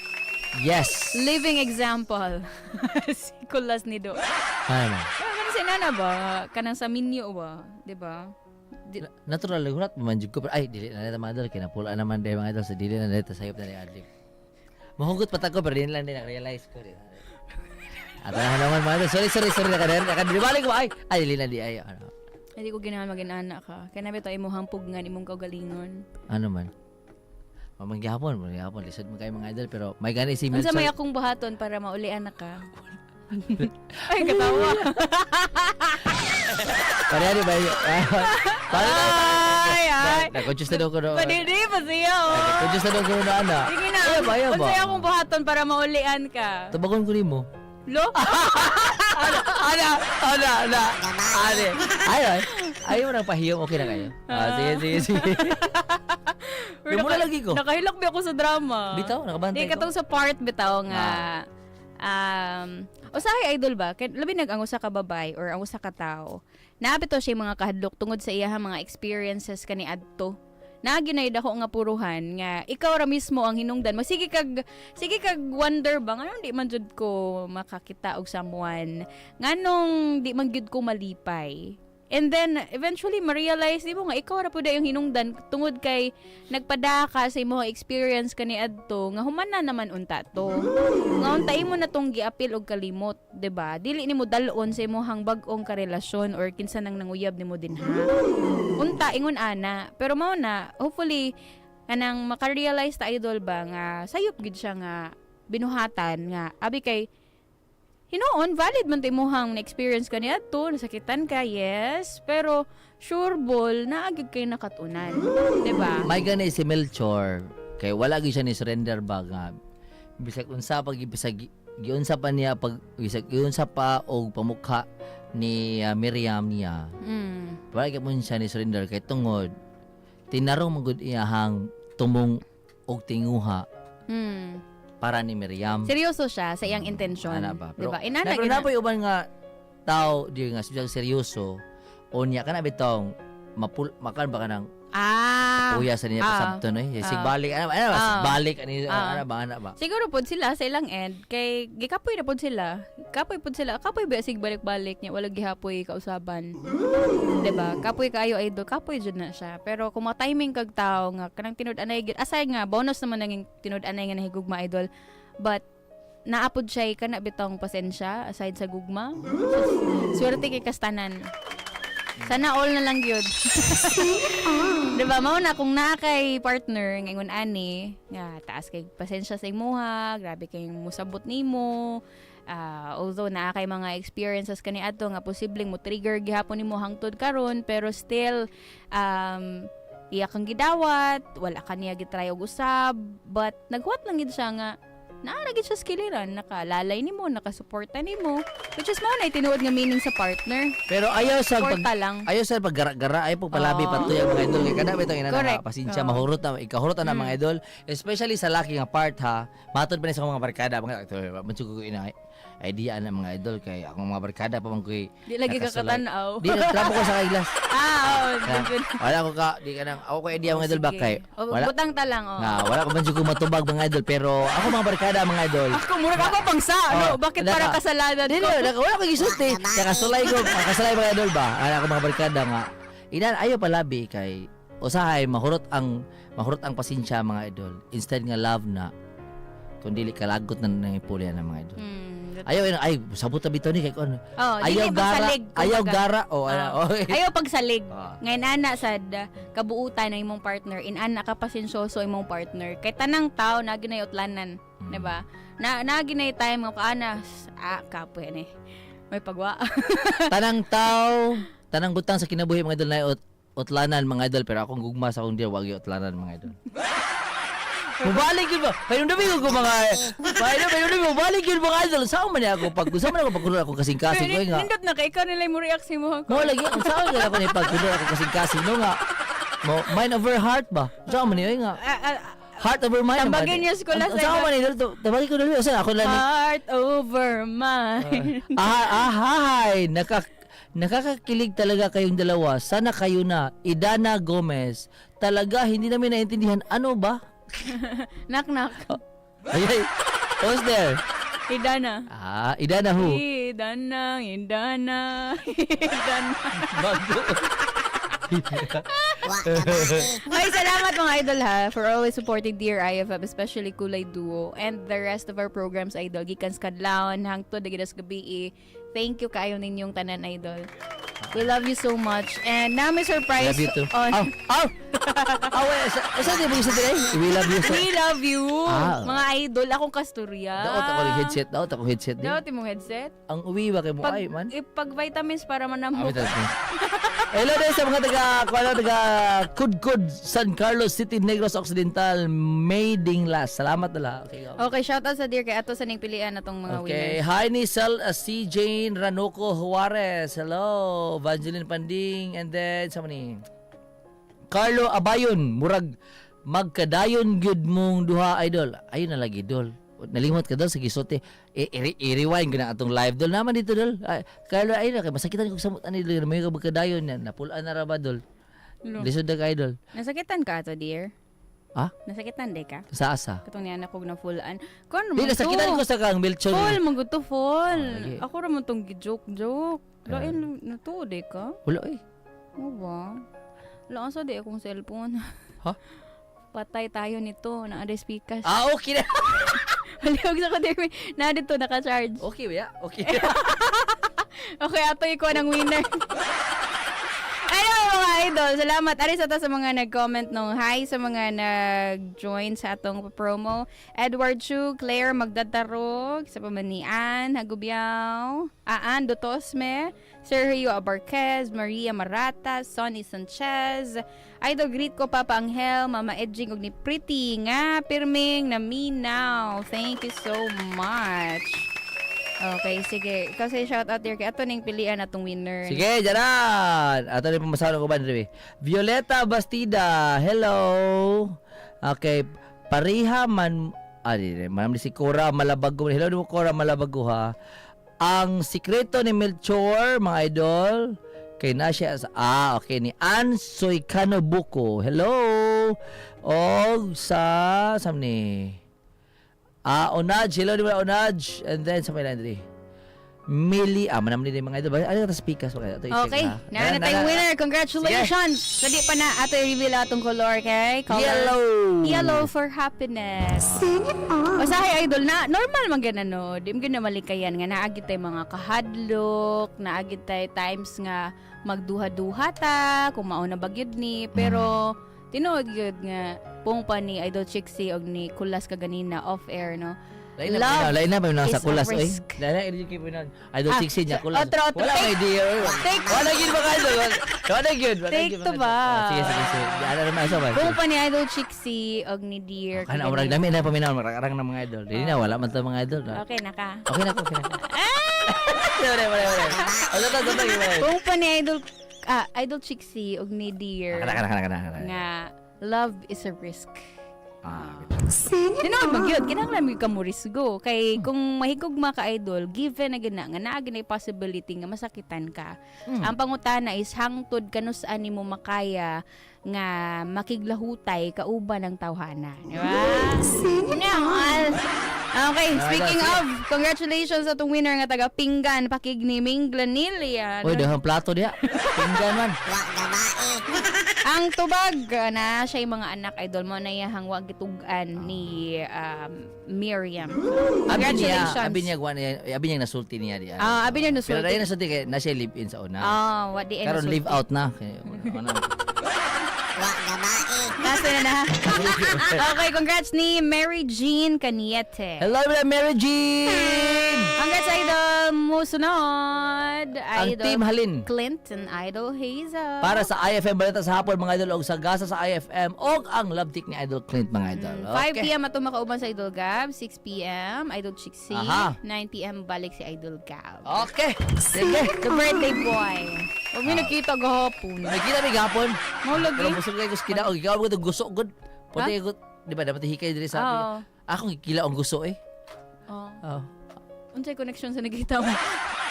Yes. Living example. Si Kulas ni Do. Ano? Kanang si Nana ba? Kanang sa minyo ba? 'Di ba? Natural hurat man jud ko pero ay dili na nita mga idol kinapula naman day mga idol sa dili na nita sayop na ni adlib. Mahugot pa ta ko pero dili lang din na-realize ko. Di. Ato na naman mga idol. Sorry, sorry, sorry naka naka dili balik ko ay ay dili na di ay ano. Hindi ko ginahan maginana ka. Kaya na bitaw imong pugnan imong kaugalingon. Ano man. Mamanggihapon, mamanggihapon. Lisod man kayo mga idol pero may gani si Unsa may Melchor. akong buhaton para maulian na ka? Ay, katawa. Pareha di ba? Pareha. Ay, ay. Na-conscious na daw ko no. Padili pa siya, oh. Conscious na daw ko na ana. Sige na. Ayaw ba, ayaw ba? Unsa akong buhaton para maulian ka? Tabagon ko nimo. Lo? Ana, ana, ana, ana. Ane. Ay, ay. Ayaw mo nang pahiyom, okay na kayo. Ah, sige, sige, sige. Pero Muna lagi ko. Nakahilak ba ako sa drama? Bitaw, nakabantay Di, ko. katong sa part bitaw nga usahay, idol ba? Kay labi nag ang usa ka babay or ang usa ka tawo. Naa bitaw siya mga kahadlok tungod sa iyahang mga experiences kani adto. Naa gyud dako nga puruhan nga ikaw ra mismo ang hinungdan mo. Sige kag wonder ba nganong di man jud ko makakita og someone? Nganong di man gyud ko malipay? And then eventually ma-realize di mo nga ikaw ra pud yung hinungdan tungod kay nagpadaka sa imong experience kani adto nga human na naman unta to. Nga unta imo na tong giapil og kalimot, 'di ba? Dili nimo dal-on sa imong bag-ong karelasyon or kinsa nang nanguyab nimo dinha. Unta ingon ana, pero mao na hopefully kanang maka-realize ta, idol ba, nga sayop gid siya nga binuhatan nga abi kay Hinuon valid man timuhang na experience ka niadto, nasakitan ka, yes, pero sure ball naa gyud kay nakatunan, 'di ba? May gani si Melchor kay wala gyud siya ni surrender ba nga bisag unsa pag bisag giunsa pa niya pag bisag giunsa pa og pamukha ni Miriam niya. Wala gyud mo siya ni surrender kay tungod tinarong man gud iyahang tumong og tinguha para ni Miriam. Seryoso siya sa iyang intention, Ana ba? 'di ba? Inana na, pero gyud na. na po'y uban nga tao di nga siyang seryoso o niya kana bitong mapul makan ba kanang kuya sa niya pasabton eh. Sig balik ana ana ba balik ani ana ba ana ba. Siguro pod sila sa ilang end kay gikapoy na pod sila. Kapoy pod sila. Kapoy ba sig balik-balik niya wala gihapoy kausaban. 'Di ba? Kapoy kaayo idol, kapoy jud na siya. Pero kung ma-timing kag tao nga kanang tinud-anay gyud asay nga bonus naman nanging tinud-anay nga nahigugma idol. But naapod siya kana bitong pasensya aside sa gugma. Swerte kay kastanan. Sana all na lang yun. Diba, mao na kung naa kay partner ngayon ani, nga taas kay pasensya sa imuha, grabe kay musabot nimo. Although naa kay mga experiences kani adto nga posibleng mo trigger gihapon nimo hangtod karon, pero still iya kang gidawat, wala ka niya gitry og usab, but naghuwat lang gid siya nga naa ra gid siya sa kiliran, nakalalay nimo, nakasuporta nimo, which is mao na tinuod nga meaning sa partner. Pero ayaw sa pag Suporta lang. ayaw sa paggara-gara ay pagpalabi patuy ang mga idol kay kada bitong ina Correct. na pasensya mahurot na ikahurot na mga idol, especially sa laki nga part ha. Matod pa ni sa akong mga barkada mga ito man ko ina idea na mga idol kay akong mga barkada pa man koy Di lagi ka nakasulay. katanaw. Di nagtrapo ko sa kaiglas. Ah, oh, Na, wala ko ka di ka nang ako ko idea mga idol ba sige. kay O, wala butang ta lang, oh. nga wala ko man jud ko matubag mga idol pero ako mga barkada mga idol. Ako, murag ako pang sa, ano? Oh, Bakit para kasalanan Di, ko? wala ko gisulti. Nakasulay ko, nakasulay mga idol ba? Ana ako mga barkada nga. Inan ayo palabi kay usahay mahurot ang pasensya mga idol. Instead nga love na kung dili kalagot na nang ipuli na mga idol. Ayaw ay sabot ta bitaw ni kay kon. Oh, dili Ayaw gara, magsalig, ayaw kumbaga. gara o ana. Oh. Oh. Ayaw pagsalig. Ah. Ngayon ana sad kabuutan ng imong partner, inana ka pasensyoso imong partner. Kay tanang tao na ginay utlanan, di ba? Na na ginay time nga kaana kapoy ni. May pagwa. Tanang tao, tanang butang sa kinabuhi mga idol na utlanan mga idol pero akong gugma sa akong dear wag utlanan mga idol. Mubalik yun ba? Kaya nung ko mga Kaya nung mubalik yun mga idol. Saan man niya ako pag saan man ako pagkulong ako kasing-kasing ko nga. Nindot na kay ikaw nilay mo react sa imo. Mo lagi ang saan man ako ni pagkulong ako kasing-kasing no nga. Mo mind over heart ba? Saan man niya nga. Heart over mind. naman. Tambagin niya sa kulas, Ang saan man niya tabagin ko dali sa ako lang ni Heart over mind. Ahay, nakakakilig talaga kayong dalawa. Sana kayo na. Idana Gomez. Talaga, hindi namin naintindihan. Ano ba? Knock knock. Ay, ay. Who's there? Idana. Ah, Idana who? Idana, Idana, Idana. Bago. Ay, salamat mga idol ha for always supporting Dear IFM, especially Kulay Duo and the rest of our programs, idol. Gikan sa kadlawon hangtod gidas gabi. Thank you kaayo ninyong tanan, idol. We love you so much. And na may surprise Love you too. on Oh, oh! Oh, wait, sa di ba yung sa dire? We love you so. We love you. Ah. Mga idol, akong kasturya. Daot ako ng headset. Daot ako headset din. Daot imong headset. Ang uwi ba kay mo Pag, ay man? pag vitamins para manamok. Ah, vitamins. Hello din sa mga taga kuano taga Kudkud, San Carlos City, Negros Occidental, Mayding Las. Salamat dala. Okay. Go. Okay, shout out sa dear kay ato sa ning pilian atong mga Okay, winners. hi ni Sel si Jane Ranoco Juarez. Hello, Vangeline Panding and then sa ni Carlo Abayon, murag magkadayon gyud mong duha idol. Ayun na lagi dol. Nalimot ka dol sa gisulti. I-rewind ko na atong live dol naman dito dol. Ay, Carlo ayun na kay masakitan ko sa ani dol may magkadayon yan. Napulaan na ra ba dol? Lo. Lisod na ka idol. Nasakitan ka ato, dear? Ha? Nasakitan de ka? Sa asa? Katong niya na kog na full an. Kon Di nasakitan ko sa kang Melchor. Full man gud to full. lagi. Ako ra man tong gi-joke joke. Lain na to de ka? Wala eh. O ba? Wala sa di akong cellphone. Ha? Patay tayo nito na ada speakers. Ah, okay na. Baliwag sa ko dear. Na dito naka-charge. Okay ba ya? Okay. Okay, ato ikaw ng winner. Ano mga idol. Salamat. Ari sa ta sa mga nag-comment nung hi sa mga nag-join sa atong promo. Edward Chu, Claire Magdatarog, sa pamanian, Hagubiao, Aan Dotosme, Sergio Abarquez, Maria Marata, Sonny Sanchez, Idol greet ko Papa Angel, Mama Edging ug ni Pretty nga pirming na Minaw. Thank you so much. Okay, sige. Ikaw say shout out here kay ato ning pilian atong winner. Sige, jaran. Ato ni pamasahan ko ba diri. Violeta Bastida, hello. Okay, pareha man di, man si Cora Malabago. Hello ni Cora Malabago ha. Ang sikreto ni Melchor, mga idol, kay na siya sa okay ni Ann Soykano Buko. Hello. Og sa samni. Onaj, hello ni Onaj. And then sa may line diri. Mili, manam ni mga idol. Ano ka speakers mga idol? Ito, i-check Okay, ha. na na tayong winner. Congratulations! So, di pa na ato i-reveal atong color, okay? Color. Yellow. Yellow for happiness. Usahay idol na normal man gana no. Di man gana malikayan nga naa gyud tay mga kahadlok, naa gyud tay times nga magduha-duha ta kung mao na ba gyud ni pero tinuod gyud nga pung pa ni Idol Chixie og ni Kulas kaganina off air no. Lain na, lain na, lain na is sa a kulas, oy. risk. Lain na, lain na, Idol Ah, 16 niya, kulas. otro, otro. Wala may idea. Oy. Take- Wala gyud mga idol. Wala gyud. Wala Take gyud, to mga ba? idol. Sige, sige, sige. Ano naman, asa ba? Pung pa ni Idol Chixie og ni Dear. Kana, murag dami na paminaw, marang na mga idol. Dili na, wala man to mga idol. Okay na ka. Okay na ko, okay na. Wala, wala, wala. Wala, wala, wala, wala. Pung pa ni Idol Idol Chixie og ni Dear. Kana, kana, kana, kana, kana. Nga love is a risk. Ah, Tinuod man gyud, kinahanglan gyud ka mo risgo kay kung mahigugma ka idol, given na gyud na nga naa gyud nay possibility nga masakitan ka. Ang pangutana is hangtod kanus ani mo makaya nga makiglahutay kauban ng tawhana, di ba? Now, okay, speaking of, congratulations sa atong winner nga taga Pinggan, pakig ni Ming Glanilia. Uy, dahang plato diha. Pinggan man. Ang tubag na siya yung mga anak idol mo na iyahang wag gitug-an ni Miriam. Abi niya, Congratulations. abi niya, guwan niya, abi niya nasulti niya diha. Ah, abi niya nasulti. Pero dahil nasulti kay na siya live in sa una. Ah, what di Karon live out na. Kay una. Nasa na na. Okay, congrats ni Mary Jean Caniete. Hello, Mary Jean! Congrats, Idol Musunod. Ang Idol Team Halin. Clinton, Idol Hazel. Para sa IFM Balita sa hapon mga idol og sa gasa sa IFM og ang love tick ni Idol Clint mga idol. 5 p.m. ato makauban sa Idol Gab, 6 p.m. Idol Chixie, Aha. 9 p.m. balik si Idol Gab. Okay. Sige. The birthday boy. Huwag mi nakita gahapon. Nakita mi gahapon. Mao lagi. Pero busog kay kus kina og ikaw mo gusto gud. Pwede ko di ba dapat hikay diri sa Oo. Akong gikila ang gusto eh. Oh. Oh. Unsay connection sa nakita mo?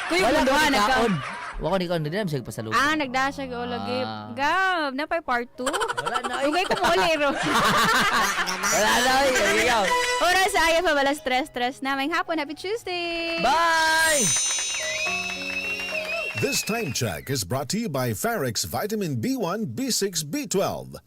Kuya Wala mo ko duha ni nagka. kaon. Wa ko ni kaon dili na siya pasalubong. Ah, nagda siya og lagi. Ah. Gab, napay part 2. Wala na. Ugay ko mo uli ro. Wala na oy. Ikaw. Oras sa IFM alas 3:03 na. May hapon. Happy Tuesday. Bye. This time check is brought to you by Farix Vitamin B1, B6, B12.